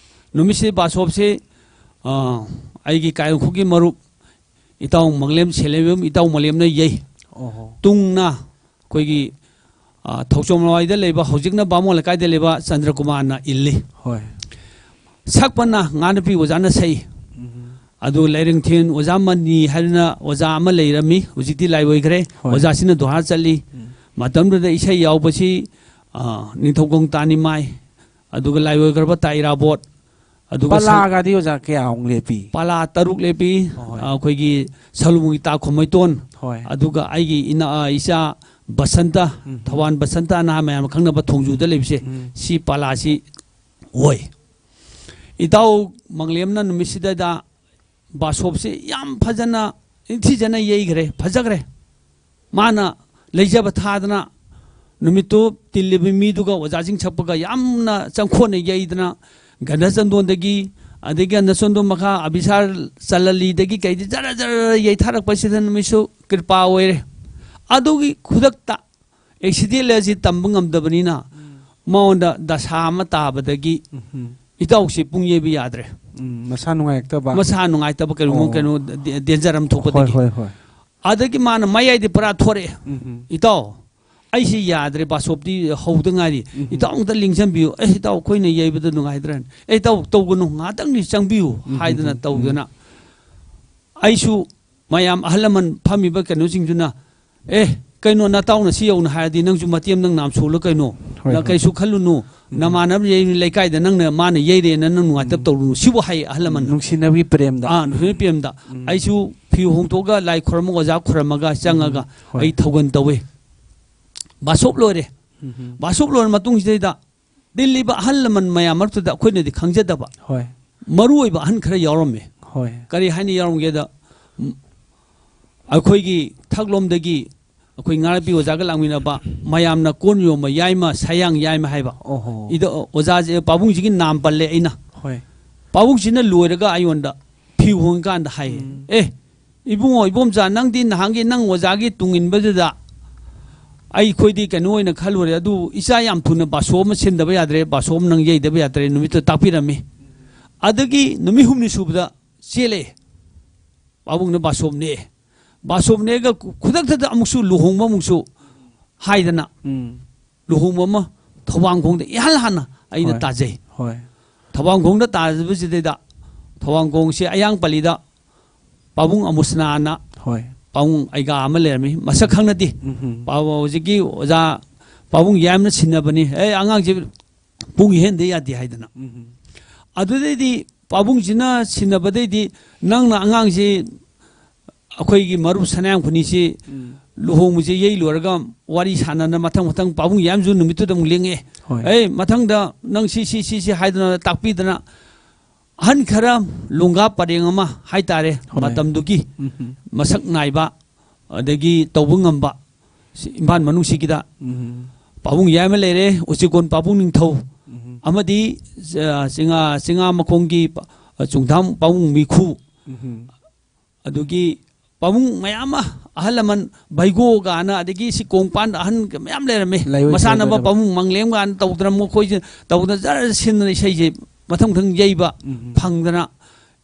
ꯅꯨꯃꯤꯠꯁꯤ ꯕꯥꯁꯣꯞꯁꯤ, ꯑ, ꯑꯩꯒꯤ ꯀꯥꯏꯔꯨꯈꯨꯒꯤ ꯃꯔꯨꯞ ꯏꯇꯥꯎ ꯃꯪꯂꯦꯝ ꯁꯦꯂꯦꯝꯕꯝ ꯏꯇꯥꯎ ꯃꯪꯂꯦꯝꯅ ꯌꯩ꯫ ꯑꯣꯍꯣ꯫ ꯇꯨꯡꯅ ꯑꯩꯈꯣꯏꯒꯤ, ꯑ, ꯊꯧꯆꯣꯝ ꯂꯋꯥꯏꯗ ꯂꯩꯕ, ꯍꯧꯖꯤꯛꯅ ꯕꯥꯃꯣꯟ ꯂꯩꯀꯥꯏꯗ ꯂꯩꯕ ꯆꯟꯗ꯭ꯔꯀꯨꯃꯥꯔꯅ ꯏꯜꯂꯤ꯫ ꯍꯣꯏ꯫ ꯁꯛꯄꯅ ꯉꯥꯅꯨꯄꯤ ꯑꯣꯖꯥꯅ ꯁꯛꯏ꯫ ꯎꯝ꯫ ꯑꯗꯨ ꯂꯩꯔꯦꯡꯊꯦꯟ ꯑꯣꯖꯥ ꯃꯅꯤ ꯍꯥꯏꯗꯅ ꯑꯣꯖꯥ ꯑꯃ ꯂꯩꯔꯝꯃꯤ, ꯍꯧꯖꯤꯛꯇꯤ ꯂꯥꯏ ꯑꯣꯏꯈ꯭ꯔꯦ꯫ ꯍꯣꯏ꯫ ꯑꯣꯖꯥꯁꯤꯅ ꯗꯣꯍꯥ ꯆꯠꯂꯤ꯫ ꯎꯝ꯫ ꯃꯇꯝꯗꯨꯗ ꯏꯁꯩ ꯌꯥꯎꯕꯁꯤ, ꯑ, ꯅꯤꯡꯊꯧꯈꯣꯡ ꯇꯥꯅꯤꯃꯥꯏ, ꯑꯗꯨꯒ ꯂꯥꯏ ꯑꯣꯏꯈ꯭ꯔꯕ ꯇꯥ ꯏꯔꯥꯕꯣꯠ, ꯑꯗꯨꯒ ꯁ- ꯄꯂꯥꯒꯗꯤ ꯑꯣꯖꯥ ꯀꯌꯥꯃꯨꯛ ꯂꯦꯞꯄꯤ? ꯄꯂꯥ ꯇꯔꯨꯛ ꯂꯦꯞꯄꯤ꯫ ꯍꯣꯏ꯫ ꯑꯩꯈꯣꯏꯒꯤ ꯁꯂꯨꯡꯒꯤ ꯇꯥ ꯈꯣꯝꯃꯩꯇꯣꯟ, ꯍꯣꯏ꯫ ꯑꯗꯨꯒ ꯑꯩꯒꯤ ꯏꯅꯥ ꯏꯆꯥ ꯕꯁꯟꯇ, ꯎꯝ꯫ ꯊꯧꯕꯥꯜ ꯕꯁꯟꯇ ꯑꯅ ꯃꯌꯥꯝ ꯈꯪꯅꯕ ꯊꯣꯡꯖꯨꯗ ꯂꯩꯕꯁꯦ, ꯎꯝ꯫ ꯁꯤ ꯄꯂꯥꯁꯤ ꯑꯣꯏ꯫ ꯏꯇꯥꯎ ꯃꯪꯂꯦꯝꯅ ꯅꯨꯃꯤꯠꯁꯤꯗꯩꯗ ꯕꯥꯁꯣꯞꯁꯤ ꯌꯥꯝ ꯐꯖꯅ ꯅꯤꯡꯊꯤꯖꯅ ꯌꯩꯈ꯭ꯔꯦ, ꯐꯖꯈ꯭ꯔꯦ꯫ ꯃꯥꯅ ꯂꯩꯖꯕ ꯊꯥꯗꯅ ꯅꯨꯃꯤꯠꯇꯨ ꯇꯤꯜꯂꯤꯕ ꯃꯤꯗꯨꯒ ꯑꯣꯖꯥꯁꯤꯡ ꯁꯛꯄꯒ ꯌꯥꯝꯅ ꯆꯪꯈꯣꯠꯅ ꯌꯩꯗꯅ, ꯒꯟꯙꯆꯟꯗꯣꯟꯗꯒꯤ, ꯑꯗꯒꯤ ꯒꯟꯙꯆꯟꯗꯣꯟ ꯃꯈꯥ ꯑꯕꯤꯁꯥꯔ ꯆꯂꯂꯤꯗꯒꯤ ꯀꯩꯗꯤ ꯖꯔ ꯖꯔ ꯌꯩꯊꯔꯛꯄꯁꯤꯗ ꯅꯨꯃꯤꯠꯁꯨ ꯀ꯭ꯔꯤꯄꯥ ꯑꯣꯏꯔꯦ꯫ ꯑꯗꯨꯒꯤ ꯈꯨꯗꯛꯇ ꯑꯦꯛꯁꯤꯗꯦꯟ ꯑꯁꯤ ꯇꯝꯕ ꯉꯝꯗꯕꯅꯤꯅ, ꯃꯉꯣꯟꯗ ꯗꯁꯥ ꯑꯃ ꯇꯥꯕꯗꯒꯤ ꯎꯝ꯫ ꯏꯇꯥꯎꯁꯤ ꯄꯨꯡ ꯌꯩꯕ ꯌꯥꯗ꯭ꯔꯦ꯫ ꯎꯝ, ꯃꯁꯥ ꯅꯨꯡꯉꯥꯏꯔꯛꯇꯕ꯫ ꯑꯣ꯫ ꯀꯩꯅꯣ ꯗꯦ- ꯗꯦꯟꯖꯔ ꯑꯃ ꯊꯣꯛꯄꯗꯒꯤ꯫ ꯍꯣꯏ, ꯍꯣꯏ, ꯍꯣꯏ꯫ ꯑꯗꯒꯤ ꯃꯥꯅ ꯃꯌꯥꯏꯗꯤ ꯄꯨꯔꯥ ꯊꯣꯔꯛꯑꯦ꯫ ꯎꯝ꯫ "ꯏꯇꯥꯎ, ꯑꯩꯁꯤ ꯌꯥꯗ꯭ꯔꯦ, ꯕꯥꯁꯣꯞꯇꯤ ꯍꯧꯗ ꯉꯥꯏꯔꯤ꯫ ꯎꯝ꯫ ꯏꯇꯥꯎ ꯑꯝꯇ ꯂꯤꯡꯁꯤꯟꯕꯤꯌꯨ꯫ ꯑꯦ, ꯏꯇꯥꯎ, ꯑꯩꯈꯣꯏꯅ ꯌꯩꯕꯗ ꯅꯨꯡꯉꯥꯏꯗ꯭ꯔꯅꯦ꯫ ꯑꯦ, ꯏꯇꯥꯎ, ꯇꯧꯒꯅꯨ, ꯉꯥꯏꯍꯥꯛꯇꯪꯗꯤ ꯆꯪꯕꯤꯌꯨ", ꯎꯝ, ꯍꯥꯏꯗꯅ ꯎꯝ, ꯎꯝ꯫ ꯇꯧꯗꯅ꯫ ꯑꯩꯁꯨ ꯃꯌꯥꯝ ꯑꯍꯜ ꯂꯃꯟ ꯐꯝꯃꯤꯕ ꯀꯩꯅꯣꯁꯤꯡꯗꯨꯅ, "ꯑꯦ, ꯀꯩꯅꯣ, ꯅꯇꯥꯎꯅ ꯁꯤ ꯌꯧꯅ ꯍꯥꯏꯔꯗꯤ ꯅꯪꯁꯨ ꯃꯇꯦꯛ ꯑꯃ ꯅꯪ ꯅꯥꯝ ꯁꯣꯜꯂ ꯀꯩꯅꯣ? ꯍꯣꯏ, ꯅꯪ ꯍꯣꯏ꯫ ꯀꯩꯁꯨ ꯈꯜꯂꯨꯅꯨ꯫ ꯎꯝ꯫ ꯅꯃꯥꯟꯅꯕ ꯌꯩ-, ꯂꯩꯀꯥꯏꯗ ꯅꯪꯅ ꯃꯥꯅ ꯌꯩꯔꯦꯅ ꯅꯪ ꯅꯨꯡꯉꯥꯏꯇꯕ ꯎꯝ꯫ ꯇꯧꯔꯨꯅꯨ", ꯁꯤꯕꯨ ꯍꯥꯏ ꯑꯍꯜ ꯂꯃꯟꯅ꯫ ꯅꯨꯡꯁꯤꯅꯕꯒꯤ ꯄ꯭ꯔꯦꯝꯗ꯫ ꯑꯥ, ꯅꯨꯡꯁꯤꯅꯕꯒꯤ ꯄ꯭ꯔꯦꯝꯗ꯫ ꯎꯝ꯫ ꯑꯩꯁꯨ ꯐꯤ ꯍꯣꯡꯗꯣꯛꯑꯒ ꯂꯥꯏ ꯈꯨꯔꯝꯃꯒ ꯑꯣꯖꯥ ꯈꯨꯔꯝꯃꯒ ꯆꯪꯉꯒ ꯎꯝ, ꯍꯣꯏ꯫ ꯑꯩ ꯊꯧꯒꯟ ꯇꯧꯋꯦ꯫ ꯕꯥꯁꯣꯞ ꯂꯣꯏꯔꯦ꯫ ꯎꯝ꯫ ꯕꯥꯁꯣꯞ ꯂꯣꯏꯔ ꯃꯇꯨꯡꯁꯤꯗꯩꯗ ꯇꯤꯜꯂꯤꯕ ꯑꯍꯜ ꯂꯃꯟ ꯃꯌꯥꯝ ꯃꯔꯛꯇꯨꯗ ꯑꯩꯈꯣꯏꯅꯗꯤ ꯈꯪꯖꯗꯕ ꯍꯣꯏ꯫ ꯃꯔꯨ ꯑꯣꯏꯕ ꯑꯍꯟ ꯈꯔ ꯌꯥꯎꯔꯝꯃꯦ꯫ ꯍꯣꯏ꯫ ꯀꯔꯤ ꯍꯥꯏꯅ ꯌꯥꯎꯔꯝꯒꯦꯗ, ꯎꯝ, ꯑꯩꯈꯣꯏꯒꯤ ꯊꯛꯂꯣꯝꯗꯒꯤ ꯑꯩꯈꯣꯏ ꯉꯥꯔꯥꯛꯄꯤ ꯑꯣꯖꯥꯒ ꯂꯥꯛꯃꯤꯟꯅꯕ ꯃꯌꯥꯝꯅ ꯀꯣꯟ ꯌꯣꯝꯕ ꯌꯥꯏꯃ, ꯁꯌꯥꯡ ꯌꯥꯏꯃ ꯍꯥꯏꯕ꯫ ꯑꯣꯍꯣ꯫ ꯏꯗ ꯑꯣꯖꯥꯁꯦ, ꯄꯥꯕꯨꯡꯁꯤꯒꯤ ꯅꯥꯝ ꯄꯜꯂꯦ ꯑꯩꯅ꯫ ꯍꯣꯏ꯫ ꯄꯥꯕꯨꯡꯁꯤꯅ ꯂꯣꯏꯔꯒ ꯑꯩꯉꯣꯟꯗ ꯐꯤ ꯍꯣꯡꯉꯀꯥꯟꯗ ꯍꯥꯏꯌꯦ, ꯎꯝ꯫ "ꯑꯦ, ꯏꯕꯨꯡꯉꯣ, ꯏꯕꯣꯝꯆꯥ, ꯅꯪꯗꯤ ꯅꯍꯥꯟꯒꯤ ꯅꯪ ꯑꯣꯖꯥꯒꯤ ꯇꯨꯡ ꯏꯟꯕꯗꯨꯗ ꯑꯩꯈꯣꯏꯗꯤ ꯀꯩꯅꯣ ꯑꯣꯏꯅ ꯈꯜꯂꯨꯔꯦ, ꯑꯗꯨ ꯏꯆꯥ ꯌꯥꯝ ꯊꯨꯅ ꯕꯥꯁꯣꯞ ꯑꯃ ꯁꯤꯟꯗꯕ ꯌꯥꯗ꯭ꯔꯦ, ꯕꯥꯁꯣꯞ ꯑꯃ ꯅꯪ ꯌꯩꯗꯕ ꯌꯥꯗ꯭ꯔꯦ", ꯅꯨꯃꯤꯠꯇꯨ ꯇꯥꯛꯄꯤꯔꯝꯃꯤ꯫ ꯑꯗꯒꯤ ꯅꯨꯃꯤꯠ ꯍꯨꯝꯅꯤ ꯁꯨꯕꯗ ꯆꯦꯜꯂꯛꯑꯦ꯫ ꯄꯥꯕꯨꯡꯅ ꯕꯥꯁꯣꯞ ꯅꯦꯛꯑꯦ꯫ ꯕꯥꯁꯣꯞ ꯅꯦꯛꯑꯒ ꯈꯨ-, ꯈꯨꯗꯛꯇꯗ ꯑꯃꯨꯛꯁꯨ ꯂꯨꯍꯣꯡꯕ ꯑꯃꯨꯛꯁꯨ ꯍꯥꯏꯗꯅ, ꯎꯝ꯫ ꯂꯨꯍꯣꯡꯕ ꯑꯃ ꯊꯧꯕꯥꯡꯈꯣꯡꯗ ꯏꯍꯥꯟ ꯍꯥꯟꯅ ꯑꯩꯅ ꯍꯣꯏ꯫ ꯇꯥꯖꯩ꯫ ꯍꯣꯏ꯫ ꯊꯧꯕꯥꯡꯈꯣꯡꯗ ꯇꯥꯖꯕꯁꯤꯗꯩꯗ ꯊꯧꯕꯥꯡꯈꯣꯡꯁꯦ ꯑꯌꯥꯡ ꯄꯜꯂꯤꯗ ꯄꯥꯕꯨꯡ ꯑꯃꯨꯁꯅꯥꯅ ꯍꯣꯏ꯫ ꯄꯥꯕꯨꯡ ꯑꯩꯒꯥ ꯑꯃ ꯂꯩꯔꯝꯃꯤ, ꯃꯁꯛ ꯈꯪꯅꯗꯦ꯫ ꯎꯝ꯫ ꯄꯥꯕꯨꯡ ꯍꯧꯖꯤꯛꯀꯤ ꯑꯣꯖꯥ ꯄꯥꯕꯨꯡ ꯌꯥꯏꯃꯅ ꯁꯤꯟꯅꯕꯅꯤ, "ꯑꯦ, ꯑꯉꯥꯡꯁꯦ ꯄꯨꯡ ꯏꯍꯦꯟꯗ ꯌꯥꯗꯦ" ꯍꯥꯏꯗꯅ꯫ ꯎꯝ꯫ ꯑꯗꯨꯗꯩꯗꯤ ꯄꯥꯕꯨꯡꯁꯤꯅ ꯁꯤꯟꯅꯕꯗꯩꯗꯤ, "ꯅꯪꯅ ꯑꯉꯥꯡꯁꯤ, ꯑꯩꯈꯣꯏꯒꯤ ꯃꯔꯨꯞ ꯁꯅꯥꯌꯥꯝ ꯈꯨꯅꯤꯁꯤ ꯎꯝ꯫ ꯂꯨꯍꯣꯡꯕꯁꯦ ꯌꯩ ꯂꯣꯏꯔꯒ ꯋꯥꯔꯤ ꯁꯥꯟꯅꯅ ꯃꯊꯪ ꯃꯊꯪ ꯄꯥꯕꯨꯡ ꯌꯥꯝꯁꯨ ꯅꯨꯃꯤꯠꯇꯨꯗ ꯑꯃꯨꯛ ꯂꯦꯡꯉꯛꯑꯦ꯫ ꯍꯣꯏ꯫ ꯑꯦ, ꯃꯊꯪꯗ ꯅꯪ ꯁꯤ, ꯁꯤ, ꯁꯤ, ꯁꯤ ꯍꯥꯏꯗꯅ ꯇꯥꯛꯄꯤꯗꯅ ꯑꯍꯟ ꯈꯔ ꯂꯣꯡꯒꯥ ꯄꯔꯦꯡ ꯑꯃ ꯍꯥꯏꯇꯥꯔꯦ, ꯍꯣꯏ꯫ ꯃꯇꯝꯗꯨꯒꯤ ꯎꯝ꯫ ꯃꯁꯛ ꯅꯥꯏꯕ, ꯑꯗꯒꯤ ꯇꯧꯕ ꯉꯝꯕ, ꯁꯤ ꯏꯝꯐꯥꯜ ꯃꯅꯨꯡꯁꯤꯒꯤꯗ ꯎꯝ꯫ ꯄꯥꯕꯨꯡ ꯌꯥꯏꯃ ꯂꯩꯔꯦ, ꯎꯆꯤꯀꯣꯟ ꯄꯥꯕꯨꯡ ꯅꯤꯡꯊꯧ, ꯎꯝ꯫ ꯑꯃꯗꯤ, ꯑ, ꯆꯤꯉꯥ, ꯆꯤꯉꯥ ꯃꯈꯣꯡꯒꯤ ꯄ-, ꯆꯨꯡꯊꯥꯝ ꯄꯥꯕꯨꯡ ꯃꯤꯈꯨ, ꯎꯝ꯫ ꯑꯗꯨꯒꯤ ꯄꯥꯕꯨꯡ ꯃꯌꯥꯝ ꯑꯃ, ꯑꯍꯜ ꯂꯃꯟ ꯕꯩꯒꯣ ꯀꯥꯏꯅ, ꯑꯗꯒꯤ ꯁꯤ ꯀꯣꯡꯄꯥꯟꯗ ꯑꯍꯟ ꯃꯌꯥꯝ ꯂꯩꯔꯝꯃꯦ꯫ ꯂꯩꯔꯣꯏ, ꯃꯁꯥꯟꯅꯕ ꯂꯩꯔꯣꯏ꯫ ꯄꯥꯕꯨꯡ ꯃꯪꯂꯦꯝ ꯀꯥꯏꯅ ꯇꯧꯗꯅ ꯃꯈꯣꯏꯁꯦ ꯇꯧꯗꯅ ꯖꯔ ꯁꯤꯟꯗꯅ ꯏꯁꯩꯁꯦ ꯃꯊꯪ ꯃꯊꯪ ꯌꯩꯕ ꯎꯝ꯫ ꯐꯪꯗꯅ,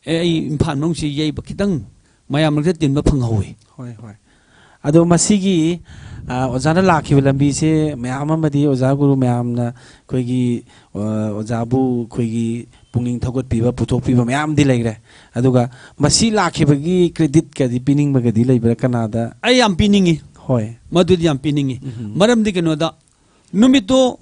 ꯑꯦ, ꯑꯩ ꯏꯝꯐꯥꯜ ꯃꯅꯨꯡꯁꯤ ꯌꯩꯕ ꯈꯤꯇꯪ ꯃꯌꯥꯝ ꯃꯔꯛꯇ ꯇꯤꯟꯕ ꯐꯪꯍꯧꯋꯤ꯫ ꯍꯣꯏ, ꯍꯣꯏ꯫ ꯑꯗꯣ ꯃꯁꯤꯒꯤ, ꯑ, ꯑꯣꯖꯥꯅ ꯂꯥꯛꯈꯤꯕ ꯂꯝꯕꯤꯁꯦ ꯃꯌꯥꯝ ꯑꯃꯗꯤ ꯑꯣꯖꯥ ꯒꯨꯔꯨ ꯃꯌꯥꯝꯅ ꯑꯩꯈꯣꯏꯒꯤ, ꯑ, ꯑꯣꯖꯥꯕꯨ ꯑꯩꯈꯣꯏꯒꯤ ꯄꯨꯛꯅꯤꯡ ꯊꯧꯒꯠꯄꯤꯕ, ꯄꯨꯊꯣꯛꯄꯤꯕ ꯃꯌꯥꯝꯗꯤ ꯂꯩꯈ꯭ꯔꯦ꯫ ꯑꯗꯨꯒ ꯃꯁꯤ ꯂꯥꯛꯈꯤꯕꯒꯤ credit ꯀꯗꯤ ꯄꯤꯅꯤꯡꯕꯒꯗꯤ ꯂꯩꯕ꯭ꯔꯥ ꯀꯅꯥꯗ? ꯑꯩ ꯌꯥꯝ ꯄꯤꯅꯤꯡꯉꯤ꯫ ꯍꯣꯏ꯫ ꯃꯗꯨꯗꯤ ꯌꯥꯝ ꯄꯤꯅꯤꯡꯉꯤ꯫ ꯎꯝ꯫ ꯃꯔꯝꯗꯤ ꯀꯩꯅꯣꯗ, ꯅꯨꯃꯤꯠꯇꯣ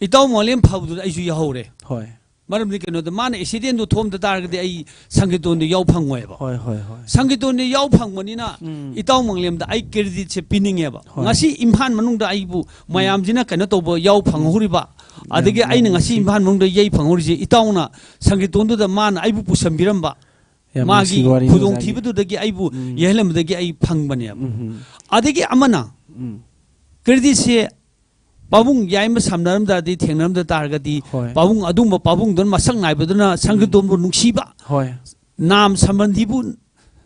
ꯏꯇꯥꯎ ꯃꯥꯂꯦꯝ ꯐꯕꯗꯨꯗ ꯑꯩꯁꯨ ꯌꯥꯎꯍꯧꯔꯦ꯫ ꯍꯣꯏ꯫ ꯃꯔꯝꯗꯤ ꯀꯩꯅꯣꯗ, ꯃꯥꯅ accident ꯗꯨ ꯊꯣꯛꯑꯝꯗ ꯇꯥꯔꯒꯗꯤ ꯑꯩ ꯁꯪꯀꯤꯔꯇꯣꯟꯗꯨ ꯌꯥꯎ ꯐꯪꯉꯣꯏꯕ꯫ ꯍꯣꯏ, ꯍꯣꯏ, ꯍꯣꯏ꯫ ꯁꯪꯀꯤꯔꯇꯣꯟꯗꯨ ꯌꯥꯎ ꯐꯪꯕꯅꯤꯅ ꯎꯝ꯫ ꯏꯇꯥꯎ ꯃꯪꯂꯦꯝꯗ ꯑꯩ credit ꯁꯦ ꯄꯤꯅꯤꯡꯉꯦꯕ꯫ ꯍꯣꯏ꯫ ꯉꯁꯤ ꯏꯝꯐꯥꯜ ꯃꯅꯨꯡꯗ ꯑꯩꯕꯨ ꯎꯝ꯫ ꯃꯌꯥꯝꯁꯤꯅ ꯀꯩꯅꯣ ꯇꯧꯕ ꯌꯥꯎ ꯐꯪꯍꯧꯔꯤꯕ, ꯌꯥꯝ ꯑꯗꯒꯤ ꯑꯩꯅ ꯅꯨꯡꯉꯥꯏ꯫ ꯉꯁꯤ ꯏꯝꯐꯥꯜ ꯃꯅꯨꯡꯗ ꯌꯩ ꯐꯪꯍꯧꯔꯤꯁꯦ ꯏꯇꯥꯎꯅ ꯁꯪꯀꯤꯔꯇꯣꯟꯗꯨꯗ ꯃꯥꯅ ꯑꯩꯕꯨ ꯄꯨꯁꯟꯕꯤꯔꯝꯕ, ꯌꯥꯝ ꯃꯥꯒꯤ ꯅꯨꯡꯁꯤꯕ ꯋꯥꯔꯤꯅꯤ ꯑꯣꯖꯥꯒꯤ꯫ ꯈꯨꯗꯣꯡꯊꯤꯕꯗꯨꯗꯒꯤ ꯑꯩꯕꯨ ꯎꯝ꯫ ꯌꯩꯍꯜꯂꯝꯕꯗꯒꯤ ꯑꯩ ꯐꯪꯕꯅꯦꯕ꯫ ꯎꯝ꯫ ꯑꯗꯒꯤ ꯑꯃꯅ ꯎꯝ꯫ credit ꯁꯦ ꯄꯥꯕꯨꯡ ꯌꯥꯏꯃ ꯁꯝꯅꯔꯝꯗ꯭ꯔꯗꯤ, ꯊꯦꯡꯅꯔꯝꯗ ꯇꯥꯔꯒꯗꯤ, ꯍꯣꯏ꯫ ꯄꯥꯕꯨꯡ ꯑꯗꯨꯝꯕ ꯄꯥꯕꯨꯡꯗꯨꯅ ꯃꯁꯛ ꯅꯥꯏꯕꯗꯨꯅ ꯎꯝ꯫ ꯁꯪꯀꯤꯔꯇꯣꯟꯕꯨ ꯅꯨꯡꯁꯤꯕ, ꯍꯣꯏ꯫ ꯅꯥꯝ ꯁꯝꯕꯟꯊꯤꯕꯨ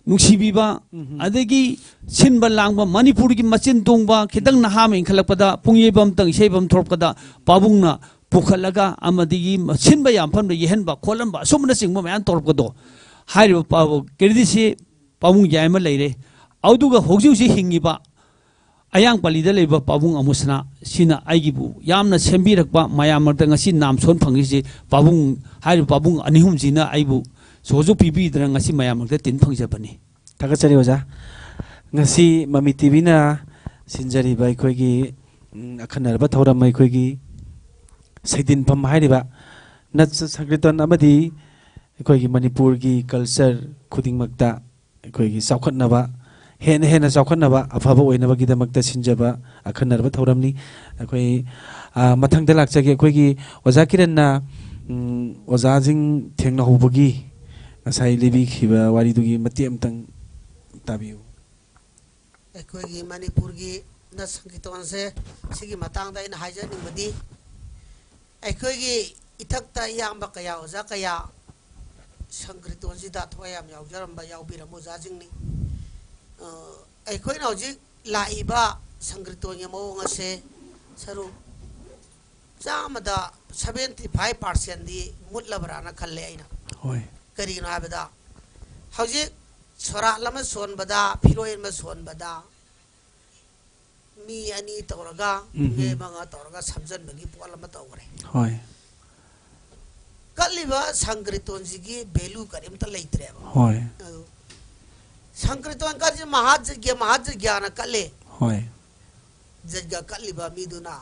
ꯅꯨꯡꯁꯤꯕꯤꯕ, ꯎꯝ꯫ ꯑꯗꯒꯤ ꯁꯤꯟꯕ ꯂꯥꯡꯕ, ꯃꯅꯤꯄꯨꯔꯒꯤ ꯃꯆꯤꯟ ꯇꯣꯡꯕ, ꯈꯤꯇꯪ ꯎꯝ꯫ ꯅꯍꯥ ꯑꯃ ꯏꯟꯈꯠꯂꯛꯄꯗ ꯄꯨꯡ ꯌꯩꯕ ꯑꯃꯇꯪ, ꯏꯁꯩꯕ ꯑꯃ ꯊꯣꯛꯂꯛꯄꯗ ꯄꯥꯕꯨꯡꯅ ꯄꯨꯈꯠꯂꯒ ꯑꯃꯗꯒꯤ ꯁꯤꯟꯕ ꯌꯥꯝꯐꯝꯗ ꯌꯩꯍꯟꯕ ꯈꯣꯠꯍꯟꯕ, ꯑꯁꯨꯝꯕꯅꯆꯤꯡꯕ ꯃꯌꯥꯝ ꯇꯧꯔꯛꯄꯗꯣ, ꯍꯥꯏꯔꯤꯕ ꯄꯥꯕꯨꯡ credit ꯁꯤ ꯄꯥꯕꯨꯡ ꯌꯥꯏꯃ ꯂꯩꯔꯦ꯫ ꯑꯗꯨꯒ ꯍꯧꯖꯤꯛ ꯍꯧꯖꯤꯛ ꯍꯤꯡꯉꯤꯕ ꯑꯌꯥꯡ ꯄꯜꯂꯤꯗ ꯂꯩꯕ ꯄꯥꯕꯨꯡ ꯑꯃꯨꯁꯅꯥ ꯁꯤꯅ ꯑꯩꯒꯤꯕꯨ ꯌꯥꯝꯅ ꯁꯦꯝꯕꯤꯔꯛꯄ, ꯃꯌꯥꯝ ꯃꯔꯛꯇ ꯉꯁꯤ ꯅꯥꯝ ꯁꯣꯟ ꯐꯪꯉꯤꯁꯤ ꯄꯥꯕꯨꯡ, ꯍꯥꯏꯔꯤꯕ ꯄꯥꯕꯨꯡ ꯑꯅꯤ ꯑꯍꯨꯝꯁꯤꯅ ꯑꯩꯕꯨ ꯁꯣꯖꯨ ꯄꯤꯕꯤꯗꯅ ꯉꯁꯤ ꯃꯌꯥꯝ ꯃꯔꯛꯇ ꯇꯤꯟ ꯐꯪꯖꯕꯅꯤ꯫ ꯊꯥꯒꯠꯆꯔꯤ ꯑꯣꯖꯥ꯫ ꯉꯁꯤ ꯃꯃꯤ ꯇꯤ ꯚꯤꯅ ꯁꯤꯟꯖꯔꯤꯕ ꯑꯩꯈꯣꯏꯒꯤ, ꯎꯝ, ꯑꯈꯟꯅꯔꯕ ꯊꯧꯔꯝ, ꯑꯩꯈꯣꯏꯒꯤ ꯁꯩꯗꯤꯟꯐꯝ ꯍꯥꯏꯔꯤꯕ ꯅꯠ ꯁꯪꯀ꯭ꯔꯤꯇꯟ ꯑꯃꯗꯤ ꯑꯩꯈꯣꯏꯒꯤ ꯃꯅꯤꯄꯨꯔꯒꯤ culture ꯈꯨꯗꯤꯡꯃꯛꯇ ꯑꯩꯈꯣꯏꯒꯤ ꯆꯥꯎꯈꯠꯅꯕ, ꯍꯦꯟꯅ ꯍꯦꯟꯅ ꯆꯥꯎꯈꯠꯅꯕ, ꯑꯐꯕ ꯑꯣꯏꯅꯕꯒꯤꯗꯃꯛꯇ ꯁꯤꯟꯖꯕ ꯑꯈꯟꯅꯔꯕ ꯊꯧꯔꯝꯅꯤ꯫ ꯑꯩꯈꯣꯏ, ꯑ, ꯃꯊꯪꯗ ꯂꯥꯛꯆꯒꯦ꯫ ꯑꯩꯈꯣꯏꯒꯤ ꯑꯣꯖꯥ ꯀꯤꯔꯟꯅ, ꯎꯝ, ꯑꯣꯖꯥꯁꯤꯡ ꯊꯦꯡꯅꯍꯧꯕꯒꯤ ꯉꯁꯥꯏ ꯂꯤꯕꯤꯈꯤꯕ ꯋꯥꯔꯤꯗꯨꯒꯤ ꯃꯇꯦꯛ ꯑꯃꯇꯪ ꯇꯥꯕꯤꯌꯨ꯫ ꯑꯩꯈꯣꯏꯒꯤ ꯃꯅꯤꯄꯨꯔꯒꯤ ꯅꯠ ꯁꯪꯀ꯭ꯔꯤꯇꯣꯟꯁꯦ, ꯁꯤꯒꯤ ꯃꯇꯥꯡꯗ ꯑꯩꯅ ꯍꯥꯏꯖꯅꯤꯡꯕꯗꯤ, ꯑꯩꯈꯣꯏꯒꯤ ꯏꯊꯛꯇ ꯏꯌꯥꯝꯕ ꯀꯌꯥ, ꯑꯣꯖꯥ ꯀꯌꯥ ꯁꯪꯀ꯭ꯔꯤꯇꯣꯟꯁꯤꯗ ꯊꯋꯥꯏ ꯌꯥꯝ ꯌꯥꯎꯖꯔꯝꯕ, ꯌꯥꯎꯕꯤꯔꯝꯕ ꯑꯣꯖꯥꯁꯤꯡꯅꯤ꯫ ꯑ, ꯑꯩꯈꯣꯏꯅ ꯍꯧꯖꯤꯛ ꯂꯥꯛꯏꯕ ꯁꯪꯀ꯭ꯔꯤꯇꯣꯟꯒꯤ ꯃꯑꯣꯡ ꯑꯁꯦ ꯁꯔꯨꯛ ꯆꯥꯝꯃꯗ seventy five percentꯗꯤ ꯃꯨꯠꯂꯕ꯭ꯔꯥꯅ ꯈꯜꯂꯦ ꯑꯩꯅ꯫ ꯍꯣꯏ꯫ ꯀꯔꯤꯒꯤꯅꯣ ꯍꯥꯏꯕꯗ, ꯍꯧꯖꯤꯛ ꯁꯣꯔꯥꯠ ꯑꯃ ꯁꯣꯟꯕꯗ, ꯐꯤꯔꯣꯏ ꯑꯃ ꯁꯣꯟꯕꯗ, ꯃꯤ ꯑꯅꯤ ꯇꯧꯔꯒ, ꯎꯝ꯫ ꯃꯤ ꯑꯃꯒ ꯇꯧꯔꯒ ꯁꯝꯖꯟꯕꯒꯤ ꯄꯣꯠ ꯑꯃ ꯇꯧꯈ꯭ꯔꯦ꯫ ꯍꯣꯏ꯫ ꯀꯠꯂꯤꯕ ꯁꯪꯀ꯭ꯔꯤꯇꯣꯟꯁꯤꯒꯤ value ꯀꯔꯤꯝꯇ ꯂꯩꯇ꯭ꯔꯦꯕ꯫ ꯍꯣꯏ꯫ ꯑꯗꯨ ꯁꯪꯀ꯭ꯔꯤꯇꯣꯟ ꯀꯠꯂꯤꯁꯦ ꯃꯍꯥꯖꯒ꯭ꯌ, ꯃꯍꯥꯖꯒ꯭ꯌꯅ ꯀꯠꯂꯦ꯫ ꯍꯣꯏ꯫ ꯖꯒ꯭ꯌ ꯀꯠꯂꯤꯕ ꯃꯤꯗꯨꯅ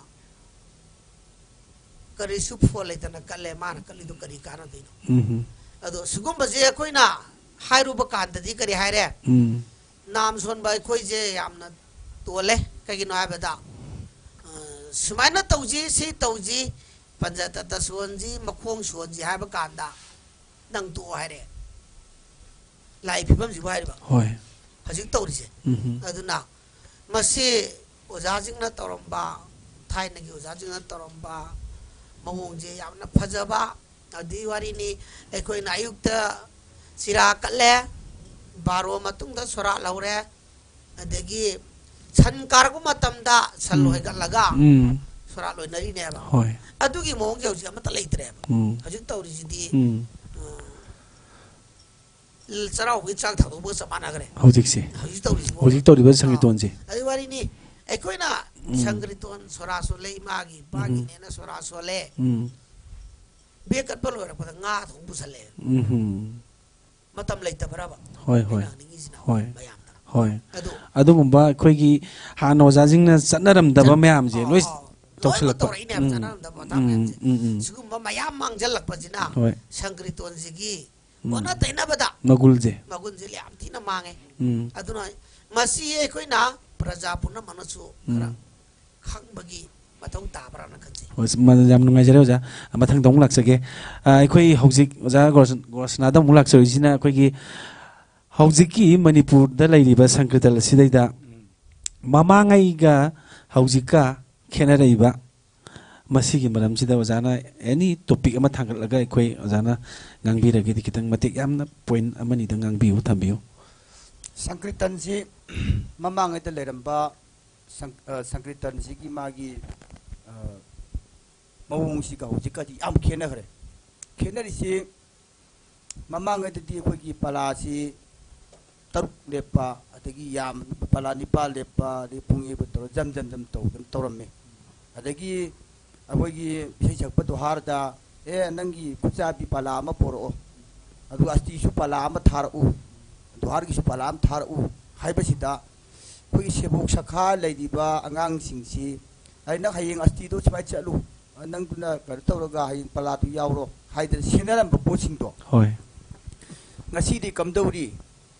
ꯀꯔꯤꯁꯨ ꯐꯣꯟ ꯂꯩꯇꯅ ꯀꯠꯂꯦ, ꯃꯥꯅ ꯀꯠꯂꯤꯗꯣ ꯀꯔꯤ ꯀꯥꯟꯅꯗꯣꯏꯅꯣ? ꯎꯝ꯫ ꯑꯗꯣ ꯁꯤꯒꯨꯝꯕꯁꯦ ꯑꯩꯈꯣꯏꯅ ꯍꯥꯏꯔꯨꯕ ꯀꯥꯟꯗꯗꯤ ꯀꯔꯤ ꯍꯥꯏꯔꯦ? ꯎꯝ꯫ ꯅꯥꯝ ꯁꯣꯟꯕ ꯑꯩꯈꯣꯏꯁꯦ ꯌꯥꯝꯅ ꯇꯣꯜꯂꯦ꯫ ꯀꯩꯒꯤꯅꯣ ꯍꯥꯏꯕꯗ, ꯑ, ꯁꯨꯃꯥꯏꯅ ꯇꯧꯁꯤ, ꯁꯤ ꯇꯧꯁꯤ, ꯄꯟꯖ ꯇꯠꯇ ꯁꯣꯟꯁꯤ, ꯃꯈꯣꯡ ꯁꯣꯟꯁꯤ ꯍꯥꯏꯕ ꯀꯥꯟꯗ, "ꯅꯪ ꯇꯣꯛꯑꯣ" ꯍꯥꯏꯔꯦ꯫ ꯂꯥꯛꯏ ꯐꯤꯕꯝꯁꯤꯕꯨ ꯍꯥꯏꯔꯤꯕ꯫ ꯍꯣꯏ꯫ ꯍꯧꯖꯤꯛ ꯇꯧꯔꯤꯁꯦ꯫ ꯎꯝ꯫ ꯑꯗꯨꯅ ꯃꯁꯤ ꯑꯣꯖꯥꯁꯤꯡꯅ ꯇꯧꯔꯝꯕ, ꯊꯥꯏꯅꯒꯤ ꯑꯣꯖꯥꯁꯤꯡꯅ ꯇꯧꯔꯝꯕ ꯃꯑꯣꯡꯁꯦ ꯌꯥꯝꯅ ꯐꯖꯕ꯫ ꯑꯗꯨꯒꯤ ꯋꯥꯔꯤꯅꯤ, ꯑꯩꯈꯣꯏꯅ ꯑꯌꯨꯛꯇ ꯆꯤꯔꯥ ꯀꯠꯂꯦ, ꯕꯥꯔꯣ ꯃꯇꯨꯡꯗ ꯁꯣꯔꯥꯠ ꯂꯧꯔꯦ, ꯑꯗꯒꯤ ꯁꯟ ꯀꯥꯔꯛꯄ ꯃꯇꯝꯗ ꯁꯟ ꯎꯝ꯫ ꯍꯣꯏꯒꯠꯂꯒ ꯎꯝ꯫ ꯁꯣꯔꯥꯠ ꯂꯣꯏꯅꯔꯤꯅꯦꯕ꯫ ꯍꯣꯏ꯫ ꯑꯗꯨꯒꯤ ꯃꯑꯣꯡꯁꯦ ꯍꯧꯖꯤꯛ ꯑꯃꯠꯇ ꯂꯩꯇ꯭ꯔꯦꯕ꯫ ꯎꯝ꯫ ꯍꯧꯖꯤꯛ ꯇꯧꯔꯤꯁꯤꯗꯤ, ꯎꯝ꯫ ꯑ, ꯆꯩꯔꯥꯎꯕꯒꯤ ꯆꯥꯛ ꯊꯥꯗꯣꯛꯄꯒ ꯆꯞ ꯃꯥꯟꯅꯈ꯭ꯔꯦ꯫ ꯍꯧꯖꯤꯛꯁꯦ꯫ ꯍꯧꯖꯤꯛ ꯇꯧꯔꯤꯁꯤꯕꯣ꯫ ꯍꯧꯖꯤꯛ ꯇꯧꯔꯤꯕ ꯑꯥ꯫ ꯁꯪꯀ꯭ꯔꯤꯇꯣꯟꯁꯦ꯫ ꯑꯗꯨ ꯋꯥꯔꯤꯅꯤ꯫ ꯑꯩꯈꯣꯏꯅ ꯎꯝ꯫ ꯁꯪꯀ꯭ꯔꯤꯇꯣꯟ ꯁꯣꯔꯥ ꯁꯣꯜꯂꯦ, ꯏꯃꯥꯒꯤ ꯎꯝ꯫ ꯏꯄꯥꯒꯤꯅꯦꯅ ꯁꯣꯔꯥ ꯁꯣꯜꯂꯦ꯫ ꯎꯝ꯫ ꯕꯦꯛ ꯀꯠꯄ ꯂꯣꯏꯔꯛꯄꯗ ꯉꯥ ꯊꯣꯡ ꯄꯨꯁꯜꯂꯦ꯫ ꯎꯝ꯫ ꯃꯇꯝ ꯂꯩꯇꯕ꯭ꯔꯕ? ꯍꯣꯏ, ꯍꯣꯏ꯫ ꯑꯩꯅ ꯍꯪꯅꯤꯡꯉꯤꯁꯤꯅ ꯍꯣꯏ꯫ ꯃꯌꯥꯝꯗ꯫ ꯍꯣꯏ꯫ ꯑꯗꯣ ꯑꯗꯨꯒꯨꯝꯕ ꯑꯩꯈꯣꯏꯒꯤ ꯍꯥꯟꯅ ꯑꯣꯖꯥꯁꯤꯡꯅ ꯆꯠꯅꯔꯝꯗꯕ ꯆꯠ-, ꯃꯌꯥꯝꯁꯦ ꯑꯥ, ꯂꯣꯏ ꯑꯥ꯫ ꯂꯣꯏꯅꯃꯛ ꯇꯧꯁꯤꯜꯂꯛꯄ꯫ ꯇꯧꯔꯛꯏꯅꯦ ꯍꯥꯏꯕ ꯎꯝ, ꯆꯥꯟꯅꯔꯝꯗꯕ ꯃꯇꯥꯡ ꯎꯝ, ꯃꯌꯥꯝꯁꯦ꯫ ꯎꯝ, ꯎꯝ꯫ ꯁꯤꯒꯨꯝꯕ ꯃꯌꯥꯝ ꯃꯥꯡꯁꯤꯜꯂꯛꯄꯁꯤꯅ ꯍꯣꯏ꯫ ꯁꯪꯀ꯭ꯔꯤꯇꯣꯟꯁꯤꯒꯤ ꯑꯣꯟꯅ ꯇꯩꯅꯕꯗ ꯃꯒꯨꯜꯁꯦ꯫ ꯃꯒꯨꯟꯁꯦ ꯌꯥꯝ ꯊꯤꯅ ꯃꯥꯡꯉꯦ꯫ ꯎꯝ꯫ ꯑꯗꯨꯅ ꯃꯁꯤ ꯑꯩꯈꯣꯏꯅ ꯄ꯭ꯔꯖꯥ ꯄꯨꯝꯅꯃꯛꯅꯁꯨ ꯈꯔ ꯎꯝ꯫ ꯈꯪꯕꯒꯤ ꯃꯊꯧ ꯇꯥꯕ꯭ꯔꯥꯅ ꯈꯟꯖꯩ꯫ ꯍꯣꯏ, ꯃ-, ꯌꯥꯝ ꯅꯨꯡꯉꯥꯏꯖꯔꯦ ꯑꯣꯖꯥ꯫ ꯃꯊꯪꯗ ꯑꯃꯨꯛ ꯂꯥꯛꯆꯒꯦ꯫ ꯑ, ꯑꯩꯈꯣꯏ ꯍꯧꯖꯤꯛ ꯑꯣꯖꯥ ꯒꯣꯔꯁ-, ꯒꯣꯔꯁꯅꯥꯗ ꯑꯃꯨꯛ ꯂꯥꯛꯆꯔꯤꯁꯤꯅ ꯑꯩꯈꯣꯏꯒꯤ ꯍꯧꯖꯤꯛꯀꯤ ꯃꯅꯤꯄꯨꯔꯗ ꯂꯩꯔꯤꯕ ꯁꯪꯀ꯭ꯔꯤꯇꯟ ꯑꯁꯤꯗꯩꯗ ꯃꯃꯥꯡꯉꯩꯒ ꯍꯧꯖꯤꯛꯀ ꯈꯦꯠꯅꯔꯛꯏꯕ ꯃꯁꯤꯒꯤ ꯃꯔꯝꯁꯤꯗ ꯑꯣꯖꯥꯅ ꯑꯦꯅꯤ ꯇꯣꯄꯤꯛ ꯑꯃ ꯊꯥꯡꯒꯠꯂꯒ ꯑꯩꯈꯣꯏ ꯑꯣꯖꯥꯅ ꯉꯥꯡꯕꯤꯔꯒꯗꯤ ꯈꯤꯇꯪ ꯃꯇꯦꯛ ꯌꯥꯝꯅ ꯄꯣꯏꯟ ꯑꯃꯅꯤꯗꯪ ꯉꯥꯡꯕꯤꯌꯨ, ꯊꯝꯕꯤꯌꯨ꯫ ꯁꯪꯀ꯭ꯔꯤꯇꯟꯁꯤ ꯃꯃꯥꯡꯉꯩꯗ ꯂꯩꯔꯝꯕ ꯁꯪ-, ꯑ, ꯁꯪꯀ꯭ꯔꯤꯇꯟꯁꯤꯒꯤ ꯃꯥꯒꯤ, ꯑ, ꯃꯑꯣꯡꯁꯤꯒ ꯍꯧꯖꯤꯛꯀꯗꯤ ꯌꯥꯝ ꯈꯦꯠꯅꯈ꯭ꯔꯦ꯫ ꯈꯦꯠꯅꯔꯤꯁꯤ ꯃꯃꯥꯡꯉꯩꯗꯗꯤ ꯑꯩꯈꯣꯏꯒꯤ ꯄꯂꯥꯁꯤ ꯇꯔꯨꯛ ꯂꯦꯞꯄ, ꯑꯗꯒꯤ ꯌꯥꯝ ꯄꯂꯥ ꯅꯤꯄꯥꯜ ꯂꯦꯞꯄ, ꯑꯗꯒꯤ ꯄꯨꯡ ꯌꯩꯕ ꯇꯧꯔ ꯖꯝ ꯖꯝ ꯖꯝ ꯇꯧꯗꯅ ꯇꯧꯔꯝꯃꯤ꯫ ꯑꯗꯒꯤ ꯑꯩꯈꯣꯏꯒꯤ ꯏꯁꯩ ꯁꯛꯄ ꯗꯨꯍꯥꯔꯗ, "ꯑꯦ, ꯅꯪꯒꯤ ꯈꯨꯠꯆꯥꯕꯤ ꯄꯂꯥ ꯑꯃ ꯄꯣꯔꯛꯑꯣ, ꯑꯗꯨꯒ ꯑꯁꯇꯤꯁꯨ ꯄꯂꯥ ꯑꯃ ꯊꯥꯔꯛꯎ, ꯗꯨꯍꯥꯔꯒꯤꯁꯨ ꯄꯂꯥ ꯑꯃ ꯊꯥꯔꯛꯎ" ꯍꯥꯏꯕꯁꯤꯗ ꯑꯩꯈꯣꯏꯒꯤ ꯁꯦꯕꯣꯛ ꯁꯈꯥ ꯂꯩꯔꯤꯕ ꯑꯉꯥꯡꯁꯤꯡꯁꯤ, "ꯑꯩ ꯅꯪ ꯍꯌꯦꯡ ꯑꯁꯇꯤꯗꯣ ꯁꯨꯃꯥꯏꯅ ꯆꯠꯂꯨ, ꯅꯪꯗꯨꯅ ꯀꯩꯅꯣ ꯇꯧꯔꯒ ꯍꯌꯦꯡ ꯄꯂꯥꯗꯨ ꯌꯥꯎꯔꯣ" ꯍꯥꯏꯗꯅ ꯁꯤꯟꯅꯔꯝꯕ ꯄꯣꯠꯁꯤꯡꯗꯣ ꯍꯣꯏ꯫ ꯉꯁꯤꯗꯤ ꯀꯝꯗꯧꯔꯤ?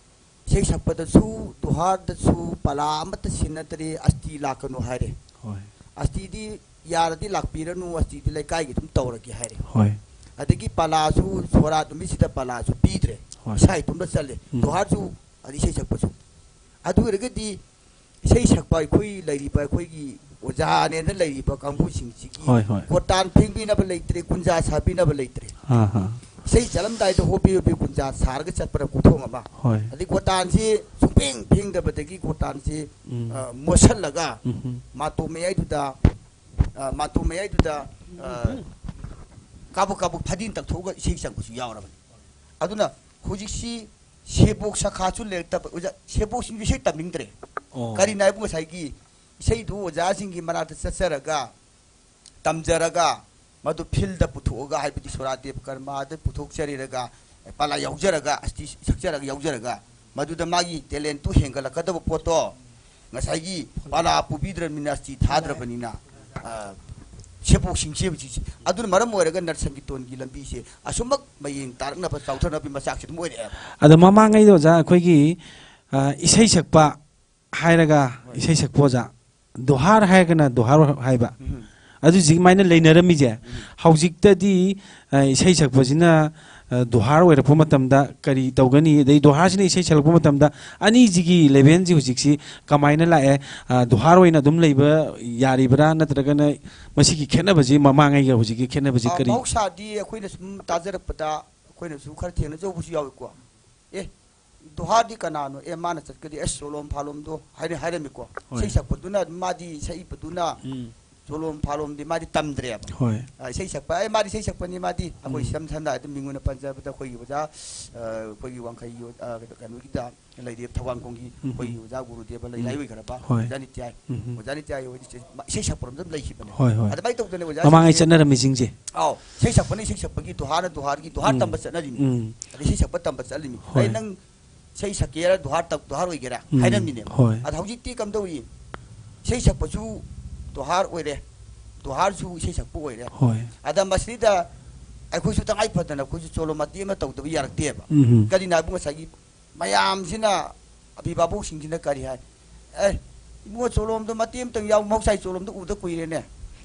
ꯏꯁꯩ ꯁꯛꯄꯗꯁꯨ, ꯗꯨꯍꯥꯔꯗꯁꯨ ꯄꯂꯥ ꯑꯃꯠꯇ ꯁꯤꯟꯅꯗ꯭ꯔꯦ, ꯑꯁꯇꯤ ꯂꯥꯛꯀꯅꯨ ꯍꯥꯏꯔꯦ꯫ ꯍꯣꯏ꯫ ꯑꯁꯇꯤꯗꯤ ꯌꯥꯔꯗꯤ ꯂꯥꯛꯄꯤꯔꯅꯨ, ꯑꯁꯇꯤꯗꯤ ꯂꯩꯀꯥꯏꯒꯤ ꯑꯗꯨꯝ ꯇꯧꯔꯒꯦ ꯍꯥꯏꯔꯦ꯫ ꯍꯣꯏ꯫ ꯑꯗꯒꯤ ꯄꯂꯥꯁꯨ ꯁꯣꯔꯥꯠ ꯅꯨꯃꯤꯠꯁꯤꯗ ꯄꯂꯥꯁꯨ ꯄꯤꯗ꯭ꯔꯦ, ꯍꯣꯏ꯫ ꯏꯁꯥ ꯏꯇꯣꯝꯇ ꯆꯠꯂꯦ꯫ ꯎꯝ꯫ ꯗꯨꯍꯥꯔꯁꯨ ꯑꯗꯩ ꯏꯁꯩ ꯁꯛꯄꯁꯨ꯫ ꯑꯗꯨ ꯑꯣꯏꯔꯒꯗꯤ ꯏꯁꯩ ꯁꯛꯄ ꯑꯩꯈꯣꯏ ꯂꯩꯔꯤꯕ ꯑꯩꯈꯣꯏꯒꯤ ꯑꯣꯖꯥꯅꯦꯅ ꯂꯩꯔꯤꯕ ꯀꯥꯡꯕꯨꯁꯤꯡꯁꯤꯒꯤ ꯍꯣꯏ, ꯍꯣꯏ꯫ ꯀꯣꯇꯥꯟ ꯐꯦꯡꯕꯤꯅꯕ ꯂꯩꯇ꯭ꯔꯦ, ꯒꯨꯟꯖꯥ ꯁꯥꯕꯤꯅꯕ ꯂꯩꯇ꯭ꯔꯦ꯫ ꯑꯥ, ꯑꯥ꯫ ꯏꯁꯩ ꯆꯠꯂꯝꯗꯥꯏꯗ ꯍꯣꯕꯦ ꯍꯣꯕꯦ ꯒꯨꯟꯖꯥ ꯁꯥꯔꯒ ꯆꯠꯄꯅ ꯀꯣꯛꯊꯣꯡ ꯑꯃ꯫ ꯍꯣꯏ꯫ ꯑꯗꯩ ꯀꯣꯇꯥꯟꯁꯤ ꯁꯨꯡꯐꯦꯡ ꯐꯦꯡꯗꯕꯗꯒꯤ ꯀꯣꯇꯥꯟꯁꯤ, ꯎꯝ꯫ ꯑ, ꯃꯣꯠꯁꯜꯂꯒ ꯎꯝ꯫ ꯃꯥꯇꯣꯞ ꯃꯌꯥꯏꯗꯨꯗ, ꯑ, ꯃꯥꯇꯣꯞ ꯃꯌꯥꯏꯗꯨꯗ, ꯑ, ꯀꯥꯕꯛ ꯀꯥꯕꯛ ꯐꯗꯤꯅ ꯇꯛꯊꯣꯛꯑꯒ ꯏꯁꯩ ꯆꯪꯕꯁꯨ ꯌꯥꯎꯔꯕꯅꯤ꯫ ꯑꯗꯨꯅ ꯍꯧꯖꯤꯛꯁꯤ ꯁꯦꯕꯣꯛ ꯁꯈꯥꯁꯨ ꯂꯩꯔꯛꯇꯕ, ꯑꯣꯖꯥ, ꯁꯦꯕꯣꯛꯁꯤꯡꯁꯨ ꯏꯁꯩ ꯇꯝꯅꯤꯡꯗ꯭ꯔꯦ꯫ ꯑꯣ꯫ ꯀꯔꯤꯅꯣ ꯍꯥꯏꯕꯨ ꯉꯁꯥꯏꯒꯤ ꯏꯁꯩꯗꯨ ꯑꯣꯖꯥꯁꯤꯡꯒꯤ ꯃꯅꯥꯛꯇ ꯆꯠꯆꯔꯒ ꯇꯝꯖꯔꯒ ꯃꯗꯨ ꯐꯤꯜꯗ ꯄꯨꯊꯣꯛꯑꯒ, ꯍꯥꯏꯕꯗꯤ ꯁꯣꯔꯥ ꯗꯦꯕ ꯀꯔꯃꯥꯗ ꯄꯨꯊꯣꯛꯆꯔꯤꯔꯒ, ꯄꯂꯥ ꯌꯥꯎꯖꯔꯒ, ꯑꯁꯇꯤ ꯁꯛꯆꯔꯒ ꯌꯥꯎꯖꯔꯒ, ꯃꯗꯨꯗ ꯃꯥꯒꯤ ꯇꯦꯂꯦꯟꯇꯨ ꯍꯦꯟꯒꯠꯂꯛꯀꯗꯕ ꯄꯣꯠꯇꯣ ꯉꯁꯥꯏꯒꯤ ꯄꯂꯥ ꯄꯨꯕꯤꯗ꯭ꯔꯕꯅꯤꯅ, ꯑꯁꯇꯤ ꯊꯥꯗ꯭ꯔꯕꯅꯤꯅ, ꯑ, ꯁꯦꯕꯣꯛꯁꯤꯡꯁꯦ ꯍꯧꯖꯤꯛꯁꯦ꯫ ꯑꯗꯨꯅ ꯃꯔꯝ ꯑꯣꯏꯔꯒ ꯅꯠ ꯁꯪꯒꯤꯇꯣꯟꯒꯤ ꯂꯝꯕꯤꯁꯦ ꯑꯁꯨꯝꯃꯛ ꯃꯌꯦꯡ ꯇꯥꯔꯛꯅꯕ, ꯆꯥꯎꯊꯅꯕꯒꯤ ꯃꯆꯥꯛꯁꯦ ꯑꯗꯨꯝ ꯑꯣꯏꯔꯛꯑꯦꯕ꯫ ꯑꯗꯣ ꯃꯃꯥꯡꯉꯩꯗ ꯑꯣꯖꯥ ꯑꯩꯈꯣꯏꯒꯤ, ꯑ, ꯏꯁꯩ ꯁꯛꯄ ꯍꯥꯏꯔꯒ ꯍꯣꯏ꯫ ꯏꯁꯩ ꯁꯛꯄ ꯑꯣꯖꯥ, ꯗꯣꯍꯥꯔ ꯍꯥꯏꯔꯒꯅ ꯗꯣꯍꯥꯔ ꯍꯥꯏꯕ꯫ ꯎꯝ꯫ ꯑꯗꯨ ꯍꯧꯖꯤꯛꯃꯥꯏꯅ ꯂꯩꯅꯔꯝꯃꯤꯁꯦ, ꯎꯝ꯫ ꯍꯧꯖꯤꯛꯇꯗꯤ, ꯑ, ꯏꯁꯩ ꯁꯛꯄꯁꯤꯅ, ꯑ, ꯗꯣꯍꯥꯔ ꯑꯣꯏꯔꯛꯄ ꯃꯇꯝꯗ ꯀꯔꯤ ꯇꯧꯒꯅꯤ? ꯑꯗꯩ ꯗꯣꯍꯥꯔꯁꯤꯅ ꯏꯁꯩ ꯁꯛꯂꯛꯄ ꯃꯇꯝꯗ ꯑꯅꯤꯁꯤꯒꯤ ꯂꯦꯚꯦꯜꯁꯤ ꯍꯧꯖꯤꯛꯁꯤ ꯀꯃꯥꯏꯅ ꯂꯥꯛꯑꯦ? ꯑ, ꯗꯣꯍꯥꯔ ꯑꯣꯏꯅ ꯑꯗꯨꯝ ꯂꯩꯕ ꯌꯥꯔꯤꯕ꯭ꯔꯥ? ꯅꯠꯇ꯭ꯔꯒꯅ ꯃꯁꯤꯒꯤ ꯈꯦꯠꯅꯕꯁꯤ, ꯃꯃꯥꯡꯉꯩꯒ ꯍꯧꯖꯤꯛꯀꯤ ꯈꯦꯠꯅꯕꯁꯤ ꯑ, ꯀꯔꯤ? ꯃꯍꯧꯁꯥꯗꯤ ꯑꯩꯈꯣꯏꯅ ꯁꯨꯝ ꯇꯥꯖꯔꯛꯄꯗ ꯑꯩꯈꯣꯏꯅꯁꯨ ꯈꯔ ꯊꯦꯡꯅꯖꯍꯧꯕꯁꯨ ꯌꯥꯎꯏꯀꯣ꯫ ꯑꯦ, ꯗꯣꯍꯥꯔꯗꯤ ꯀꯅꯥꯅꯣ? ꯑꯦ, ꯃꯥꯅ ꯆꯠꯀꯗꯤ, ꯑꯁ, ꯆꯣꯂꯣꯝ ꯐꯥꯂꯣꯝꯗꯣ ꯍꯥꯏꯅ ꯍꯥꯏꯔꯝꯃꯤꯀꯣ꯫ ꯍꯣꯏ꯫ ꯏꯁꯩ ꯁꯛꯄꯗꯨꯅ, ꯃꯥꯗꯤ ꯁꯛꯏꯕꯗꯨꯅ ꯎꯝ꯫ ꯆꯣꯂꯣꯝ ꯐꯥꯂꯣꯝꯗꯤ ꯃꯥꯗꯤ ꯇꯝꯗ꯭ꯔꯦꯕ꯫ ꯍꯣꯏ꯫ ꯑ, ꯏꯁꯩ ꯁꯛꯄ, ꯑꯦ, ꯃꯥꯗꯤ ꯏꯁꯩ ꯁꯛꯄꯅꯤ, ꯃꯥꯗꯤ ꯑꯩꯈꯣꯏ ꯎꯝ꯫ ꯏꯁꯝ ꯁꯝꯅ ꯑꯗꯨꯝ ꯃꯤꯡ ꯑꯣꯏꯅ ꯄꯟꯖꯕꯗ ꯑꯩꯈꯣꯏꯒꯤ ꯑꯣꯖꯥ, ꯑ, ꯑꯩꯈꯣꯏꯒꯤ ꯋꯥꯡꯈꯩꯒꯤ, ꯑ, ꯀꯩꯅꯣꯒꯤꯗ ꯂꯩꯔꯤꯕ ꯊꯧꯕꯥꯜꯈꯣꯡꯒꯤ ꯎꯝ꯫ ꯑꯩꯈꯣꯏꯒꯤ ꯑꯣꯖꯥ ꯒꯨꯔꯨꯗꯦꯕ ꯂꯩ, ꯎꯝ꯫ ꯂꯥꯏꯑꯣꯏꯈ꯭ꯔꯕ ꯍꯣꯏ꯫ ꯑꯣꯖꯥ ꯅꯤꯇ꯭ꯌꯥꯏ꯫ ꯎꯝ꯫ ꯑꯣꯖꯥ ꯅꯤꯇ꯭ꯌꯥꯏ ꯍꯣꯏꯗꯤ ꯏꯁꯩ ꯁꯛꯄꯔꯣꯝꯗ ꯑꯗꯨꯝ ꯂꯩꯈꯤꯕꯅꯦ꯫ ꯍꯣꯏ, ꯍꯣꯏ꯫ ꯑꯗꯨꯃꯥꯏꯅ ꯇꯧꯗꯅ ꯑꯣꯖꯥꯁꯤꯡꯁꯦ ꯃꯃꯥꯡꯉꯩ ꯆꯠꯅꯔꯝꯃꯤꯁꯤꯡꯁꯦ꯫ ꯑꯥꯎ, ꯏꯁꯩ ꯁꯛꯄꯅ ꯏꯁꯩ ꯁꯛꯄꯒꯤ, ꯗꯣꯍꯥꯔꯅ ꯗꯣꯍꯥꯔꯒꯤ, ꯗꯣꯍꯥꯔ ꯎꯝ꯫ ꯇꯝꯕ ꯆꯠꯅꯔꯤꯅꯤ꯫ ꯎꯝ꯫ ꯑꯗꯩ ꯏꯁꯩ ꯁꯛꯄ ꯇꯝꯕ ꯆꯠꯂꯤꯅꯤ꯫ ꯍꯣꯏ꯫ ꯑꯩ ꯅꯪ ꯏꯁꯩ ꯁꯛꯀꯦꯔꯥ ꯗꯣꯍꯥꯔ ꯇꯝ-, ꯗꯣꯍꯥꯔ ꯑꯣꯏꯒꯦꯔꯥ ꯎꯝ꯫ ꯍꯥꯏꯔꯝꯃꯤꯅꯦꯕ꯫ ꯍꯣꯏ꯫ ꯑꯗ ꯍꯧꯖꯤꯛꯇꯤ ꯀꯝꯗꯧꯔꯤ? ꯏꯁꯩ ꯁꯛꯄꯁꯨ ꯗꯣꯍꯥꯔ ꯑꯣꯏꯔꯦ, ꯗꯣꯍꯥꯔꯁꯨ ꯏꯁꯩ ꯁꯛꯄ ꯑꯣꯏꯔꯦ꯫ ꯍꯣꯏ꯫ ꯑꯗ ꯃꯁꯤꯗ ꯑꯩꯈꯣꯏꯁꯨ ꯇꯉꯥꯏ ꯐꯗꯅ ꯑꯩꯈꯣꯏꯁꯨ ꯆꯣꯂꯣꯝ ꯃꯇꯦꯛ ꯑꯃ ꯇꯧꯗꯕ ꯌꯥꯔꯛꯇꯦꯕ꯫ ꯎꯝ꯫ ꯀꯔꯤꯅ ꯍꯥꯏꯕꯨ ꯉꯁꯥꯏꯒꯤ ꯃꯌꯥꯝꯁꯤꯅ, ꯑꯚꯤꯚꯥꯕꯣꯛꯁꯤꯡꯁꯤꯅ ꯀꯔꯤ ꯍꯥꯏ? "ꯑꯦ, ꯏꯕꯨꯡꯉꯣ, ꯆꯣꯂꯣꯝꯗꯣ ꯃꯇꯦꯛ ꯑꯃꯇꯪ ꯌꯥꯎ, ꯃꯍꯧꯁꯥꯒꯤ ꯆꯣꯂꯣꯝꯗꯣ ꯎꯗ ꯀꯨꯏꯔꯦꯅꯦ"꯫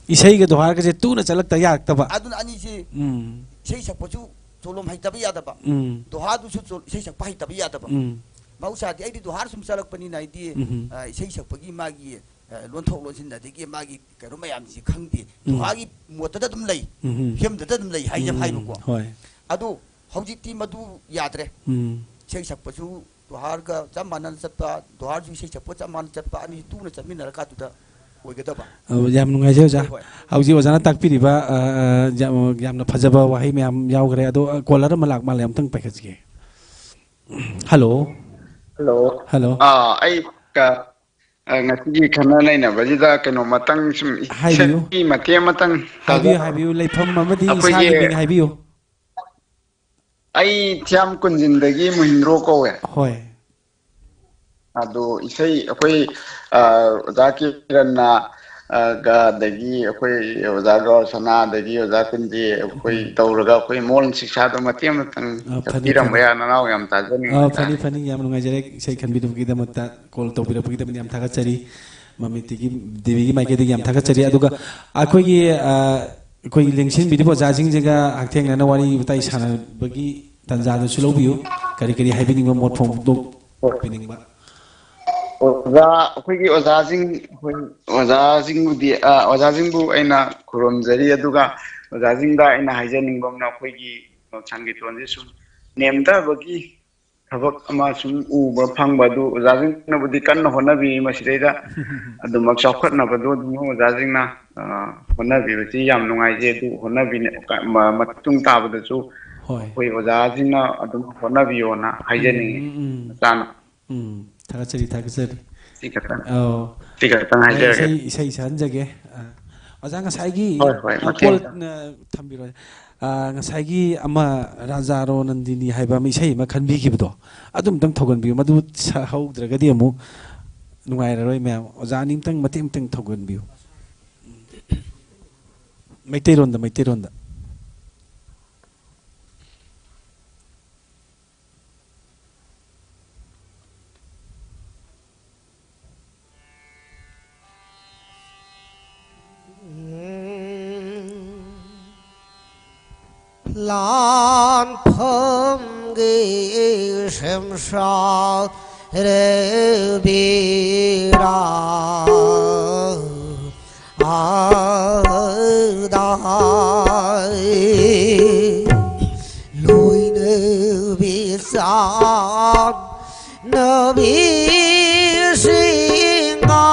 ꯏꯁꯩꯒ ꯗꯣꯍꯥꯔꯒꯁꯦ ꯇꯨꯅ ꯆꯠꯂꯛꯇ ꯌꯥꯔꯛꯇꯕ꯫ ꯑꯗꯨꯅ ꯑꯅꯤꯁꯤ ꯎꯝ꯫ ꯏꯁꯩ ꯁꯛꯄꯁꯨ ꯆꯣꯂꯣꯝ ꯍꯩꯇꯕ ꯌꯥꯗꯕ, ꯎꯝ꯫ ꯗꯣꯍꯥꯗꯨꯁꯨ ꯆꯣ-, ꯏꯁꯩ ꯁꯛꯄ ꯍꯩꯇꯕ ꯌꯥꯗꯕ꯫ ꯎꯝ꯫ ꯃꯍꯧꯁꯥꯗꯤ ꯑꯩꯗꯤ ꯗꯣꯍꯥꯔ ꯁꯨꯝ ꯆꯠꯂꯛꯄꯅꯤꯅ ꯑꯩꯗꯤ, ꯎꯝ꯫ ꯑ, ꯏꯁꯩ ꯁꯛꯄꯒꯤ ꯃꯥꯒꯤ, ꯑ, ꯂꯣꯟꯊꯣꯛ ꯂꯣꯟꯁꯤꯟ ꯑꯗꯒꯤ ꯃꯥꯒꯤ ꯀꯩꯅꯣ ꯃꯌꯥꯝꯁꯤ ꯈꯪꯗꯦ꯫ ꯎꯝ꯫ ꯗꯣꯍꯥꯒꯤ ꯃꯣꯠꯇꯗ ꯑꯗꯨꯝ ꯂꯩ, ꯎꯝ꯫ ꯐꯤꯂꯝꯗꯗ ꯑꯗꯨꯝ ꯂꯩ ꯍꯥꯏꯅ ꯎꯝ꯫ ꯍꯥꯏꯕꯀꯣ꯫ ꯍꯣꯏ꯫ ꯑꯗꯣ ꯍꯧꯖꯤꯛꯇꯤ ꯃꯗꯨ ꯌꯥꯗ꯭ꯔꯦ꯫ ꯎꯝ꯫ ꯏꯁꯩ ꯁꯛꯄꯁꯨ ꯗꯣꯍꯥꯔꯒ ꯆꯞ ꯃꯥꯟꯅꯅ ꯆꯠꯄ, ꯗꯣꯍꯥꯔꯁꯨ ꯏꯁꯩ ꯁꯛꯄ ꯆꯞ ꯃꯥꯟꯅꯅ ꯆꯠꯄ, ꯑꯅꯤ ꯇꯨꯅ ꯆꯠꯃꯤꯟꯅꯔꯀꯥꯟꯗꯨꯗ ꯑꯣꯏꯒꯗꯕ꯫ ꯑ, ꯌꯥꯝ ꯅꯨꯡꯉꯥꯏꯖꯩ ꯑꯣꯖꯥ꯫ ꯍꯣꯏ, ꯍꯣꯏ꯫ ꯍꯧꯖꯤꯛ ꯑꯣꯖꯥꯅ ꯇꯥꯛꯄꯤꯔꯤꯕ, ꯑ, ꯑ, ꯌꯥꯝ, ꯌꯥꯝꯅ ꯐꯖꯕ ꯋꯥꯍꯩ ꯃꯌꯥꯝ ꯌꯥꯎꯈ꯭ꯔꯦ꯫ ꯑꯗꯣ, ꯑ, ꯀꯣꯂꯔ ꯑꯃ ꯂꯥꯛ ꯃꯥꯜꯂꯦ, ꯑꯝꯇꯪ ꯄꯥꯏꯈꯠꯁꯤꯒꯦ꯫ ꯍꯜꯂꯣ꯫ ꯍꯜꯂꯣ꯫ ꯍꯜꯂꯣ꯫ ꯑꯥ, ꯑꯩ ꯀ-, ꯑ, ꯉꯁꯤꯒꯤ ꯈꯟꯅ ꯅꯩꯅꯕꯁꯤꯗ ꯀꯩꯅꯣ ꯃꯇꯪ ꯁꯨꯝ ꯍꯥꯏꯕꯤꯌꯨ꯫ ꯏꯁꯩ ꯃꯇꯦꯛ ꯑꯃꯇꯪ ꯍꯥꯏꯕꯤꯌꯨ, ꯇꯥꯖ-, ꯍꯥꯏꯕꯤꯌꯨ꯫ ꯂꯩꯐꯝ ꯑꯃꯗꯤ ꯑꯩꯈꯣꯏꯒꯤ ꯏꯁꯥꯒꯤ ꯃꯤꯡ ꯍꯥꯏꯕꯤꯌꯨ꯫ ꯑꯩ ꯊꯤꯌꯥꯝ ꯀꯨꯟꯖꯤꯟꯗꯒꯤ ꯃꯨꯍꯤꯟꯗ꯭ꯔꯣ ꯀꯧꯋꯦ꯫ ꯍꯣꯏ꯫ ꯑꯗꯣ ꯏꯁꯩ ꯑꯩꯈꯣꯏ, ꯑ, ꯑꯣꯖꯥ ꯀꯤꯔꯟꯅ, ꯑ, ꯒ, ꯑꯗꯒꯤ ꯑꯩꯈꯣꯏ ꯑꯣꯖꯥ ꯒꯧꯔꯁꯅꯥ, ꯑꯗꯒꯤ ꯑꯣꯖꯥ ꯀꯨꯟꯖꯤ, ꯑꯩꯈꯣꯏ ꯎꯝ꯫ ꯇꯧꯔꯒ ꯑꯩꯈꯣꯏ ꯃꯣꯜ ꯁꯤꯛꯁꯥꯗꯣ ꯃꯇꯦꯛ ꯑꯃꯇꯪ ꯑ, ꯐꯅꯤ, ꯆꯠꯄꯤꯔꯝꯕ ꯐꯅꯤ꯫ ꯌꯥ, ꯅꯅꯥꯎ ꯌꯥꯝ ꯇꯥꯖꯅꯤꯡꯉꯤ ꯑ, ꯍꯥꯏꯇꯥꯔꯦ꯫ ꯐꯅꯤ, ꯐꯅꯤ, ꯌꯥꯝ ꯅꯨꯡꯉꯥꯏꯖꯔꯦ ꯏꯁꯩ ꯈꯟꯕꯤꯔꯛꯄꯒꯤꯗꯃꯛꯇ, ꯀꯣꯜ ꯇꯧꯕꯤꯔꯛꯄꯒꯤꯗꯃꯛꯇ ꯌꯥꯝ ꯊꯥꯒꯠꯆꯔꯤ꯫ ꯃꯃꯤꯇꯤꯒꯤ, ꯗꯦꯕꯤꯒꯤ ꯃꯥꯏꯀꯩꯗꯒꯤ ꯌꯥꯝ ꯊꯥꯒꯠꯆꯔꯤ꯫ ꯑꯗꯨꯒ ꯑꯩꯈꯣꯏꯒꯤ, ꯑ, ꯑꯩꯈꯣꯏꯒꯤ ꯂꯦꯡꯁꯤꯟꯕꯤꯔꯤꯕ ꯑꯣꯖꯥꯁꯤꯡꯁꯤꯒ ꯍꯛꯊꯦꯡꯅꯅ ꯋꯥꯔꯤ ꯋꯥꯇꯥꯏ ꯁꯥꯟꯅꯕꯒꯤ ꯇꯥꯟꯖꯥꯗꯨꯁꯨ ꯂꯧꯕꯤꯌꯨ꯫ ꯀꯔꯤ ꯀꯔꯤ ꯍꯥꯏꯕꯤꯅꯤꯡꯕ, ꯃꯣꯠ ꯐꯣꯡꯗꯣꯛꯄꯤꯅꯤꯡꯕ? ꯑꯣꯖꯥ, ꯑꯩꯈꯣꯏꯒꯤ ꯑꯣꯖꯥꯁꯤꯡ, ꯑꯩꯈꯣꯏ ꯑꯣꯖꯥꯁꯤꯡꯕꯨꯗꯤ, ꯑ, ꯑꯣꯖꯥꯁꯤꯡꯕꯨ ꯑꯩꯅ ꯈꯨꯔꯨꯝꯖꯔꯤ, ꯑꯗꯨꯒ ꯑꯣꯖꯥꯁꯤꯡꯗ ꯑꯩꯅ ꯍꯥꯏꯖꯅꯤꯡꯕ ꯑꯃꯅ, ꯑꯩꯈꯣꯏꯒꯤ ꯁꯪꯒꯤꯠꯇꯣꯟꯁꯦ ꯁꯨꯝ ꯅꯦꯝꯊꯕꯒꯤ ꯊꯕꯛ ꯑꯃ ꯁꯨꯝ ꯎꯕ ꯐꯪꯕ ꯑꯗꯨ ꯑꯣꯖꯥꯁꯤꯡꯅꯕꯨꯗꯤ ꯀꯟꯅ ꯍꯣꯠꯅꯕꯤ꯫ ꯃꯁꯤꯗꯩꯗ ꯑꯗꯨꯃꯛ ꯆꯥꯎꯈꯠꯅꯕꯗꯨ ꯑꯗꯨꯝ ꯑꯣꯖꯥꯁꯤꯡꯅ, ꯑ, ꯍꯣꯠꯅꯕꯤꯕꯁꯤ ꯌꯥꯝ ꯅꯨꯡꯉꯥꯏꯖꯩ꯫ ꯑꯗꯨ ꯍꯣꯠꯅꯕꯤꯅ-, ꯃ-, ꯃꯇꯨꯡ ꯇꯥꯕꯗꯁꯨ ꯍꯣꯏ꯫ ꯑꯩꯈꯣꯏ ꯑꯣꯖꯥꯁꯤꯡꯅ ꯑꯗꯨꯝ ꯍꯣꯠꯅꯕꯤꯌꯣꯅ ꯎꯝ, ꯍꯥꯏꯖꯅꯤꯡꯉꯤ ꯎꯝ, ꯎꯝ꯫ ꯃꯆꯥꯅ꯫ ꯎꯝ, ꯊꯥꯒꯠꯆꯔꯤ, ꯊꯥꯒꯠꯆꯔꯤ꯫ ꯁꯤ ꯈꯛꯇꯪ, ꯑꯧ꯫ ꯁꯤ ꯈꯛꯇꯪ ꯑꯩ ꯍꯥꯏꯖꯔꯒꯦ꯫ ꯏꯁꯩ, ꯏꯁꯩ ꯁꯛꯍꯟꯖꯒꯦ꯫ ꯑ, ꯑꯣꯖꯥ, ꯉꯁꯥꯏꯒꯤ, ꯍꯣꯏ, ꯍꯣꯏ, ꯑ, ꯃꯇꯦꯡ ꯀꯣꯜ, ꯄꯥꯡ-, ꯑ, ꯊꯝꯕꯤꯔꯣ꯫ ꯑ, ꯉꯁꯥꯏꯒꯤ ꯑꯃ ꯔꯥꯖꯥꯔꯣ ꯅꯟꯗꯤꯅꯤ ꯍꯥꯏꯕ ꯑꯃ ꯏꯁꯩ ꯑꯃ ꯈꯟꯕꯤꯈꯤꯕꯗꯣ, ꯑꯗꯨ ꯑꯝꯇꯪ ꯊꯧꯒꯟꯕꯤꯌꯨ꯫ ꯃꯗꯨ ꯁꯛꯍꯧꯗ꯭ꯔꯒꯗꯤ ꯑꯃꯨꯛ ꯅꯨꯡꯉꯥꯏꯔꯔꯣꯏ ꯃꯌꯥꯝ꯫ ꯑꯣꯖꯥ ꯑꯅꯤ ꯑꯝꯇꯪ ꯃꯇꯦꯛ ꯑꯝꯇꯪ ꯊꯧꯒꯟꯕꯤꯌꯨ꯫ ꯃꯩꯇꯩꯔꯣꯟꯗ, ꯃꯩꯇꯩꯔꯣꯟꯗ꯫ ꯂꯥꯟꯐꯝꯒꯤ ꯁꯦꯝꯁꯥꯔꯕꯤꯔꯥ ꯑꯗꯥꯏ ꯂꯣꯏꯅꯕꯤ ꯆꯥꯟꯅꯕꯤꯁꯤꯡꯒ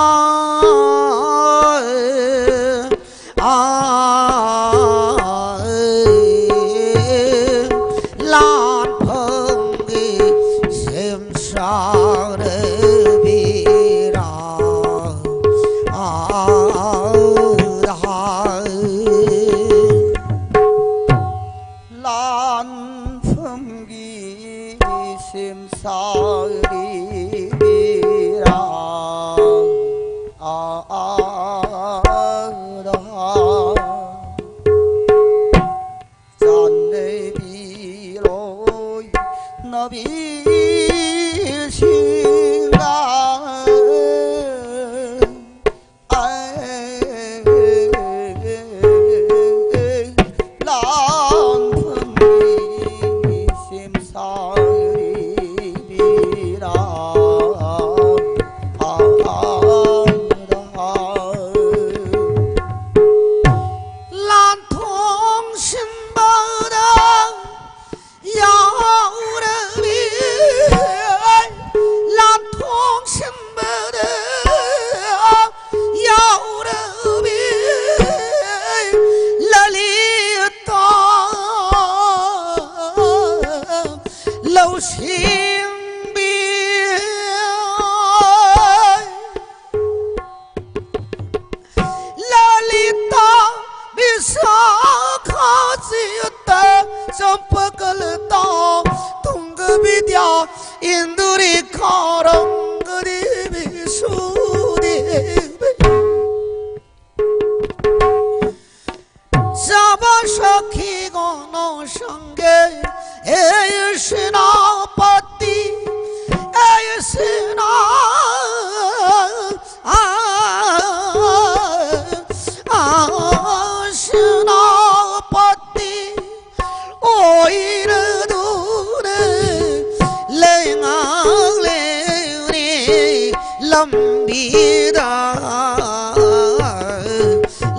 ꯂꯥꯟꯐꯝꯒꯤ ꯁꯦꯝꯁꯥꯔꯕꯤꯔꯥ ꯂꯥꯟꯐꯝꯒꯤ ꯁꯦꯝꯁꯥꯔꯤ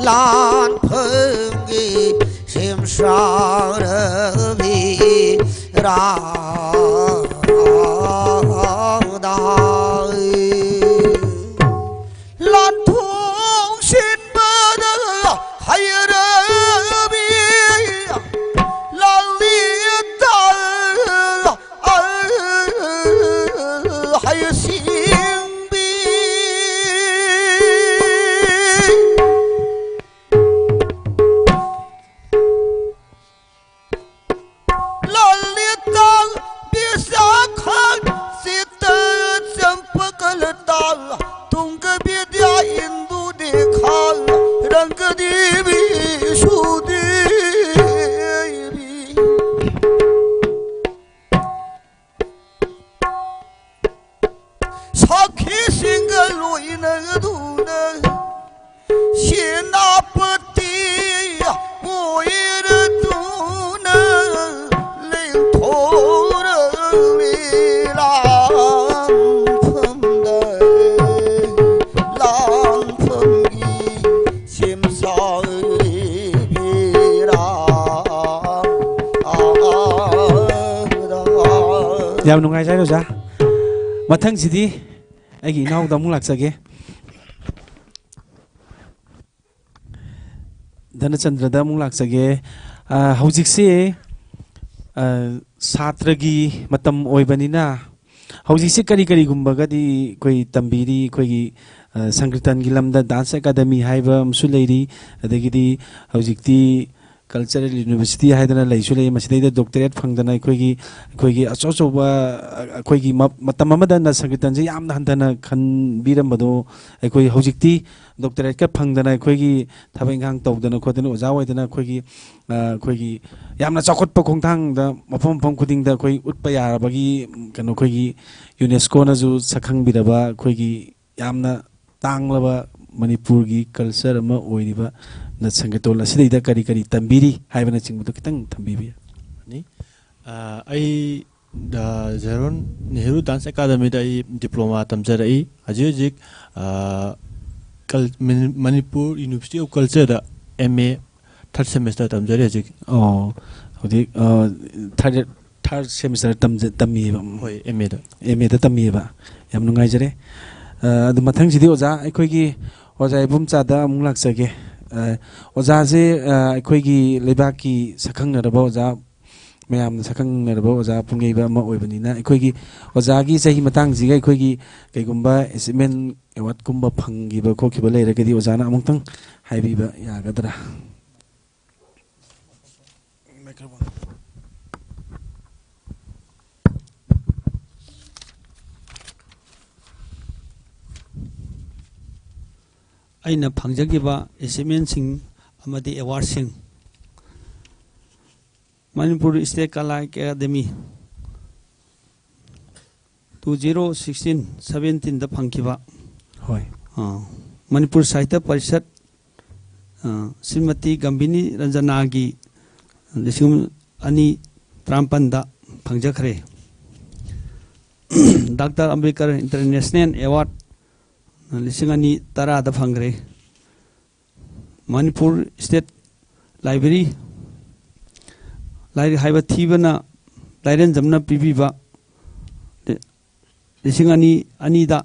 ꯂꯥꯟꯐꯝꯒꯤ ꯁꯦꯝꯁꯥꯔꯕꯤ ꯔꯥꯙꯥ꯫ ꯂꯥꯟꯊꯣꯡ ꯁꯤꯟꯕꯗ ꯍꯩꯔꯕꯤ ꯂꯥꯂꯤꯇ ꯍꯩꯁꯤꯡꯕꯤ꯫ ꯂꯂꯤꯇ ꯕꯤꯁꯥꯈ ꯆꯤꯇ ꯆꯝꯄꯀꯂꯇꯥ ꯇꯨꯡꯒ ꯕꯤꯗ꯭ꯌꯥ ꯏꯟꯗꯨ ꯔꯦꯈꯥ ꯔꯪꯒ ꯗꯦꯕꯤ ꯁꯨꯗꯦꯕꯤ꯫ ꯁꯥꯈꯤꯁꯤꯡꯒ ꯂꯣꯏꯅꯗꯨꯅ ꯁꯦꯅꯥꯄꯇꯤ ꯑꯣꯏꯔꯗꯨꯅ ꯂꯦꯡꯊꯣꯔꯛꯂꯤ ꯂꯥꯟꯐꯝꯗ꯫ ꯂꯥꯟꯐꯝꯒꯤ ꯁꯦꯝꯁꯥꯕꯤ ꯔꯥꯙꯥ꯫ ꯌꯥꯝ ꯅꯨꯡꯉꯥꯏꯖꯔꯦ ꯑꯣꯖꯥ꯫ ꯃꯊꯪꯁꯤꯗꯤ ꯑꯩꯒꯤ ꯏꯅꯥꯎꯗ ꯑꯃꯨꯛ ꯂꯥꯛꯆꯒꯦ꯫ ꯙꯅꯆꯟꯗ꯭ꯔꯗ ꯑꯃꯨꯛ ꯂꯥꯛꯆꯒꯦ꯫ ꯑ, ꯍꯧꯖꯤꯛꯁꯦ, ꯑ, ꯁꯥꯇ꯭ꯔꯒꯤ ꯃꯇꯝ ꯑꯣꯏꯕꯅꯤꯅ ꯍꯧꯖꯤꯛꯁꯦ ꯀꯔꯤ ꯀꯔꯤꯒꯨꯝꯕꯒꯗꯤ ꯑꯩꯈꯣꯏ ꯇꯝꯕꯤꯔꯤ? ꯑꯩꯈꯣꯏꯒꯤ, ꯑ, ꯁꯪꯀ꯭ꯔꯤꯇꯟꯒꯤ ꯂꯝꯗ dance academy ꯍꯥꯏꯕ ꯑꯃꯁꯨ ꯂꯩꯔꯤ, ꯑꯗꯒꯤꯗꯤ ꯍꯧꯖꯤꯛꯇꯤ cultural university ꯍꯥꯏꯗꯅ ꯂꯩꯁꯨ ꯂꯩ꯫ ꯃꯁꯤꯗꯩꯗ doctorate ꯐꯪꯗꯅ ꯑꯩꯈꯣꯏꯒꯤ, ꯑꯩꯈꯣꯏꯒꯤ ꯑꯆꯧ ꯑꯆꯧꯕ, ꯑ, ꯑꯩꯈꯣꯏꯒꯤ ꯃ-, ꯃꯇꯝ ꯑꯃꯗ ꯅꯠ ꯁꯪꯀ꯭ꯔꯤꯇꯟꯁꯦ ꯌꯥꯝꯅ ꯍꯟꯊꯅ ꯈꯟꯕꯤꯔꯝꯕꯗꯣ ꯑꯩꯈꯣꯏ ꯍꯧꯖꯤꯛꯇꯤ doctorateꯀ ꯐꯪꯗꯅ ꯑꯩꯈꯣꯏꯒꯤ ꯊꯕꯛ ꯏꯪꯈꯥꯡ ꯇꯧꯗꯅ ꯈꯣꯠꯇꯅ ꯑꯣꯖꯥ ꯑꯣꯏꯗꯅ ꯑꯩꯈꯣꯏꯒꯤ, ꯑ, ꯑꯩꯈꯣꯏꯒꯤ ꯌꯥꯝꯅ ꯆꯥꯎꯈꯠꯄ ꯈꯣꯡꯊꯥꯡꯗ ꯃꯐꯝ ꯃꯐꯝ ꯈꯨꯗꯤꯡꯗ ꯑꯩꯈꯣꯏ ꯎꯠꯄ ꯌꯥꯔꯕꯒꯤ, ꯀꯩꯅꯣ, ꯑꯩꯈꯣꯏꯒꯤ UNESCOꯅꯁꯨ ꯁꯛꯈꯪꯕꯤꯔꯕ ꯑꯩꯈꯣꯏꯒꯤ ꯌꯥꯝꯅ ꯇꯥꯡꯂꯕ ꯃꯅꯤꯄꯨꯔꯒꯤ culture ꯑꯃ ꯑꯣꯏꯔꯤꯕ ꯅꯠ ꯁꯪꯀ꯭ꯔꯤꯇꯟ ꯑꯁꯤꯗꯩꯗ ꯀꯔꯤ ꯀꯔꯤ ꯇꯝꯕꯤꯔꯤ ꯍꯥꯏꯕꯅꯆꯤꯡꯕꯗꯨ ꯈꯤꯇꯪ ꯊꯝꯕꯤꯕ ꯌꯥꯅꯤ? ꯑ, ꯑꯩ ꯖꯦꯔꯣꯟ ꯅꯦꯍꯔꯨ ꯗꯥꯟꯁ ꯑꯦꯀꯥꯗꯃꯤꯗ ꯑꯩ ꯗꯤꯄ꯭ꯂꯣꯃꯥ ꯇꯝꯖꯔꯛꯏ꯫ ꯍꯧꯖꯤꯛ ꯍꯧꯖꯤꯛ, ꯑ, ꯀꯜ-, ꯃꯅꯤ-, ꯃꯅꯤꯄꯨꯔ ꯌꯨꯅꯤꯚꯔꯁꯤꯇꯤ ꯑꯣꯐ ꯀꯜꯆꯔꯗ ꯑꯦꯝ ꯑꯦ ꯊꯥꯔꯠ ꯁꯦꯃꯤꯁꯇꯔ ꯇꯝꯖꯔꯤ ꯍꯧꯖꯤꯛ꯫ ꯑꯣ, ꯍꯧꯖꯤꯛ, ꯑ, ꯊꯥꯔꯠ, ꯊꯥꯔꯠ ꯁꯦꯃꯤꯁꯇꯔ ꯇꯝꯖ-, ꯇꯝꯃꯤꯕ? ꯍꯣꯏ, ꯑꯦꯝ ꯑꯦꯗ꯫ ꯑꯦꯝ ꯑꯦꯗ ꯇꯝꯃꯤꯕ꯫ ꯌꯥꯝ ꯅꯨꯡꯉꯥꯏꯖꯔꯦ꯫ ꯑ, ꯑꯗꯨ ꯃꯊꯪꯁꯤꯗꯤ ꯑꯣꯖꯥ, ꯑꯩꯈꯣꯏꯒꯤ ꯑꯣꯖꯥ ꯏꯕꯣꯝꯆꯥꯗ ꯑꯃꯨꯛ ꯂꯥꯛꯆꯒꯦ꯫ ꯑ, ꯑꯣꯖꯥꯁꯦ, ꯑ, ꯑꯩꯈꯣꯏꯒꯤ ꯂꯩꯕꯥꯛꯀꯤ ꯁꯛꯈꯪꯅꯔꯕ ꯑꯣꯖꯥ, ꯃꯌꯥꯝꯅ ꯁꯛꯈꯪꯅꯔꯕ ꯑꯣꯖꯥ ꯄꯨꯡꯉꯩꯕ ꯑꯃ ꯑꯣꯏꯕꯅꯤꯅ, ꯑꯩꯈꯣꯏꯒꯤ ꯑꯣꯖꯥꯒꯤ ꯆꯍꯤ ꯃꯇꯥꯡꯁꯤꯒ ꯑꯩꯈꯣꯏꯒꯤ ꯀꯩꯒꯨꯝꯕ ꯑꯦꯆꯤꯞꯃꯦꯟ ꯑꯦꯋꯥꯔꯗꯀꯨꯝꯕ ꯐꯪꯈꯤꯕ ꯈꯣꯠꯈꯤꯕ ꯂꯩꯔꯒꯗꯤ ꯑꯣꯖꯥꯅ ꯑꯃꯨꯛꯇꯪ ꯍꯥꯏꯕꯤꯕ ꯌꯥꯒꯗ꯭ꯔꯥ? ꯑꯩꯅ ꯐꯪꯖꯈꯤꯕ ꯑꯦꯆꯤꯞꯃꯦꯟꯁꯤꯡ ꯑꯃꯗꯤ ꯑꯦꯋꯥꯔꯗꯁꯤꯡ꯫ ꯃꯅꯤꯄꯨꯔ ꯁ꯭ꯇꯦꯠ ꯀꯂꯥ ꯑꯦꯀꯥꯗꯃꯤ ꯇꯨ ꯖꯤꯔꯣ ꯁꯤꯛꯁꯇꯤꯟ ꯁꯕꯦꯟꯇꯤꯟꯗ ꯐꯪꯈꯤꯕ꯫ ꯍꯣꯏ꯫ ꯑ, ꯃꯅꯤꯄꯨꯔ ꯁꯥꯍꯤꯇ꯭ꯌ ꯄꯔꯤꯁꯠ, ꯑ, ꯁ꯭ꯔꯤꯃꯇꯤ ꯒꯝꯚꯤꯅꯤ ꯔꯟꯖꯅꯥꯒꯤ ꯂꯤꯁꯤꯡ ꯑꯅꯤ ꯇꯔꯥꯃꯥꯄꯟꯗ ꯐꯪꯖꯈ꯭ꯔꯦ꯫ ꯗꯥꯛꯇꯔ ꯑꯝꯕꯦꯗꯀꯔ ꯏꯟꯇꯔꯅꯦꯁꯅꯦꯜ ꯑꯦꯋꯥꯔꯗ ꯂꯤꯁꯤꯡ ꯑꯅꯤ ꯇꯔꯥꯗ ꯐꯪꯈ꯭ꯔꯦ꯫ ꯃꯅꯤꯄꯨꯔ ꯁ꯭ꯇꯦꯠ ꯂꯥꯏꯕ꯭ꯔꯦꯔꯤ, ꯂꯥꯏꯔꯤꯛ ꯍꯥꯏꯕ ꯊꯤꯕꯅ ꯂꯥꯏꯔꯦꯟꯖꯝꯅ ꯄꯤꯕꯤꯕ ꯂꯤꯁꯤꯡ ꯑꯅꯤ ꯑꯅꯤꯗ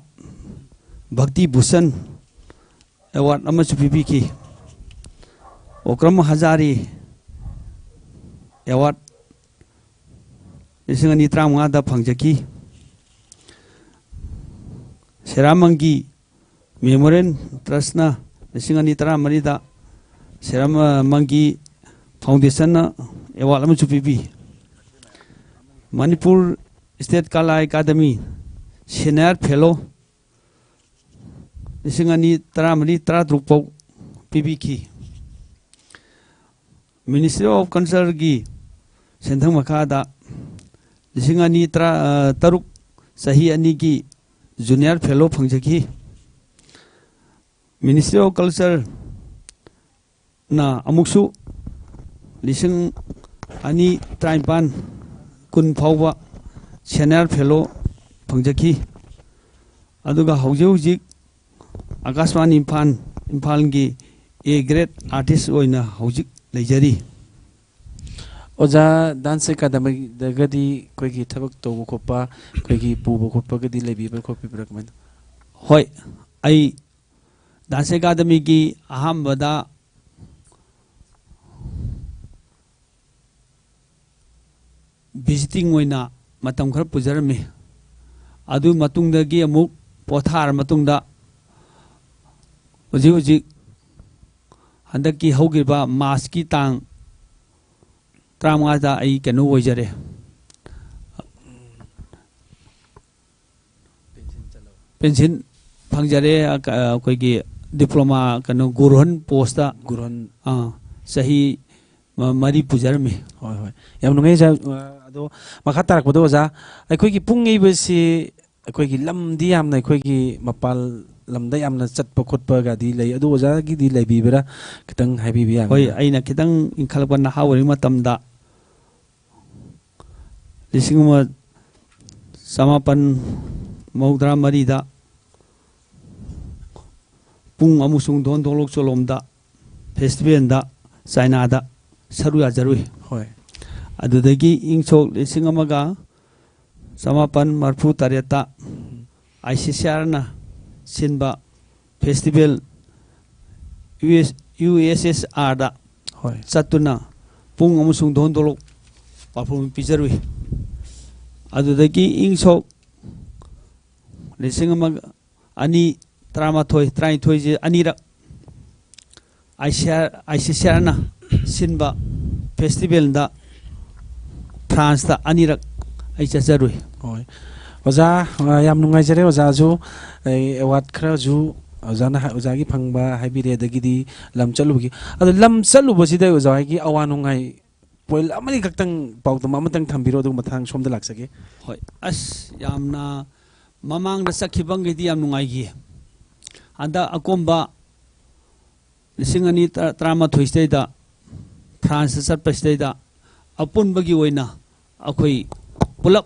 ꯚꯛꯇꯤ ꯚꯨꯁꯟ ꯑꯦꯋꯥꯔꯗ ꯑꯃꯁꯨ ꯄꯤꯕꯤꯈꯤ꯫ ꯑꯣꯀ꯭ꯔꯝ ꯍꯖꯥꯔꯤ ꯑꯦꯋꯥꯔꯗ ꯂꯤꯁꯤꯡ ꯑꯅꯤ ꯇꯔꯥꯃꯉꯥꯗ ꯐꯪꯖꯈꯤ꯫ ꯁꯦꯔꯥꯃꯪꯒꯤ ꯃꯦꯃꯣꯔꯤꯌꯦꯜ ꯇ꯭ꯔꯁꯅ ꯂꯤꯁꯤꯡ ꯑꯅꯤ ꯇꯔꯥꯃꯔꯤꯗ ꯁꯦꯔꯥꯃꯪꯒꯤ ꯐꯥꯎꯟꯗꯦꯁꯟꯅ ꯑꯦꯋꯥꯔꯗ ꯑꯃꯁꯨ ꯄꯤꯕꯤ꯫ ꯃꯅꯤꯄꯨꯔ ꯁ꯭ꯇꯦꯠ ꯀꯂꯥ ꯑꯦꯀꯥꯗꯃꯤ ꯁꯦꯅꯤꯌꯔ ꯐꯦꯂꯣ ꯂꯤꯁꯤꯡ ꯑꯅꯤ ꯇꯔꯥꯃꯔꯤ ꯇꯔꯥꯇꯔꯨꯛ ꯐꯥꯎ ꯄꯤꯕꯤꯈꯤ꯫ ꯃꯤꯅꯤꯁꯇ꯭ꯔꯤ ꯑꯣꯐ ꯀꯜꯆꯔꯒꯤ ꯁꯦꯟꯊꯪ ꯃꯈꯥꯗ ꯂꯤꯁꯤꯡ ꯑꯅꯤ ꯇꯔꯥ, ꯑ, ꯇꯔꯨꯛ ꯆꯍꯤ ꯑꯅꯤꯒꯤ ꯖꯨꯅꯤꯌꯔ ꯐꯦꯂꯣ ꯐꯪꯖꯈꯤ꯫ ꯃꯤꯅꯤꯁꯇ꯭ꯔꯤ ꯑꯣꯐ ꯀꯜꯆꯔꯅ ꯑꯃꯨꯛꯁꯨ ꯂꯤꯁꯤꯡ ꯑꯅꯤ ꯇꯔꯥꯅꯤꯄꯥꯟ ꯀꯨꯟ ꯐꯥꯎꯕ ꯁꯦꯅꯤꯌꯔ ꯐꯦꯂꯣ ꯐꯪꯖꯈꯤ꯫ ꯑꯗꯨꯒ ꯍꯧꯖꯤꯛ ꯍꯧꯖꯤꯛ ꯑꯀꯥꯁꯕꯥꯅꯤ ꯏꯝꯐꯥꯜ, ꯏꯝꯐꯥꯜꯒꯤ ꯑꯦ ꯒ꯭ꯔꯦꯗ ꯑꯥꯔꯇꯤꯁ ꯑꯣꯏꯅ ꯍꯧꯖꯤꯛ ꯂꯩꯖꯔꯤ꯫ ꯑꯣꯖꯥ, ꯗꯥꯟꯁ ꯑꯦꯀꯥꯗꯃꯤꯗꯒꯗꯤ ꯑꯩꯈꯣꯏꯒꯤ ꯊꯕꯛ ꯇꯧꯕ ꯈꯣꯠꯄ, ꯑꯩꯈꯣꯏꯒꯤ ꯄꯨꯕ ꯈꯣꯠꯄꯒꯗꯤ ꯂꯩꯕꯤꯕ꯭ꯔꯥ ꯈꯣꯠꯄꯤꯕ꯭ꯔꯥ ꯀꯃꯥꯏꯅ? ꯍꯣꯏ, ꯑꯩ ꯗꯥꯟꯁ ꯑꯦꯀꯥꯗꯃꯤꯒꯤ ꯑꯍꯥꯟꯕꯗ ꯚꯤꯖꯤꯇꯤꯡ ꯑꯣꯏꯅ ꯃꯇꯝ ꯈꯔ ꯄꯨꯖꯔꯝꯃꯤ꯫ ꯑꯗꯨ ꯃꯇꯨꯡꯗꯒꯤ ꯑꯃꯨꯛ ꯄꯣꯊꯥꯔ ꯃꯇꯨꯡꯗ ꯍꯧꯖꯤꯛ ꯍꯧꯖꯤꯛ ꯍꯟꯗꯛꯀꯤ ꯍꯧꯈꯤꯕ ꯃꯥꯔꯆꯀꯤ ꯇꯥꯡ ꯇꯔꯥꯃꯉꯥꯗ ꯑꯩ ꯀꯩꯅꯣ ꯑꯣꯏꯖꯔꯦ, ꯄꯦꯟꯁꯤꯟ ꯐꯪꯖꯔꯦ꯫ ꯑ, ꯀ-, ꯑꯩꯈꯣꯏꯒꯤ ꯗꯤꯄ꯭ꯂꯣꯃꯥ ꯀꯩꯅꯣ ꯒꯨꯔꯨꯍꯟ ꯄꯣꯁꯇ, ꯒꯨꯔꯨꯍꯟ꯫ ꯑꯥ, ꯆꯍꯤ ꯃ-, ꯃꯔꯤ ꯄꯨꯖꯔꯝꯃꯤ꯫ ꯍꯣꯏ, ꯍꯣꯏ, ꯌꯥꯝ ꯅꯨꯡꯉꯥꯏ ꯑꯣꯖꯥ꯫ ꯑ, ꯑꯗꯣ ꯃꯈꯥ ꯇꯥꯔꯛꯄꯗ ꯑꯣꯖꯥ, ꯑꯩꯈꯣꯏꯒꯤ ꯄꯨꯡ ꯌꯩꯕꯁꯤ ꯑꯩꯈꯣꯏꯒꯤ ꯂꯝꯗꯤ ꯌꯥꯝꯅ, ꯑꯩꯈꯣꯏꯒꯤ ꯃꯄꯥꯟ ꯂꯝꯗ ꯌꯥꯝꯅ ꯆꯠꯄ ꯈꯣꯠꯄꯒꯗꯤ ꯂꯩ, ꯑꯗꯨ ꯑꯣꯖꯥꯒꯤꯗꯤ ꯂꯩꯕꯤꯕ꯭ꯔꯥ? ꯈꯤꯇꯪ ꯍꯥꯏꯕꯤꯕ ꯌꯥꯒꯗ꯭ꯔꯥ? ꯍꯣꯏ, ꯑꯩꯅ ꯈꯤꯇꯪ ꯏꯟꯈꯠꯂꯛꯄ ꯅꯍꯥ ꯑꯣꯏꯔꯤꯉꯩ ꯃꯇꯝꯗ ꯂꯤꯁꯤꯡ ꯑꯃ ꯆꯃꯥꯄꯟ ꯃꯧꯗ꯭ꯔꯥ ꯃꯔꯤꯗ ꯄꯨꯡ ꯑꯃꯁꯨꯡ ꯗꯣꯟ ꯗꯣꯂꯣꯛ ꯆꯣꯂꯣꯝꯗ ꯐꯦꯁꯇꯤꯚꯦꯜꯗ ꯆꯥꯏꯅꯥꯗ ꯁꯔꯨꯛ ꯌꯥꯖꯔꯨꯏ꯫ ꯍꯣꯏ꯫ ꯑꯗꯨꯗꯒꯤ ꯏꯪ ꯁꯣꯛ ꯂꯤꯁꯤꯡ ꯑꯃꯒ ꯆꯃꯥꯄꯟ ꯃꯔꯤꯐꯨ ꯇꯔꯦꯠꯇ ꯑꯥꯏ ꯁꯤ ꯁꯤ ꯑꯥꯔꯅ ꯁꯤꯟꯕ festival U S, U S ꯑꯦꯁ ꯑꯥꯔꯗ ꯍꯣꯏ꯫ ꯆꯠꯇꯨꯅ ꯄꯨꯡ ꯑꯃꯁꯨꯡ ꯗꯣꯟ ꯗꯣꯂꯣꯛ performance ꯄꯤꯖꯔꯨꯏ꯫ ꯑꯗꯨꯗꯒꯤ ꯏꯪ ꯁꯣꯛ ꯂꯤꯁꯤꯡ ꯑꯃꯒ ꯑꯅꯤ ꯇꯔꯥꯃꯥꯊꯣꯏ, ꯇꯔꯥꯅꯤꯊꯣꯏꯁꯦ ꯑꯅꯤꯔꯛ I C R, I C C ꯑꯥꯔꯅ ꯁꯤꯟꯕ ꯐꯦꯁꯇꯤꯚꯦꯜꯗ ꯐ꯭ꯔꯥꯟꯁꯇ ꯑꯅꯤꯔꯛ ꯑꯩ ꯆꯠꯆꯔꯨꯏ꯫ ꯍꯣꯏ꯫ ꯑꯣꯖꯥ, ꯑ, ꯌꯥꯝ ꯅꯨꯡꯉꯥꯏꯖꯔꯦ꯫ ꯑꯣꯖꯥꯁꯨ, ꯑꯩ, ꯑꯦꯋꯥꯔꯗ ꯈꯔꯁꯨ ꯑꯣꯖꯥꯅ ꯍꯥꯏ-, ꯑꯣꯖꯥꯒꯤ ꯐꯪꯕ ꯍꯥꯏꯕꯤꯔꯦ, ꯑꯗꯒꯤꯗꯤ ꯂꯝ ꯆꯠꯂꯨꯕꯒꯤ, ꯑꯗꯣ ꯂꯝ ꯆꯠꯂꯨꯕꯁꯤꯗ ꯑꯣꯖꯥ ꯍꯣꯏꯒꯤ ꯑꯋꯥ ꯅꯨꯡꯉꯥꯏ ꯄꯣꯏꯟ ꯑꯃꯅꯤ ꯈꯛꯇꯪ, ꯄꯥꯎꯗꯝ ꯑꯃꯇꯪ ꯊꯝꯕꯤꯔꯣ, ꯑꯗꯨꯒ ꯃꯊꯪ ꯁꯣꯝꯗ ꯂꯥꯛꯆꯒꯦ꯫ ꯍꯣꯏ, ꯑꯁ, ꯌꯥꯝꯅ ꯃꯃꯥꯡꯗ ꯆꯠꯈꯤꯕꯈꯩꯗꯤ ꯌꯥꯝ ꯅꯨꯡꯉꯥꯏꯈꯤ꯫ ꯍꯟꯗꯛ ꯑꯀꯣꯝꯕ ꯂꯤꯁꯤꯡ ꯑꯅꯤ ꯇꯔꯥꯃꯥꯊꯣꯏꯁꯤꯗꯩꯗ ꯐ꯭ꯔꯥꯟꯁꯇ ꯆꯠꯄꯁꯤꯗꯩꯗ ꯑꯄꯨꯟꯕꯒꯤ ꯑꯣꯏꯅ ꯑꯩꯈꯣꯏ ꯄꯨꯂꯞ